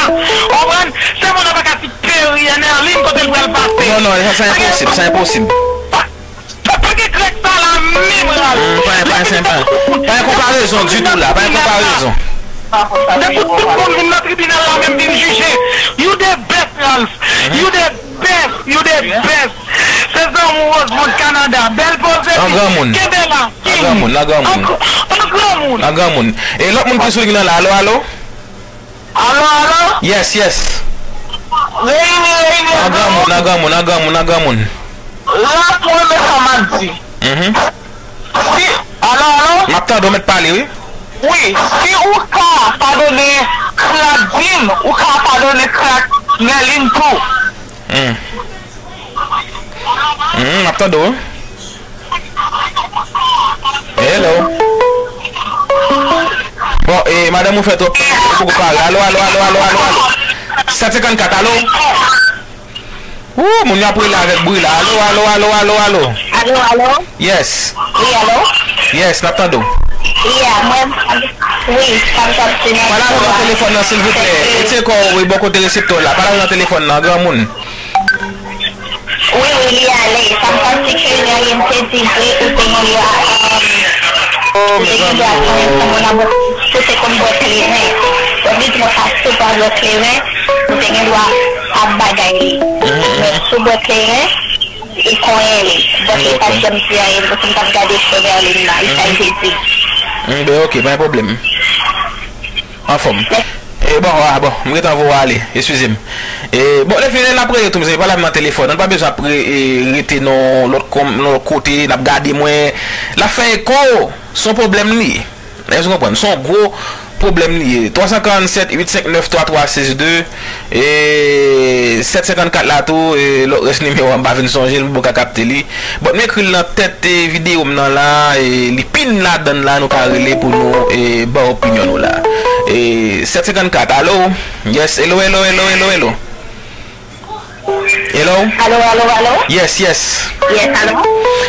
Konprann? Sè Mona pa ka ti peri Nèlin kote l pral pase. Non, non, sa, sa enposib, sa enposib. Pa, pa, pa gen krèk sa la menm, Ralph. Hmm, pa, pa, pa, pa, pa gen konparezon ditou la, pa gen konparezon. Se pou tout moun vin nan tribinal la menm vin jije. You the best, Ralph. You the best, you the best. Se zanmi w Rosemond Canada. Bèl poze. An granmoun. Kenbe la, King. An granmoun, an granmoun. An gr-, an granmoun. An granmoun. E lòt moun ki sou liy nan la, alo, alo? Alo, alo? Yes, yes. Reyini, reyini, an granmoun, an granmoun, an granmoun, an granmoun. Lòt mwen, men sa m ap di. Mhm. Si, alo, alo? M ap tande w, mèt pale, wi. Wi, si ou ka padone Claudine, ou ka padone Cla-, Merlin tou. Hmm. Hmm, m ap tande w. Hello. Bon, e, madanm ou fè twòp tan, ou poko pale. Alo, alo, alo, alo, alo, alo. Sèt senkannkat, alo? Wou, moun yo ap rele avèk bri la. Alo, alo, alo, alo, alo. Alo, alo? Yes. Wi, alo? Yes, n ap tande w. Wi, a, mwen, wi, sa m t ap di nan... Pale avè m nan telefòn nan, silvouplè. Retire kò w bò kote reseptè w la. Pale avè m nan telefòn nan, granmoun. Wi, wi, li ale. Sa m panse ke Ryan te di vre, ou te gen dwa, um, ou te gen dwa konnen se moun nan bwè, ou te konn bwè kleren. Ou di nou pa sou pa bwè kleren, ou te gen dwa ap bagay li. Men sou bwè kleren, li konyen li. Bon, li pa janm di anyen, bon, si m t ap gade fè Merlin nan, li sa l te di. Mm, ben, ok, pa gen pwoblèm. Anfòm. E, bon, a, bon, m gentan voye w ale, eskize m. E, bon, lè fini, n ap rele tou, mezanmi, pale avè m nan telefòn, nou pa bezwen ap re-, e, rete nan lòt kòm-, nan lòt kote, n ap gade mwen. L ap fè eko, se yon pwoblèm li ye. Èske w konprann? Se yon gwo pwoblèm li ye. Twa san karannsèt uit senk nèf twa twa sèz de, e, sèt senkannkat la tou, e, lòt rès nimewo a m pa vin sonje l, m poko ka kapte li. Bon, m ekri l nan tèt, e, videyo m nan la, e, li pin ladann la, nou ka rele pou nou, e, ba opinyon nou la. E, sèt senkannkat, alo? Yes, hello, hello, hello, hello, hello. Hello? Alo, alo, alo? Yes, yes. Yes, alo?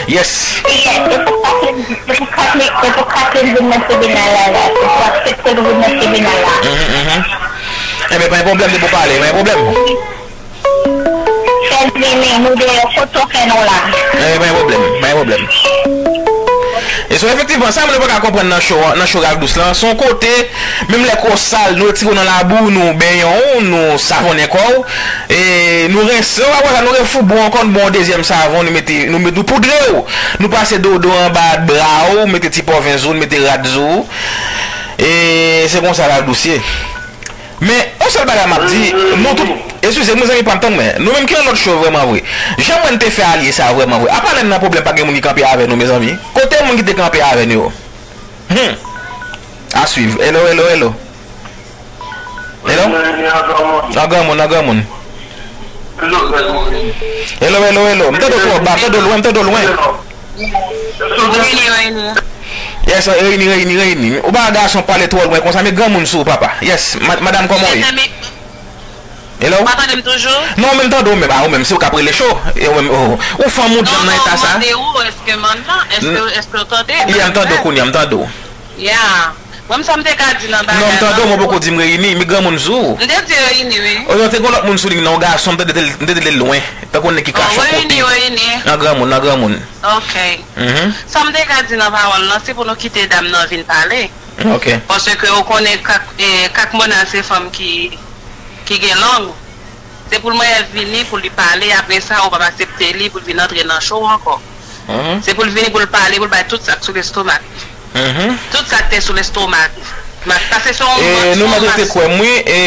Yes. Yes, e pou Kathleen, e pou Kathleen, e pou Kathleen vin nan tribinal la, la. E pou aksepte l vin nan tribinal la. Mhm, mhm. Enben, pa gen pwoblèm, depi w pale, pa gen pwoblèm. Fè l vini, nou deyò, kote w fè nou la? Eh, pa gen pwoblèm, pa gen pwoblèm. E so, efektivman, sa moun yo pa ka konprann nan cho, nan cho Ralph Douce lan, se yon kote, menm lè kò w sal, nou retire w nan labou, nou benyen w, nou savonnen kò w, e nou rense w, apre sa, nou refoubo w ankò, nou ba w yon dezyèm savon, nou mete, nou met, nou poudre w, nou pase deodoran anba bra w, mete ti pòven sou w, nou mete rad sou w. E se konsa Ralph Douce ye. Men, yon sèl bagay m ap di, nou tout, eskize m, mezanmi, pa m tann mwen. Nou menm ki nan lòt cho vrèman vre. Jan mwen te fè alye sa vrèman vre. Apa lè n nan pwoblèm pa gen moun ki kanpe avè nou, mezanmi? Kote moun ki te kanpe avè nou yo? Hmm. A suivre. Hello, hello, hello. Hello? Nan granmoun, nan granmoun. Hello, hello, hello. M tande w twò ba, m tande w lwen, m tande w lwen. Reyini, reyini. Yes, reyini, reyini, reyini. Ou pa gason pale twò lwen konsa, men granmoun sou ou, papa. Yes, ma-, madanm, kòman w ye? Hello? Ou pa tande m toujou? Non, men m tande w menm, a, ou menm, se ou k ap rele cho. E ou menm, oh, ou fanm ou djanm nan eta sa? Non, non, mande ou, èske m nan? Èske, èske w tande? Yeah, m tande w kounye a, m tande w. Yeah. Mwen, sa m te ka di nan bagay la. Non, m tande w, mwen poko di m reyini, men granmoun sou ou. M te di reyini, wi. O, non, te gen lòt moun sou liy nan, yon gason, m tande l, m tande l lwen. Tankou nèg ki ka chòkote. Oh, reyini, reyini. Nan granmoun, nan granmoun. Ok. Mhm. Sa m te ka di nan pawòl lan, se pou nou kite dam nan vin pale. Ok. Paske ou konnen Kak, eh, Kak Mona se fanm ki, ki gen lang. Se pou l mwen vini pou li pale, apre sa, ou p ap aksepte li pou l vin antre nan cho w ankò. Mhm. Se pou l vini pou l pale, pou l bay tout sa k sou lestomak li. Mhm. Tout sa k te sou lestomak li. Paske se yon... E, nou mèt rete kwè m, wi, e,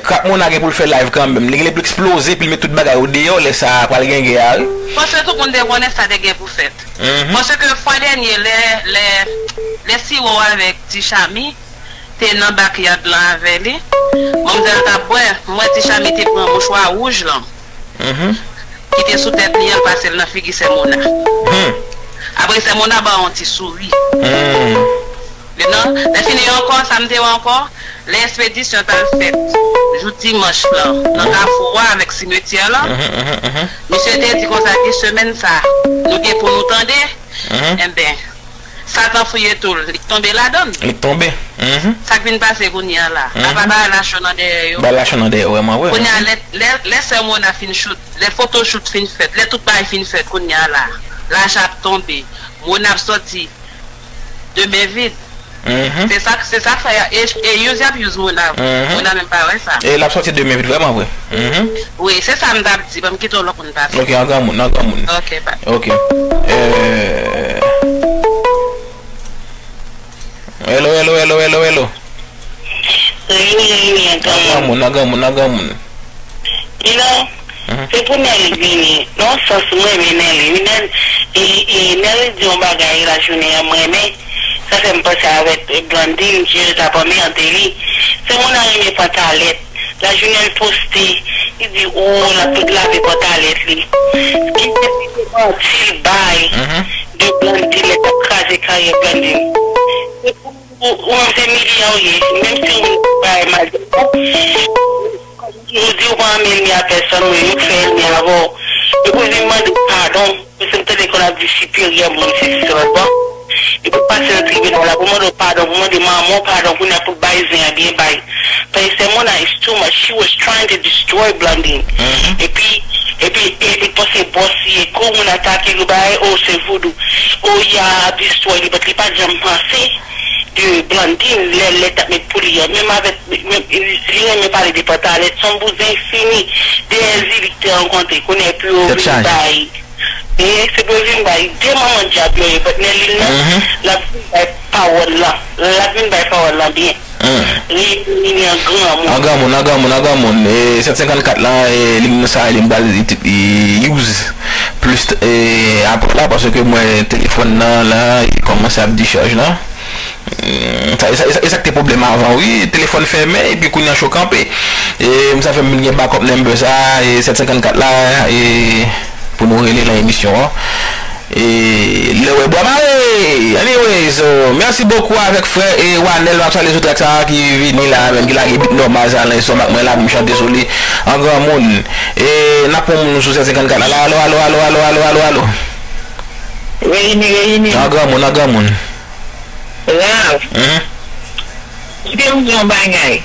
Krak Mona gen pou l fè live kanmenm. Li gen pou l eksploze, epi l met tout bagay yo deyò, lè sa a pral gen gè a, wi. Paske tout moun te konnen sa te gen pou fèt. Mhm. Paske fwa dènye, lè, lè, lè Siwo avèk Ti Chami te nan backyard lan avè li, manmzèl t ap bwè, m wè Ti Chami te pran mouchwa wouj lan, mhm, ki te sou tèt li an, pase l nan figi Sè Mona. Hmm. Apre Sè Mona ba yon ti souri. Hmm. Lè nan, lè fini ankò, sa m te wè ankò, lè ekspedisyon t al fèt, jou dimanch lan, nan, mhm, kafou a avèk simetyè lan, mhm, mhm, mhm, misye te di konsa ke semèn sa, nou gen pou nou tande, mhm, enben, Satan fouye tou l, li tonbe ladan l. Li tonbe. Mhm. Sa k vin pase kounye a la? Mhm. Apa bagay la cho nan dèyè yo? Bagay la cho nan dèyè, vrèman, vre. Kounye a, lè, lè, lè sè Mona fin chout, lè photoshoot fin fèt, lè tout bagay fin fèt, kounye a la, lajan ap tonbe, Mona ap sòti de men vid. Mhm. Se sa, se sa k fè, e, e use y ap use Mona. Mhm. Mona menm pa wè sa. E l ap sòti de men vid, vrèman, vre. Mhm. Wi, se sa m t ap di. Ban m kite yon lòt moun pase. Ok, an granmoun, an granmoun. Ok, bye. Ok. Euh. Hello, hello, hello, hello, hello. Reyini, reyini, an granmoun. An granmoun, an granmoun, an granmoun. You know, se pou Nelly vini. Nan yon sans, mwen renmen Nelly. Wi, Nelly, e, e, Nelly di yon bagay lajounen an, mwen renmen. Sa fè m panse avèk, e, Blondine, ki t ap anmède li. Se moun nan renmen pantalèt. Lajounen l poste, li di, o, l ap tout lave pantalèt li. Ki te manti l bay de Blondine, lè t ap kraze karyè Blondine. Ou, ou menm se milye w ye. Menm si ou bay mal de kòb, ou di ou pa renmen ènmi a pèsòn, men yo k fè ènmi avè w. Yo pou vin mande w padon. Paske m tande kon ap di siperyè moun, sesi, sela, bon. Yo pou pase nan tribinal la, pou mande w padon, pou mande manman w padon, kounye a pou bay zen an byen bay. Paske Mona is too much. She was trying to destroy Blondine. Epi, epi, epi, panse bòs li ye. Kou moun atake l, ou bay, o, se voodoo. O, y a destroy li, but li pa t janm panse de Blondine, lè, lè t ap met pou li an. Menm avèk, menm, li renmen pale de pantalèt, se yon bouzen fini. Dèyè Zili ki te rankontre, kounye a pou yo vin bay. E, se pou yo vin bay de manman dyab yo ye, but Nelly nan, l ap vin bay pawòl lan. L ap vin bay pawòl lan byen. Li, li, li an granmoun. An granmoun, an granmoun, an granmoun. E, sèt senkannkat lan, e, lim sa, lim pral, li, li use plis, e, apre la, paske mwen, telefòn nan, la, li kòmanse ap dichaj la. Mm, sa, e sa, e sa, e sa k te pwoblèm avan, wi. Telefòn fèmen, epi kounye a cho kanpe. E, sa fè m vin gen backup number sa, e sèt senkannkat la, e, pou nou rele nan emisyon an. E, lè w wè bwa mare! Anyways, so, merci beaucoup avèk frè e Wanel, m ap salye sou track sa ki vini la, menm ki lage beat nòmal sa nan estomak mwen la, pou m chante sou li an granmoun. E, n ap pran moun sou sèt senkannkat la, la, alo, alo, alo. Reyini, reyini. An granmoun, an granmoun. Ralph, kite m di yon bagay.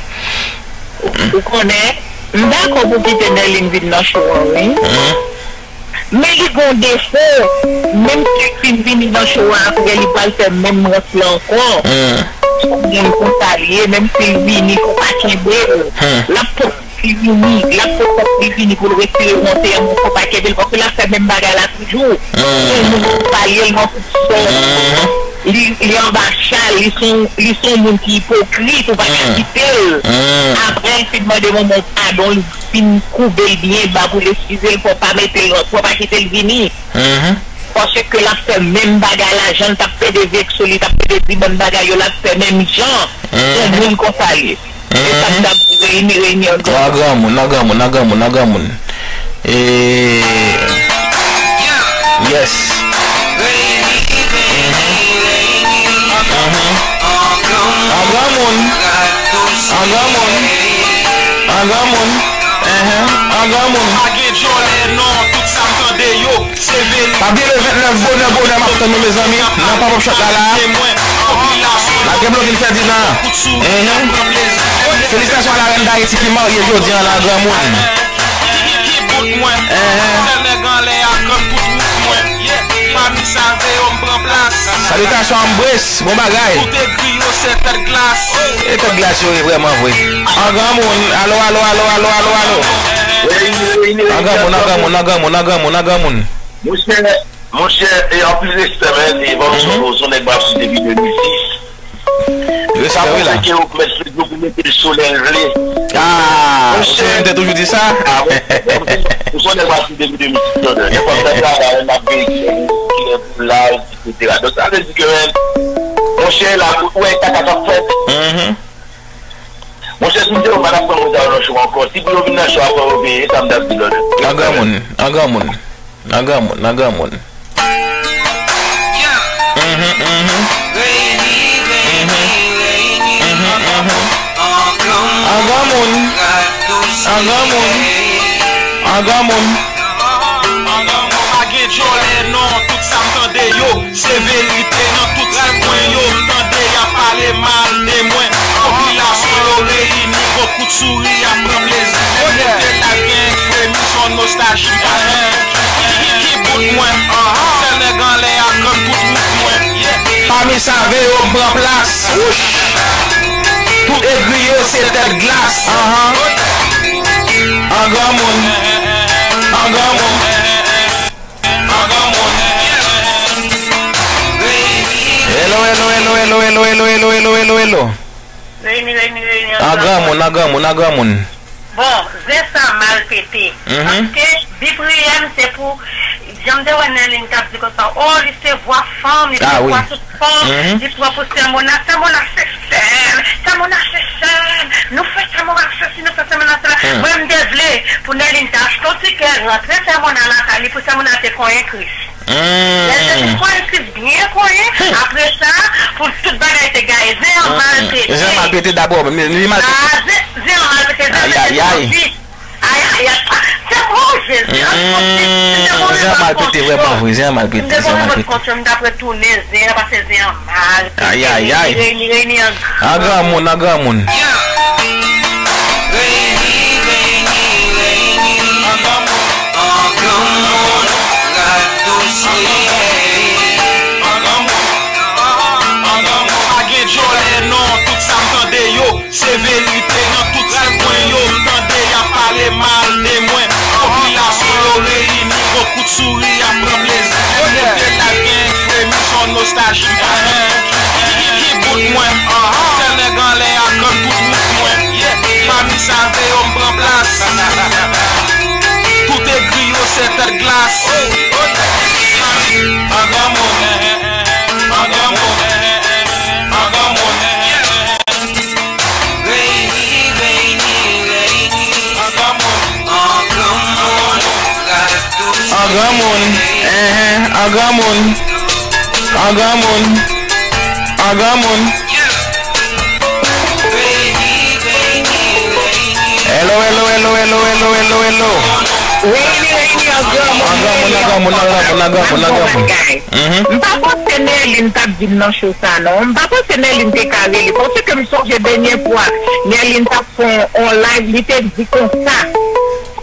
Ou konnen, m dakò pou kite Nerline vin nan show an, wi. Men li gon defo. Menm si l fin vini nan show an, apre li pral fè menm rans lan ankò. Moun konsa li ye, menm si l vini, fò pa kenbe l. L ap pot li vini, l ap pot li vini pou l retire wonte an, men fò pa kenbe l, paske l ap fè menm bagay la toujou. Yon moun ki pa li, l nan tout sòs. Li, li anba chal, li se yon, li se yon moun ki ipokrit, ou pa ka kite l. Apre, l fin mande manman w padon, l fin koube l byen ba pou l eskize l, fò pa mete l, fò pa kite l vini. Paske l ap fè menm bagay la, jan l t ap pede vekse, li t ap pede di bann bagay yo, l ap fè menm jan. Se yon moun konsa li ye. E sa k t ap reyini, reyini an granmoun. An granmoun, an granmoun, an granmoun, an granmoun. E, yes. An granmoun. An granmoun. An granmoun. An granmoun. Pa gen djòlè non, tout sa m tande yo. Pa bliye le vennèf, bonè, bonè, m ap tann nou, mezanmi, nan Pop Up Shot la, la. N ap gen Blondine Ferdinand. Felisitasyon a la rèn Dayiti ki marye jodi a la, granmoun. Salitasyon Ambres, bon bagay. E tèt glas yo ye vrèman vre. An granmoun, alo, alo, alo, alo, alo, alo. An granmoun, an granmoun, an granmoun, an granmoun, an granmoun. Monchè, monchè, e anpil respè, men, e ban m son, son nèg m ap swiv depi de mil sis. Respè, wi, la. Sa montre ke ou mèt sou yo pou mete l sou lè l vle. Ah, ou se menm te toujou di sa? Ah, wi. Ou se yon nèg m ap swiv depi de mil sis, brother. Nenpòt lè travay, m ap veye kilè, kilè pou l la, etsetera. Donk, sa vle di ke, men, monchè, la, ou wè kaka k ap fèt. Monchè, si m te yo, m pa t ap pran moun sa yo nan show ankò. Si pou yo vin nan show a, fò yo peye, e sa m t ap di, brother. An granmoun, an granmoun, an granmoun, an granmoun. An granmoun, an granmoun, an granmoun. Pa gen djòlè non, tout sa m tande yo. Se verite nan tout sèkwen yo, m tande y ap pale mal de mwen. Popilasyon yo reyini, gon kout souri ap pran plezi. Lè m moute live gen ekfremi, se yon nostalji m pa janm oubli. Ki, ki, ki bout mwen? Sèl nèg anlè a konn tout wout mwen. Pami save yo m pran plas. Tout egri yo se tèt glas. An granmoun. An granmoun. Hello, hello, hello, hello, hello, hello, hello, hello, hello, hello, hello. Reyini, reyini, reyini, an granmoun, an granmoun, an granmoun. Bon, zen sa mal pete. Mhm. Paske bi Priyè m se pou, jan m te wè Nèlin t ap di konsa, o, li se vwa fanm, li se vwa tout fanm, li pran pou Sè Mona, Sè Mona se sè m, Sè Mona se sè m, nou fè Sè Mona sesi, nou fè Sè Mona sela. Mwen, m te vle pou Nèlin te achte yon tikè, rantre Sè Mona lakay li, pou Sè Mona te konyen Kris. Lè Jezi konyen Kris byen konyen, apre sa, pou tout bagay te gaye, zen an mal pete. Zen an mal pete dabò, men li mal pete. Ah, zen, zen an mal pete, zen an mal pete. Ay, ay, ay. Ay, ay, ay. Se bon, Jezi. An, se bon, zen an mal pete vrèman vre, zen an mal pete, zen an mal pete. Konsa m t ap retounen zen an, paske zen an mal pete. Ay, ay, ay. Reyini, reyini, an granmoun, an granmoun. Reyini, reyini, reyini, an granmoun, an granmoun, rad dosye. An granmoun, an granmoun, pa gen djòlè non, tout sa m tande yo. Se verite nan tout ti kwen yo, m tande y ap pale mal de mwen. Popilasyon yo reyini, gwo kout souri ap pran plezi. Lè m moute live gen fremi, son nostalji m pa nan ki, ki, ki, ki bout mwen. Sèl nèg anlè a konn tout wout mwen. Fami sa veye m pran plas. Tout egri yo se tèt glas. An granmoun, an granmoun, an granmoun. An granmoun, enhen, an granmoun, an granmoun, an granmoun. Hello, hello, hello, hello, hello, hello, hello. Reyini, reyini, an granmoun, an granmoun, an granmoun, an granmoun, an granmoun, an granmoun. Mhm. M pa panse Nèlin t ap vin nan cho sa non. M pa panse Nèlin te ka rele. Paske m sonje dènye fwa Nèlin t ap fè yon, yon live, li te di konsa,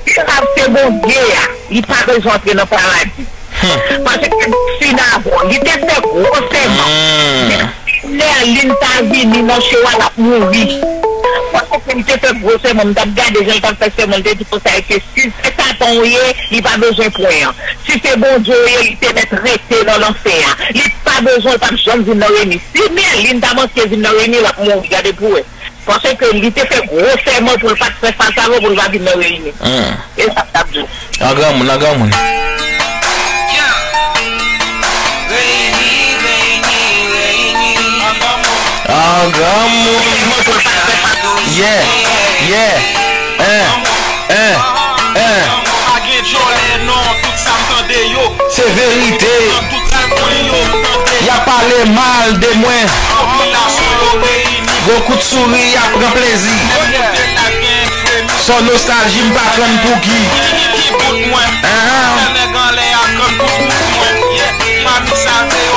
si sa se Bondye a, li pa bezwen antre nan paradi. Paske finalman, li te fè gwo sèman. Nèlin ta vini nan cho a, l ap mouri. Paske li te fè gwo sèman, m t ap gade jan l t ap fè sèman, li te di konsa, e ke si se Satan w ye, li pa bezwen pwen an. Si se Bondye w ye, li te mèt rete nan lanfè a. Li pa bezwen, l p ap janm vin nan reyini. Si Nèlin ta manke vin nan reyini, l ap mouri, gade pou wè. Paske li te fè gwo sèman pou l pa t fè fas avè w, pou l pa vin nan reyini. E sa m t ap di w. An granmoun, an granmoun. An granmoun. Yeah, yeah. Hein, hein, hein. Se verite. Y ap pale mal de mwen. Gwo kout souri, y ap pran plezi. Son nostalji, m pa konn pou ki. Ahan.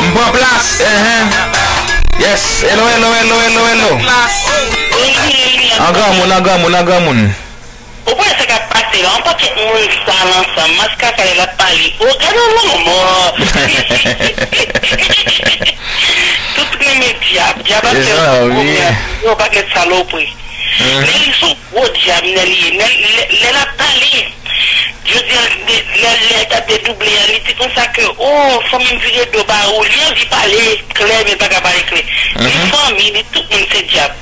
M pran plas. Ahan. Yes. Hello, hello, hello, hello, hello. An granmoun, an granmoun, an granmoun. Ou pa wè sa k ap pase la? Yon pakèt moun sal ansanm, maskakay l ap pale. O, gade yon lanmò! Tout renmen dyab, dyab ap fè gwo mèd, yon pakèt salopri. Nèl li se yon gwo dyab, Nèl li ye. Nèl, lè, lè l ap pale, jodi a, lè, lè, lè l t ap dedouble a, li di konsa ke, o, fanmi m vire do ba ou, li anvi pale klè, men l pa ka pale klè. Li fanmi, li tout moun se dyab.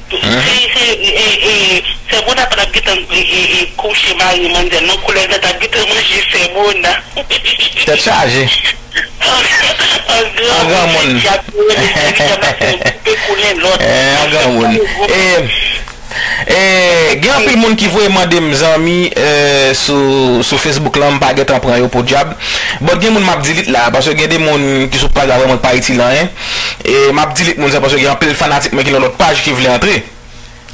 Se, se, e, e, sèvo ta pa t ap gentan, e, e, e, kouche mari manzè, non, koulèv la t ap gentan manje sèvo nan. Tèt chaje. An granmoun. An granmoun. Koupe kou len lòt. Eh, an granmoun. E, e, gen anpil moun ki voye mande m, zanmi, eh, sou, sou Facebook lan, m pa gentan pran yo podyab. But gen moun m ap delete la, paske gen de moun ki sou paj la vrèman ki pa itil anyen. E m ap delete moun sa paske gen anpil fanatik mwen ki nan lòt paj ki vle antre.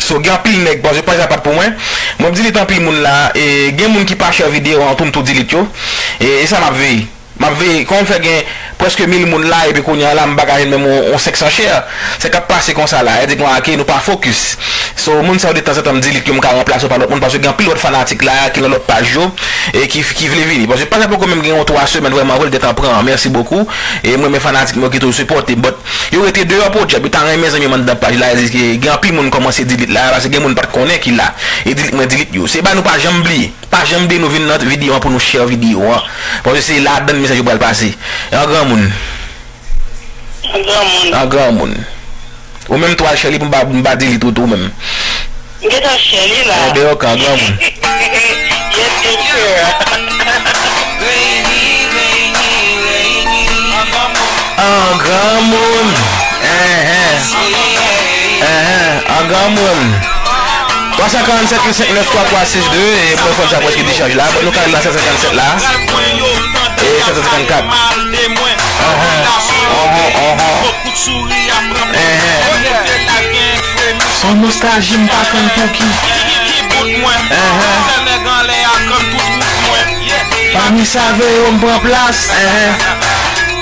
So, gen anpil nèg, paske paj la pa t pou mwen. Mwen, m delete anpil moun la, e gen moun ki pa share videyo an tou, m tou delete yo. E, e sa m ap veye. M ap veye, kòman m fè gen prèske mil moun la, epi kounye a la, m pa ka jwenn menm yon, yon senk san share. Sa k ap pase konsa la, e di konsa ke nou pa focus. So, moun sa yo de tanzantan m delete yo, m ka ranplase yo pa lòt moun, paske gen anpil lòt fanatik la, ki nan lòt paj yo, e ki, ki vle vini. Paske paj la poko menm gen yon twa semèn vrèman vre, l gentan pran, merci beaucoup. E mwen, men fanatik mwen ki toujou sipòte, but yo rete deyò podyab, yo ta renmen zanmi m anndan paj la, e di ke gen anpil moun kòmanse delete la, paske gen moun pa t konnen ki la. E delete mwen delete yo. Se ba nou pa janm bliye. Pa janm bliye nou vin nan videyo an pou nou share videyo an. Paske se ladann mesaj yo pral pase. An granmoun. An granmoun. An granmoun. Ou menm tou al chè li pou m pa, m pa delete ou tou ou menm. M gentan chè li la. Enben ok, an granmoun. Yes, yes, sir. An granmoun. Enhen. Enhen. An granmoun. Twa san karannsèt uit senk nèf twa twa sis de, e mwen fòn sa prèske dechanj la. Bon, nou ka rive nan sèt san karannsèt la. E sèt san karannnkat. Enhen. Enhen. Enhen. Enhen. Son nostalji m pa konn pou ki. Enhen. Pami sa vle yo m pran plas. Enhen.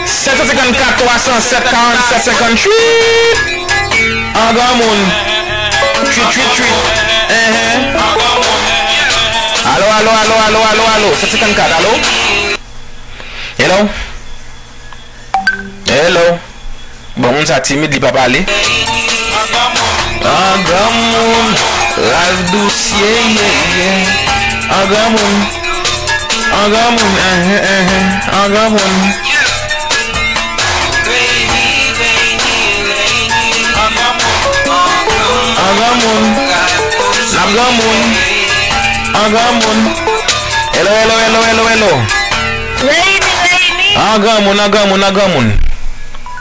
Sèt san senkannkat, twa san sèt, karannsèt, senkantuit. An granmoun. Twit, twit, twit. Enhen. Alo, alo, alo, alo, alo, alo. Sèt san senkannkat, alo? Hello? Hello? Bon, moun sa timid, li pa pale. An granmoun, Ralph Douce, yeah, yeah, yeah. An granmoun, an granmoun, enhen, enhen, an granmoun. An granmoun, n ap granmoun, an granmoun. Hello, hello, hello, hello, hello. Reyini, reyini. An granmoun, an granmoun, an granmoun.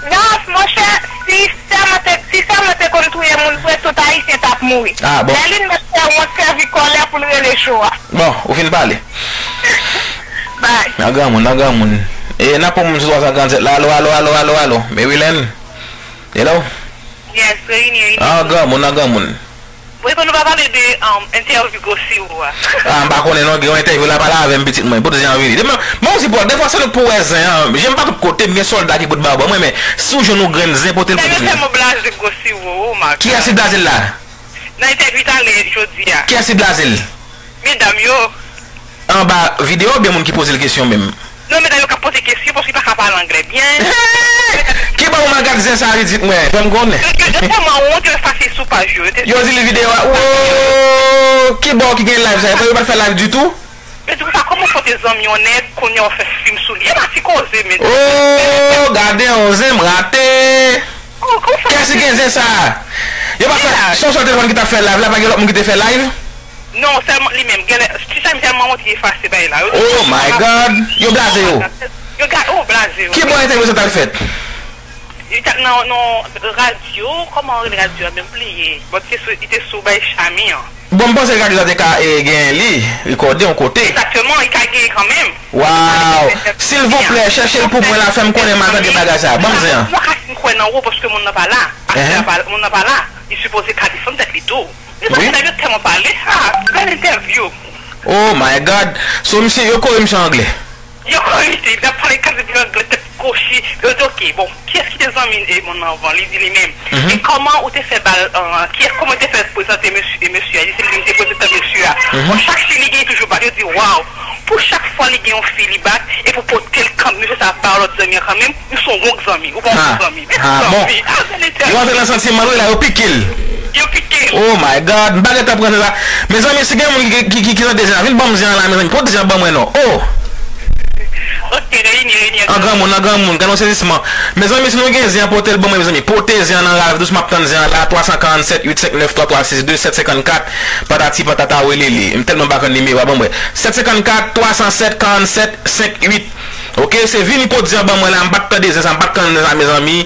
Ralph, monchè, si sèman te, si sèman te konn touye moun vre, tout Ayisyen t ap mouri. Ah, bon. Lè li mèt fè wont sèvi kòlè pou l rele cho a. Bon, ou fin pale. Bay. An granmoun, an granmoun. E, n ap pran moun sou twa san karannsèt la. Alo, alo, alo, alo, alo. Maryland? Hello? Yes, reyini, reyini. An granmoun, an granmoun. Bon, epa nou pa pale de, um, entèvyou Gwosiwo a. Ah, m pa konnen non, gen yon entèvyou la, pale avè m pitit mwen, pote zen an vini. Demen, mwen osi, bon, defwa se nou k pou wè zen an. Zen pa tout kote, m gen sòlda ki pot ba ban mwen, men si w jwenn yon grenn zen, pote l pou pitit mwen. Tèlman blaze Gwosiwo, oh my God. Kiyès ki blaze l la? Nan entèvyou talè jodi a. Kiyès ki blaze l? Medam yo. Anba videyo oubyen moun ki poze l kesyon menm? Non, medam yo k ap poze kesyon paske li pa ka pale anglè byen. Kibò ou mal gad zen sa a, Judith, mwen? Fè m konnen. Yo, yo, yo tèlman wont, yo efase sou paj yo. Yo te... Yo di li videyo a. Wo! Kibò ki gen live sa a? Yo pa t fè live ditou? Men di konsa, kòman w pote zanmi yon nèg, kounye a w fè fim sou li? E pa ti koze, men. Oh, gade yon zen m rate. Oh, kòman sa? Kiyès ki gen zen sa a? Yo pa fè, se yon sèl telefòn ki t ap fè live la, pa gen lòt moun ki te fè live? Non, sèlman li menm. Genlè, ti sa misye tèlman wont, li efase bagay la. Yo te... Oh my God! Yo blaze yo. Yo ga-, oh, blaze yo. Kibò entèvyou sa t al fèt? Li t ap nan, nan radyo, kòman yo rele radyo a menm, m bliye. Bon, li te sou, li te sou bay Chami an. Bon, m panse radyo sa te ka, eh, gen li, rekòde yon kote. Egzakteman, li ka genyen kanmenm. Wow! Silvouplè, chèche l pou mwen la, fè m konnen m a tande bagay sa a. Ban m zen an. Ou pa ka fin kwè nan ou paske moun nan pa la. Aktè a pa, moun nan pa la. Li sipoze ka defann tèt li tou. Li pa... Wi. Nèg yo tèlman pale. Ah, bèl entèvyou. Oh my God. So, misye, yo kore misye anglè. Yo kore misye, l ap pale kalite anglè tèt kwochi. Yo di, ok, bon, kiyès ki te zanmi, e, moun nan anvan? Li di li menm. Mhm. E kòman ou te fè ba l, euh, kiyès, kòman ou te fè prezante mesye, e, mesye a? Li se li menm ki te prezante mesye a. Mhm. Bon, chak fi li gen toujou bat. Yo di, waw, pou chak fwa li gen yon fi li bat, e pou pote l kanmenm, mesye sa ap ba lòt zanmi an kanmenm, ou se yon wonk zanmi, ou pa yon bon zanmi. Ah, bon. Ah, bèl entèvyou. Yo antre nan santiman l, wi, la, yo pike l. Yo pike l. Oh my God, m pa gentan pran sa. Mezanmi, si gen moun ki, ki, ki, ki tande zen an, vin ban m zen an la, mezanmi. Pote zen an ban mwen non. Oh! Ok, reyini, reyini. An granmoun, an granmoun, gade yon sezisman. Mezanmi, si nou gen zen an, pote l ban mwen, mezanmi. Pote zen an nan Ralph Douce, m ap tann zen an la, twa san karannsèt uit senk nèf twa twa sis de sèt senkann kat, patati patata welele. M tèlman pa konn nimewo a, ban mwen. Sèt senkann kat, twa san sèt, karannsèt, senk uit. Ok, se vini pote zen an ban mwen la, m pa t tande zen sa, m pa t konn zen sa, mezanmi.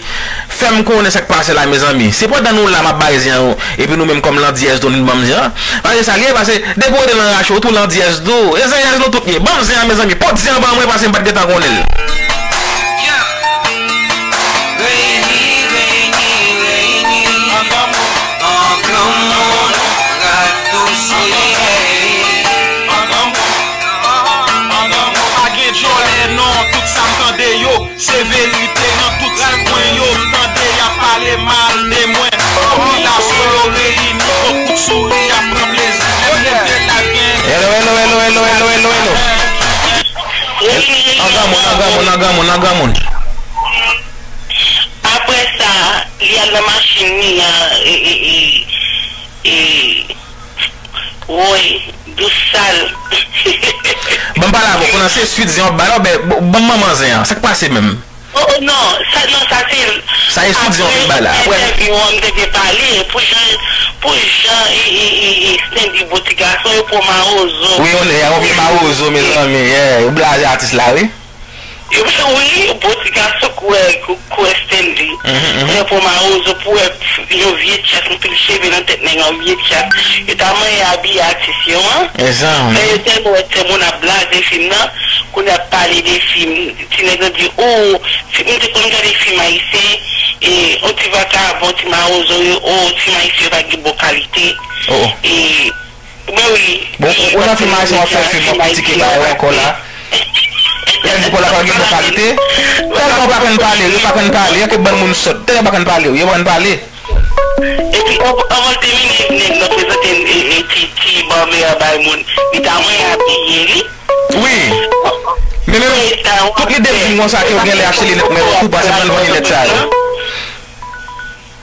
Fè m konnen sa k pase la, mezanmi. Se pandan nou la, m ap bay zen an, epi nou menm kòm landyèz tou, nou ban m zen an. Paske sa l ye, paske depi w rete nan rache w tou, landyèz tou. E zenyèz nou tout ye. Ban m zen an, mezanmi. Pote zen an ban mwen, paske m pa t gentan konnen l. Pa gen djòlè non, tout sa m tande yo, se verite. Nan tout ti kwen yo, m tande y ap pale mal de mwen. Popilasyon yo reyini, bokou souri ap pran plezi. Lè m leve la gen... Hello, hello, hello, hello, hello, hello, hello. An granmoun, an granmoun, an granmoun, an granmoun. Apre sa, li al nan machin li an, e, e, e, e, woy, dous sal. Ban m pale avè w, kounye a se swit zen w ap bay la, oubyen ban m manman zen an, sa k pase menm? Oh, oh, non, sa, non, sa se... Sa estidyan w vin bay la. Apre entèvyou an, m te vle pale pou jan, pou jan e, e, e, e Stanley bo ti gason yo pran mawozo. Wi, on, yo vin mawozo, mezanmi, yeah, yo blaze atis la, wi. Yo, wi, bo ti gason kwè, kwè Stanley. Mhm, mhm. Yo pran mawozo pou wè yon vye tchas, yon pil cheve nan tèt nèg, yon vye tchas. Yo ta manyen abiye atis yo, an. Mezanmi. Lè yo tèlman wè timoun ap blaze fim nan, kounye ap pale de fim, ti nèg yo di, oh, si m te konn gade fim ayisyen, e, yon ti vakabon, ti mawozo yo, oh, fim ayisyen yo pa gen bon kalite. Oh, oh. E, mwen wi. Bon, ou nan fim ayisyen, w ap fè fim, w ap kritike bagay ankò la. Lè di pou la pa gen bon kalite. Tèlman w pa konn pale, yo pa konn pale, yo ke bann moun sòt, tèlman yo pa konn pale, yo pa konn pale. Epi, an, anvan l te vini, nèg nan prezante, e, e, ti, ti bòmè bay moun. Li ta mwen abiye li. Wi. Men, men, tout lide l vin konsa ke yo genlè achte linèt, men yo tou pase nan vann linèt sa yo.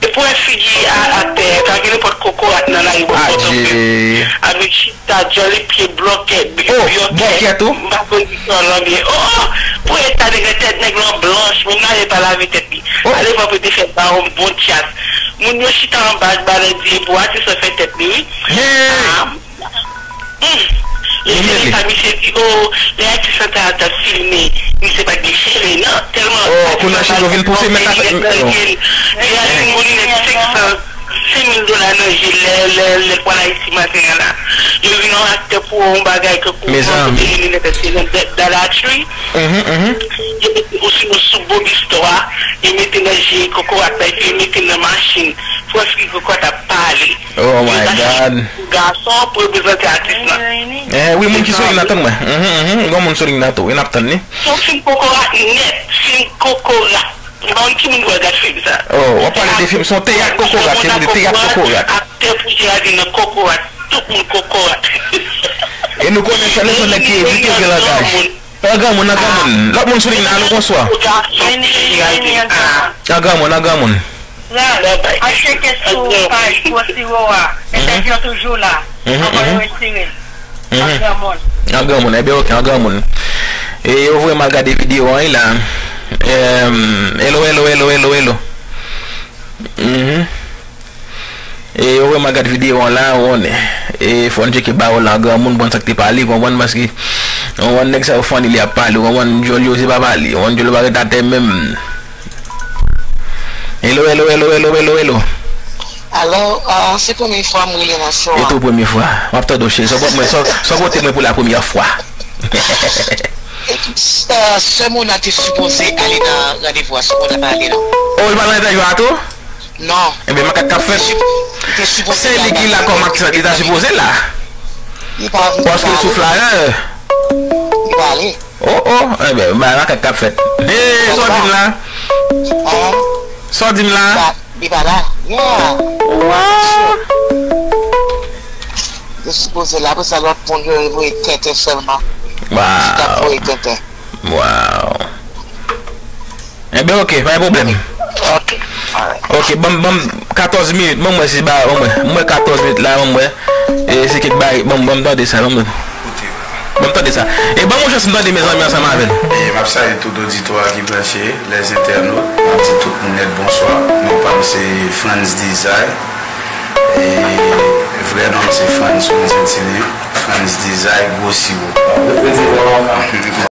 E pou wè figi a, aktè, ka gen nenpòt kokorat nan lari bò Pòtoprens. Adje. Avèk chita, djòl, pye blòkè, bi-, oh, byòkè, bòkè tou. M pa konn di sa lan byen. Oh, oh, pou eta nèg, tèt nèg lan blanch, moun la pa lave tèt li. Oh. Ale fò pou te fè ba yon bon tchas. Moun yo chita anba, ba lè di pou atis lan fè tèt li, wi. Hey! Ah, hmm. Yo jere sa, misye di, oh, lè atis lan ta, ta filme, misye pa t gen cheve, non. Tèlman oh, kounye a cheve yo vin pouse, men ta fè, oh. Li al vin bon linèt senk san, senk mil dola nan je l, lè, lè, lè l pral Ayiti maten an la. Yo vin yon aktè pou yon bagay kankou mezanmi. Linèt se nan Dollar Tree. Mhm, mhm. Yo mete, osinon sou Bob Store, yo mete nan je kokorat la, epi yo mete nan machin. Pou wè si kokorat ap pale. Oh my God. Gason pou reprezante atis lan. Eh, wi, moun ki sou liy nan tann mwen. Mhm, mhm. Gon moun sou liy nan tou. Wi, n ap tann li. Se yon fim kokorat nèt. Fim kokorat. M pa konn ki moun pou gad fim sa. Oh, w ap pale de fim, se yon teyat kokorat, se vle di teyat kokorat. Aktè pou Geraldine nan kokorat. Tout moun kokorat. E nou konnen Sanders se yon nèg ki edike, gen langaj. An granmoun, an granmoun. Lòt moun sou liy nan, alo, bonswa. An granmoun, an granmoun. Ralph, al tcheke sou paj Gwo Siwo a. Entèvyou an toujou la. Ankò yo retire l. An granmoun. An granmoun, ebyen, ok, an granmoun. E yo voye m al gade videyo an, wi, la. Em, hello, hello, hello, hello, hello. Mhm. E yo voye m al gade videyo an la, ou konnen. E fò n tcheke ba yo la, an granmoun, konn sa k te pale, konprann, paske, ou konn, nèg sa yo fann li ap pale, ou konprann, djòl yo se pa pale, ou konn, djòl yo pa ret atè menm. Hello, hello, hello, hello, hello, hello. Alo, ah, se premye fwa m rele nan show a. E tou premye fwa. M ap tande w, cheri. Sa w pote mwen, sa w, sa w pote mwen pou la premyè fwa. Sè, sè Mona te sipoze ale nan randevou a, sè Mona pa ale non. Oh, li pa nan entèvyou a tou? Non. Ebyen, makak k ap fèt. Li te sipoze Se li ki la kòm aktris, li ta sipoze la. Li pa, li pa ale. Paske sou flayè. Li pa ale. Oh, oh, ebyen, ba, makak k ap fèt. Hey, sa w di m la? Hein? Sa w di m la? Li pa, li pa la. Yeah. Wow. Yo sipoze la, apre sa, lòt moun yo voye tenten sèlman. Wow. Yo t ap voye tenten. Wow. Ebyen, ok, pa gen pwoblèm. Ok. Alright. Ok, ban m, ban m katòz minit, ban m wè si ba, ban m wè. M wè katòz minit la, ban m wè. E se kèk bagay, ban m, ban m tande sa, ban m. Ban m tande sa. E ban m yon chans m tande mezanmi ansanm avè l. E m ap salye tout oditwa ki branche, les internautes. M ap di tout moun nèt bonswa. Non pa m se Frantz Desire. E vrè non m se Frantz Wilson Tilly. Frantz Desire, Gwo Siwo.